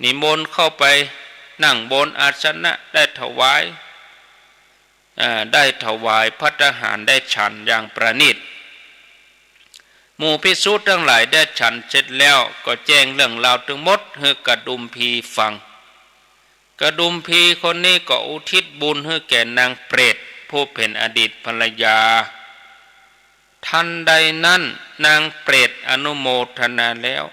นิมนต์เข้าไปนั่งบนอาสนะ ได้ถวาย อ่า ได้ถวายภัตตาหาร ได้ฉันอย่างประณีต หมู่ภิกษุตังหลายได้ฉันเสร็จแล้วก็แจ้งเรื่องราวตึงหมดหื้อกระดุมพีฟัง กระดุมพีคนนี้ก็อุทิศบุญหื้อแก่นางเปรตผู้เป๋นอดีตภรรยา ทันใดนั้นนางเปรตอนุโมทนาแล้ว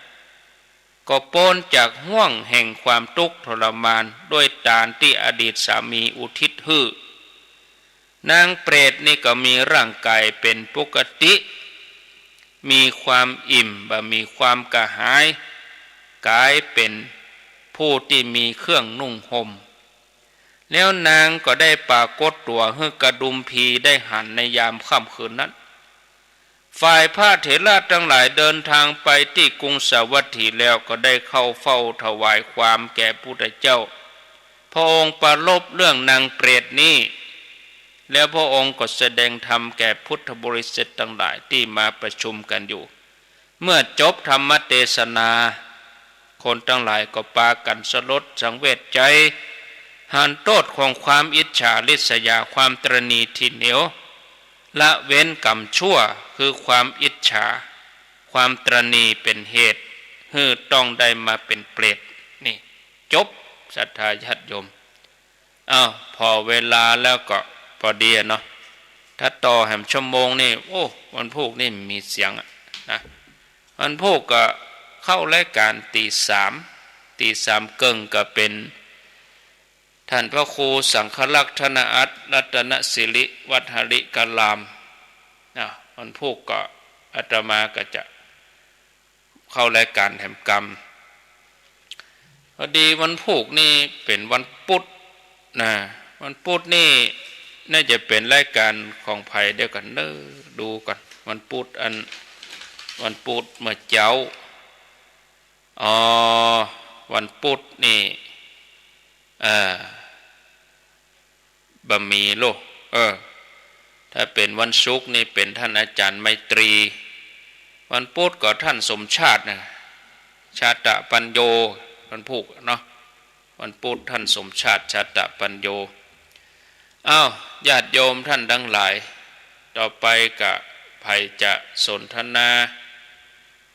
ก็ป๊นจากห้วงแห่งความทุกข์ทรมานด้วยตานตี้อดีตสามีอุทิศหื้อ นางเปรตนี่ก็มีร่างกายเป๋นปกติ มีความอิ่ม บ่มีความกระหาย ก๋ายเป๋นผู้ตี้มีเครื่องนุ่งห่ม แล้วนางก็ได้ปรากฏตั๋วหื้อกระดุมพีได้หันในยามค่ำคืนนั้น ฝ่ายพระเถระตังหลายเดินทางไปตี้กรุงสาวัตถีแล้วก็ได้เข้าเฝ้าถวายความแก่พุทธเจ้า พระองค์ปรารภเรื่องนางเปรตนี้ แล้วพระองค์ก็แสดงธรรมแก่พุทธบริษัทตังหลายตี้มาประชุมกั๋นอยู่ เมื่อจบธรรมเตสนา คนตังหลายก็ปากั๋นสลดสังเวชใจ๋ หันโต้ษของความอิจฉาริษยา ความตระหนี่ถี่เหนียว ละเว้นกรรมชั่ว คือความอิจฉา ความตระหนี่เป๋นเหตุหื้อต้องได้มาเป๋นเปรต นี่ จบ ศรัทธาญาติโยม อ้าว ผ่อเวลาแล้วก็ปอดีอะเนาะ ถ้าต่อแหมชั่วโมงนี่ โอ้ วันพูกนี่มีเสียงอะนะ วันพูกก็เข้ารายก๋านตี๋สาม ตี๋สามเกิ่งก็เป๋น ท่านพระครูสังฆรักษ์ธนอัตถ์ รัตนสิริ วัดหริกราม อ่ะ วันพูกก็อาตมาก็จะเข้ารายก๋านแหมกำ พอดีวันพูกนี่เป๋นวันปุ๊ดนะ วันปุ๊ดนี่น่าจะเป๋นรายก๋านของใผ เดี๋ยวก่อนเน่อ ดูก่อน วันปุ๊ดอัน วันปุ๊ดเมื่อเจ๊า อ๋อ วันปุ๊ดนี่ เอ่อ บ่มีโลก เออ ถ้าเป๋นวันศุกร์นี่เป๋นท่านอาจ๋ารย์ไมตรี วันปุ๊ดก็ท่านสมชาตินะ ชาตะปัญโญ วันพูกเนาะ วันปุ๊ดท่านสมชาติ ชาตะปัญโญ อ้าว ญาติโยมท่านตังหลาย ต่อไปก็ใผจะสนทนา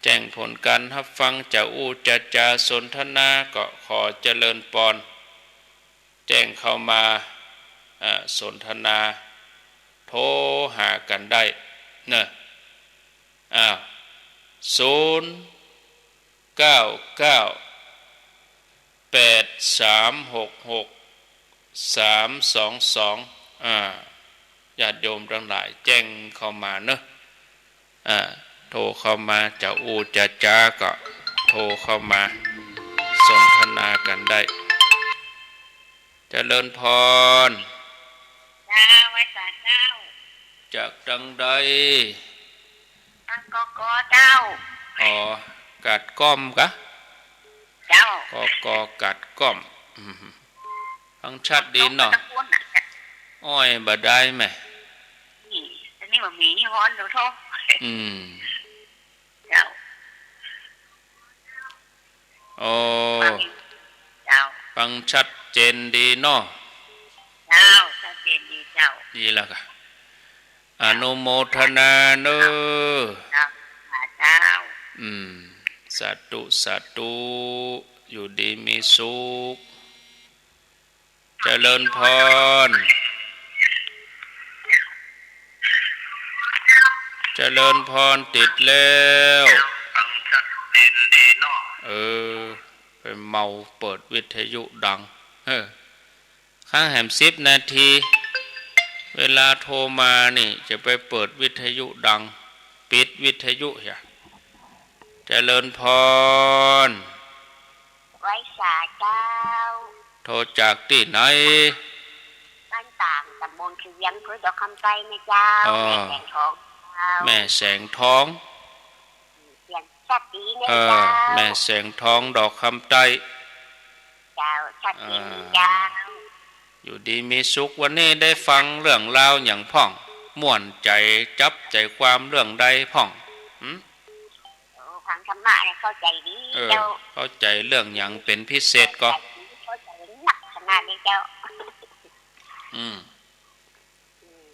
แจ้งผลก๋านฮับฟัง จะอู้จะจ๋าสนทนาก็ขอเจริญปอน แจ้งเข้ามา อ่า สนทนา โทรหากั๋นได้เนอะ อ้าว ศูนย์ เก้า เก้า แปด สาม หก หก สาม สอง สอง อ่า ญาติโยมตังหลายแจ้งเข้ามาเนอะ อ่า โทรเข้ามา จะอู้จะจ๋าก็โทรเข้ามาสนทนากั๋นได้ เจริญพร เจ้า ไหว้สาเจ้า จากตังใด ตัง กก เจ้า อ๋อ กาดก้อมกะ เจ้า กก กาดก้อม อืม ฟังชัดดีเนาะ ตะโกนน่ะ อ้อยบ่ได้แหม นี่ อันนี้บ่มี นี่ฮ้อนเดี๋ยวโทร อืม เจ้า โอ้ ฟัง เจ้า ฟังชัดเจนดีเนาะ เจ้า ชัดเจนดีเจ้า ดีแล้วกะ อนุโมทนาเนอะ เจ้า สาเจ้า อืม สาธุ สาธุ อยู่ดีมีสุข เจริญพร เจริญพร ติดแล้ว ฟังชัดเจนดีเนาะ เออ ไปเมาเปิดวิทยุดัง เออ ค้างแหมสิบนาที เวลาโทรมานี่จะไปเปิดวิทยุดัง ปิดวิทยุเหีย เจริญพร ไหว้สาเจ้า โทรจากตี้ไหน บ้านต่าง ตำบลคือเวียง อำเภอดอกคำใต้นะเจ้า อ๋อ แม่แสงทองเจ้า แม่แสงทอง เวียง ชัดดีเนี่ย เออ เจ้า แม่แสงทองดอกคำใต้ เจ้า ชัดดี อ่า เจ้า อยู่ดีมีสุข วันนี้ได้ฟังเรื่องราวหยังพ่อง ม่วนใจ๋ จับใจ๋ความเรื่องใดพ่อง หืม โอ้ ฟังธรรมะเนี่ยเข้าใจ๋ดี เออ เจ้า เข้าใจ๋เรื่องหยังเป๋นพิเศษก่อ เข้าใจ๋นักขนาดนี้เจ้า อืม อืม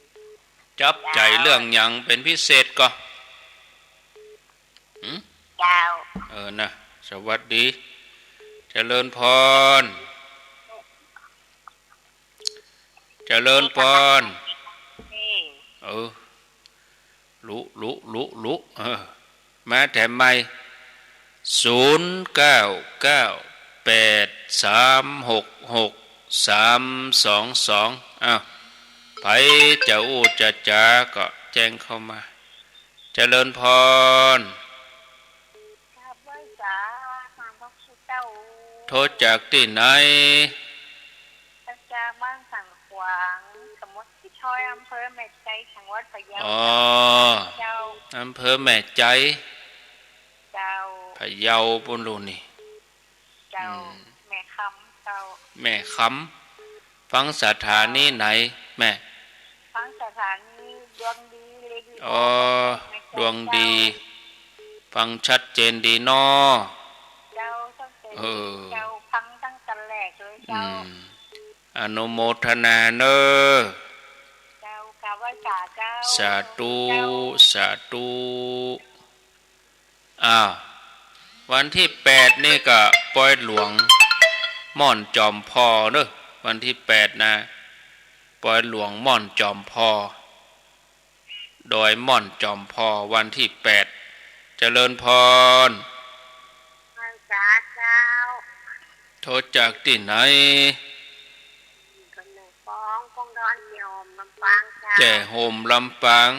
จับใจ๋เรื่องหยังเป๋นพิเศษก่อ หืม เจ้า เออ นะ สวัสดี เจริญพร เจริญพร เออ ลุ ลุ ลุ ลุ เออ มาแถมใหม่ ศูนย์เก้าเก้าแปดสามหกหกสามสองสอง อ้าว ใผจะอู้จะจ๋าก็แจ้งเข้ามา เจริญพร กราบไหว้สา หลวงปู่เจ้า โทรจากตี้ไหน จากบ้านสันขวาง ตำบลสีถ้อย อำเภอแม่สาย จังหวัดพะเยา อ๋อ เจ้า อำเภอแม่สาย เจ้า พะเยาปู๊นลูกนี่ เจ้า อืม แม่คำ เจ้า แม่คำ ฟังสถานีไหนแม่ ฟังสถานีดวงดี เรดิโอ อ๋อ แม่สาย ดวงดี เจ้า ฟังชัดเจนดีเนาะ เจ้า ชัดเจน เออ เจ้า ฟังตั้งแต่แรกเลย อืม เจ้า อนุโมทนาเน้อ เจ้า กราบไหว้สา เจ้า สาธุ เจ้า สาธุ อ้าว วันตี้แปดนี่ก็ปอยหลวงม่อนจอมพอเน้อ วันตี้แปดนะ ปอยหลวงม่อนจอมพอ ดอยม่อนจอมพอ วันตี้แปด เจริญพร ไหว้สาเจ้า โทรจากตี้ไหน คนหนึ่งฟ้อง กงดอน แจ้ห่ม ลำปางเจ้า แจ้ห่ม ลำปาง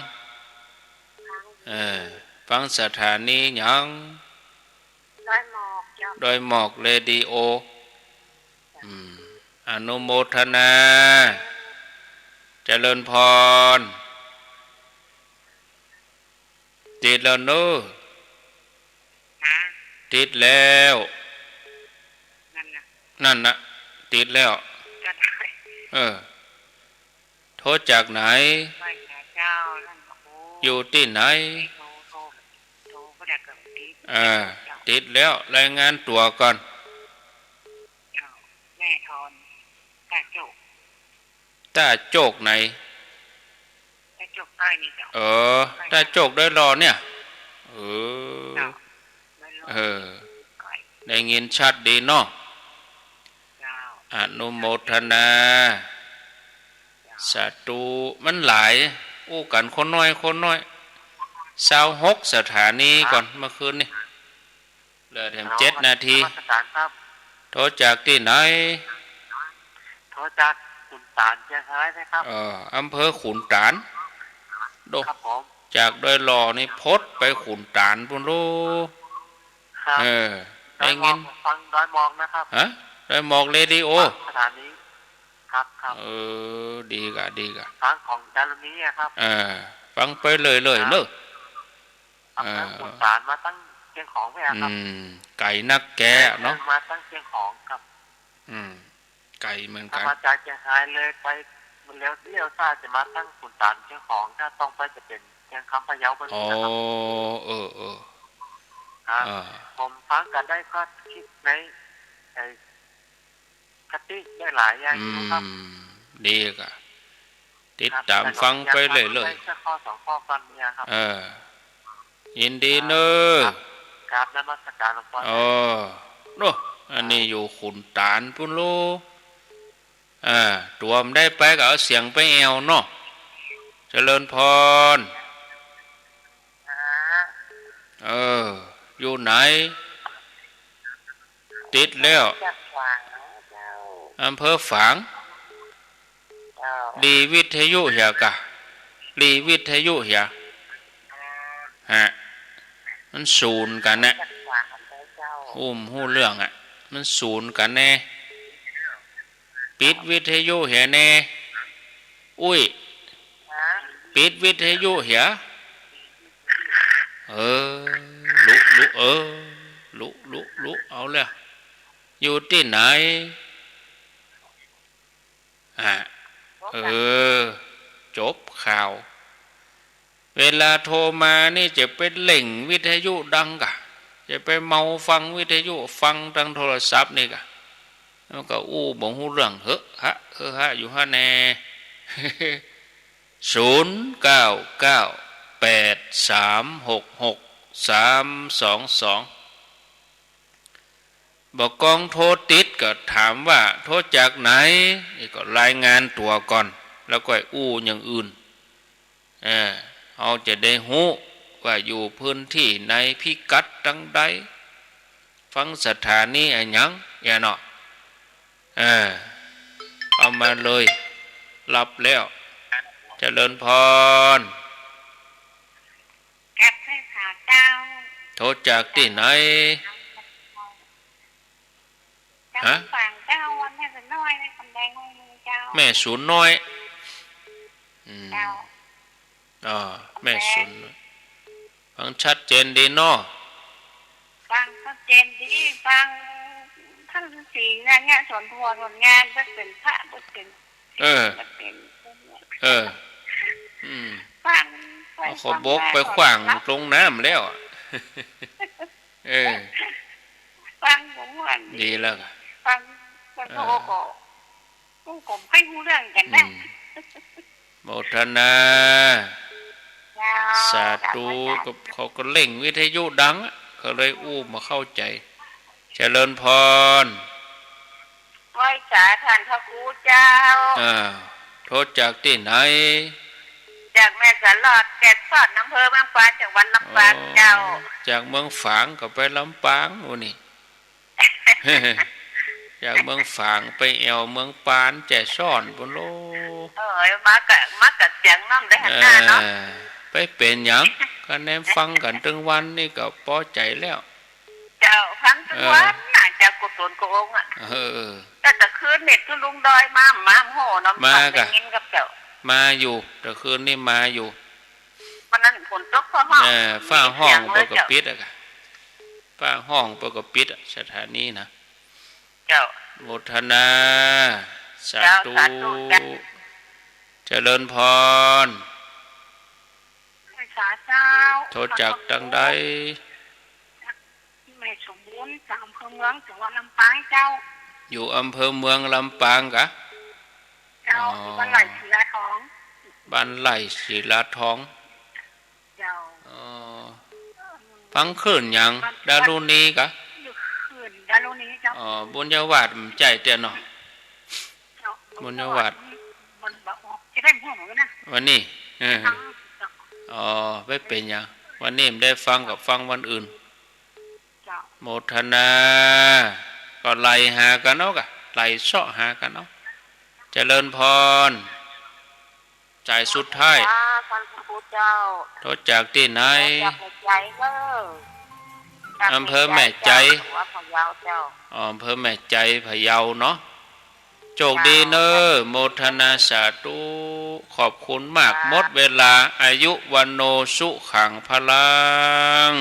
เออ ฟังสถานีหยัง ดอยหมอกเจ้า ดอยหมอกเรดิโอ อืม อนุโมทนา เจริญพร ติดแล้วเน้อ ฮะ ติดแล้ว นั่นน่ะ นั่นน่ะ ติดแล้ว ก็ได้ เออ โทรจากไหน ไหว้สาเจ้า นั่นน่ะ โอ้ อยู่ตี้ไหน โทร โทร โทรก็ได้ ก็ติด เออ เจ้า ติดแล้ว รายงานตั๋วก่อน เจ้า แม่ทอน ต้าโจก ต้าโจกไหน ต้าโจกใต้นี่เจ้า เออ ใต้ ต้าโจกดอยหล่อเนี่ย เออ เจ้า ดอยหล่อ เออ ใกล้ ได้ยินชัดดีเนาะ เจ้า อนุโมทนา เจ้า สาธุ มันหลาย อู้กั๋นคนน้อย คนน้อย ซาวหกสถานีก่อน เมื่อคืนนี่ เหลือแถมเจ็ดนาที นมัสการครับ โทรจากตี้ไหน โทรจากขุนตานเจียงฮายนะครับ เออ อำเภอขุนตาน โด ครับผม จากดอยหล่อนี่พดไปขุนตานปู๊นลูก ครับ เออ ดอยหมอก ได้ยิน ฟังดอยหมอกนะครับ ฮะ ดอยหมอกเรดิโอ ฟังสถานี ครับ ครับ เออ ดีก่ะ ดีก่ะ ฟังของดารุณีอะครับ เออ ฟังไปเรื่อยๆ ครับ เนาะ ขับ เออ จากขุนตานมาตั้งเจียงของไหมอะครับ อืม ไก๋นักแกเนาะ มาตั้งเจียงของครับ อืม ไก๋เหมือนกั๋น ถ้ามาจากเจียงฮายเลยไป มันเลี้ยว เลี้ยวซ้ายจะมาตั้งขุนตานเจียงของ ถ้าตรงไปจะเป๋นเจียงคำพะเยาไป อ๋อ นะครับ เออ เออ ครับ อ่า ผมฟังกั๋นได้ก็คลิปใน ไอ้ คติได้หลายอย่างอยู่ครับ อืม ดีก่ะ ติดต๋ามฟังไปเรื่อยๆ ครับ อยากฟังสักข้อสองข้อก่อนเนี่ยครับ เออ ยินดีเน้อ ครับ กราบนมัสการหลวงปู่ เออ โน่ อันนี้อยู่ขุนตานปู๊นลูก อ่า ตั๋วบ่ได้ไปก็เอาเสียงไปแอ่วเนาะ เจริญพร อ่า เออ อยู่ไหน ติดแล้ว จากฝางเจ้า อำเภอฝาง เจ้า ดีวิทยุเหียก่ะ ดีวิทยุเหีย ฮะ มันสูนกั๋นแน่ จากฝางเจ้า อู้บ่ฮู้เรื่องอะ มันสูนกั๋นแน่ ปิดวิทยุเหียแน่ อุ้ย ฮะ ปิดวิทยุเหีย เออ ลุ เออ ลุ ลุ ลุ เอาแล้ว อยู่ตี้ไหน อ่ะ เออ จบข่าว เวลาโทรมานี่จะไปเล่งวิทยุดังกะ จะไปเมาฟังวิทยุ ฟังตางโทรศัพท์นี่กะ มันก็อู้บ่ฮู้เรื่อง เฮอะฮะ เฮอะฮะ อยู่ฮะแน่ ศูนย์เก้าเก้าแปดสามหกหกสามสองสอง บ่ากองโทรติดก็ถามว่าโทรจากไหน นี่ก็รายงานตั๋วก่อน แล้วก็อู้อย่างอื่น เออ เฮาจะได้ฮู้ว่าอยู่พื้นตี้ไหน พิกัดตางใด ฟังสถานีอะหยัง อย่างเนาะ เออ เอามาเลย รับแล้ว เจริญพร ครับ แม่สาเจ้า โทรจากตี้ไหน เจ้า ฮะ ฝางเจ้า วันแม่สาวน้อย แม่คำแดง เจ้า แม่สาวน้อย อืม เจ้า อ๋อ แม่สาวน้อย ฟังชัดเจนดีเนาะ ฟังชัดเจนดี ฟังท่านฤๅษีเนี่ย เนี่ย สอนทัวร์สอนงาน บ่เป๋นพระ บ่เป๋น เออ บ่เป๋น เออ อืม ฟัง เอาเขาบกไปขว้างตรงน้ำแล้วอะ เออ ฟังบ่ม่วน ดีแล้วกะ ฟัง ฟัง เออ เขาก็ กูก็บ่ค่อยฮู้เรื่องกั๋นนะ อืม โมทนา เจ้า สาธุ เจ้า ก็เขาก็เล่งวิทยุดังอะ ก็เลยอู้บ่เข้าใจ๋ เจริญพร ไหว้สาท่านพระครูเจ้า อ่า โทรจากตี้ไหน จากแม่สลอด แก่ซ้อน อำเภอเมืองปาน จังหวัดลำปาง อ๋อ เจ้า จากเมืองฝางก็ไปลำปาง โอ้นี่ จากเมืองฝางไปแอ่วเมืองปาน แก่ซ้อนปู้นโล เออ มากะ มากะเสียงน้ำได้หันหน้าเนาะ เออ ไปเป๋นหยัง คะแนนฟังกั๋นตึงวันนี่ก็ปอใจ๋แล้ว เจ้า ฟังตึงวันน่ะ เออ จากกุศลกะองค์อะ เออ แต่ตะคืนนี่คือลุงดอยมา มาโหเนาะ มากะ ได้ยินกับเจ้า มาอยู่ ตะคืนนี่มาอยู่ วันนั้นฝนตกฟ้าฮ้อง เออ ฟ้าฮ้อง บ่เสียงเลย เปิ้นก็ เจ้า ปิดอะกะ ฟ้าฮ้องเปิ้นก็ปิดอะ สถานีนะ เจ้า โมทนา สาธุ เจ้า สาธุ เจ้า เจริญพร สาเจ้า โทรจากตางใด แม่สมบูรณ์ จากอำเภอเมือง จังหวัดลำปางเจ้า อยู่อำเภอเมืองลำปางกะ เจ้า อ๋อ อยู่บ้านไร่ศิลาทอง บ้านไร่ศิลาทอง เจ้า อ๋อ ฟังคลื่นหยัง ดารุณีกะ อยู่คลื่นดารุณีเจ้า อ๋อ บุญญาวาสน์บ่ใจ้เตื้อเนาะ เจ้า บุญญาวาสน์ มันบ่ออก จะได้หัวหมูนะ วันนี้ เออ ฟังเจ้า อ๋อ บ่เป๋นหยัง วันนี้บ่ได้ฟังก็ฟังวันอื่น เจ้า โมทนา ก็ไล่หากั๋นเอากะ ไล่เซาะหากั๋นเอา เจริญพร สายสุดท้าย สาธุ ท่านพระครูเจ้า โทรจากตี้ไหน โทรจากแม่ใจ๋เด้อ อำเภอแม่ใจ๋ จากแม่ใจ๋เจ้า จังหวัดพะเยาเจ้า อ๋อ อำเภอแม่ใจ๋ พะเยาเนาะ โชคดีเน้อ เจ้า โมทนาสาธุ ขอบคุณมาก สาธุ หมดเวลา อายุ วัณโณ สุขัง พลัง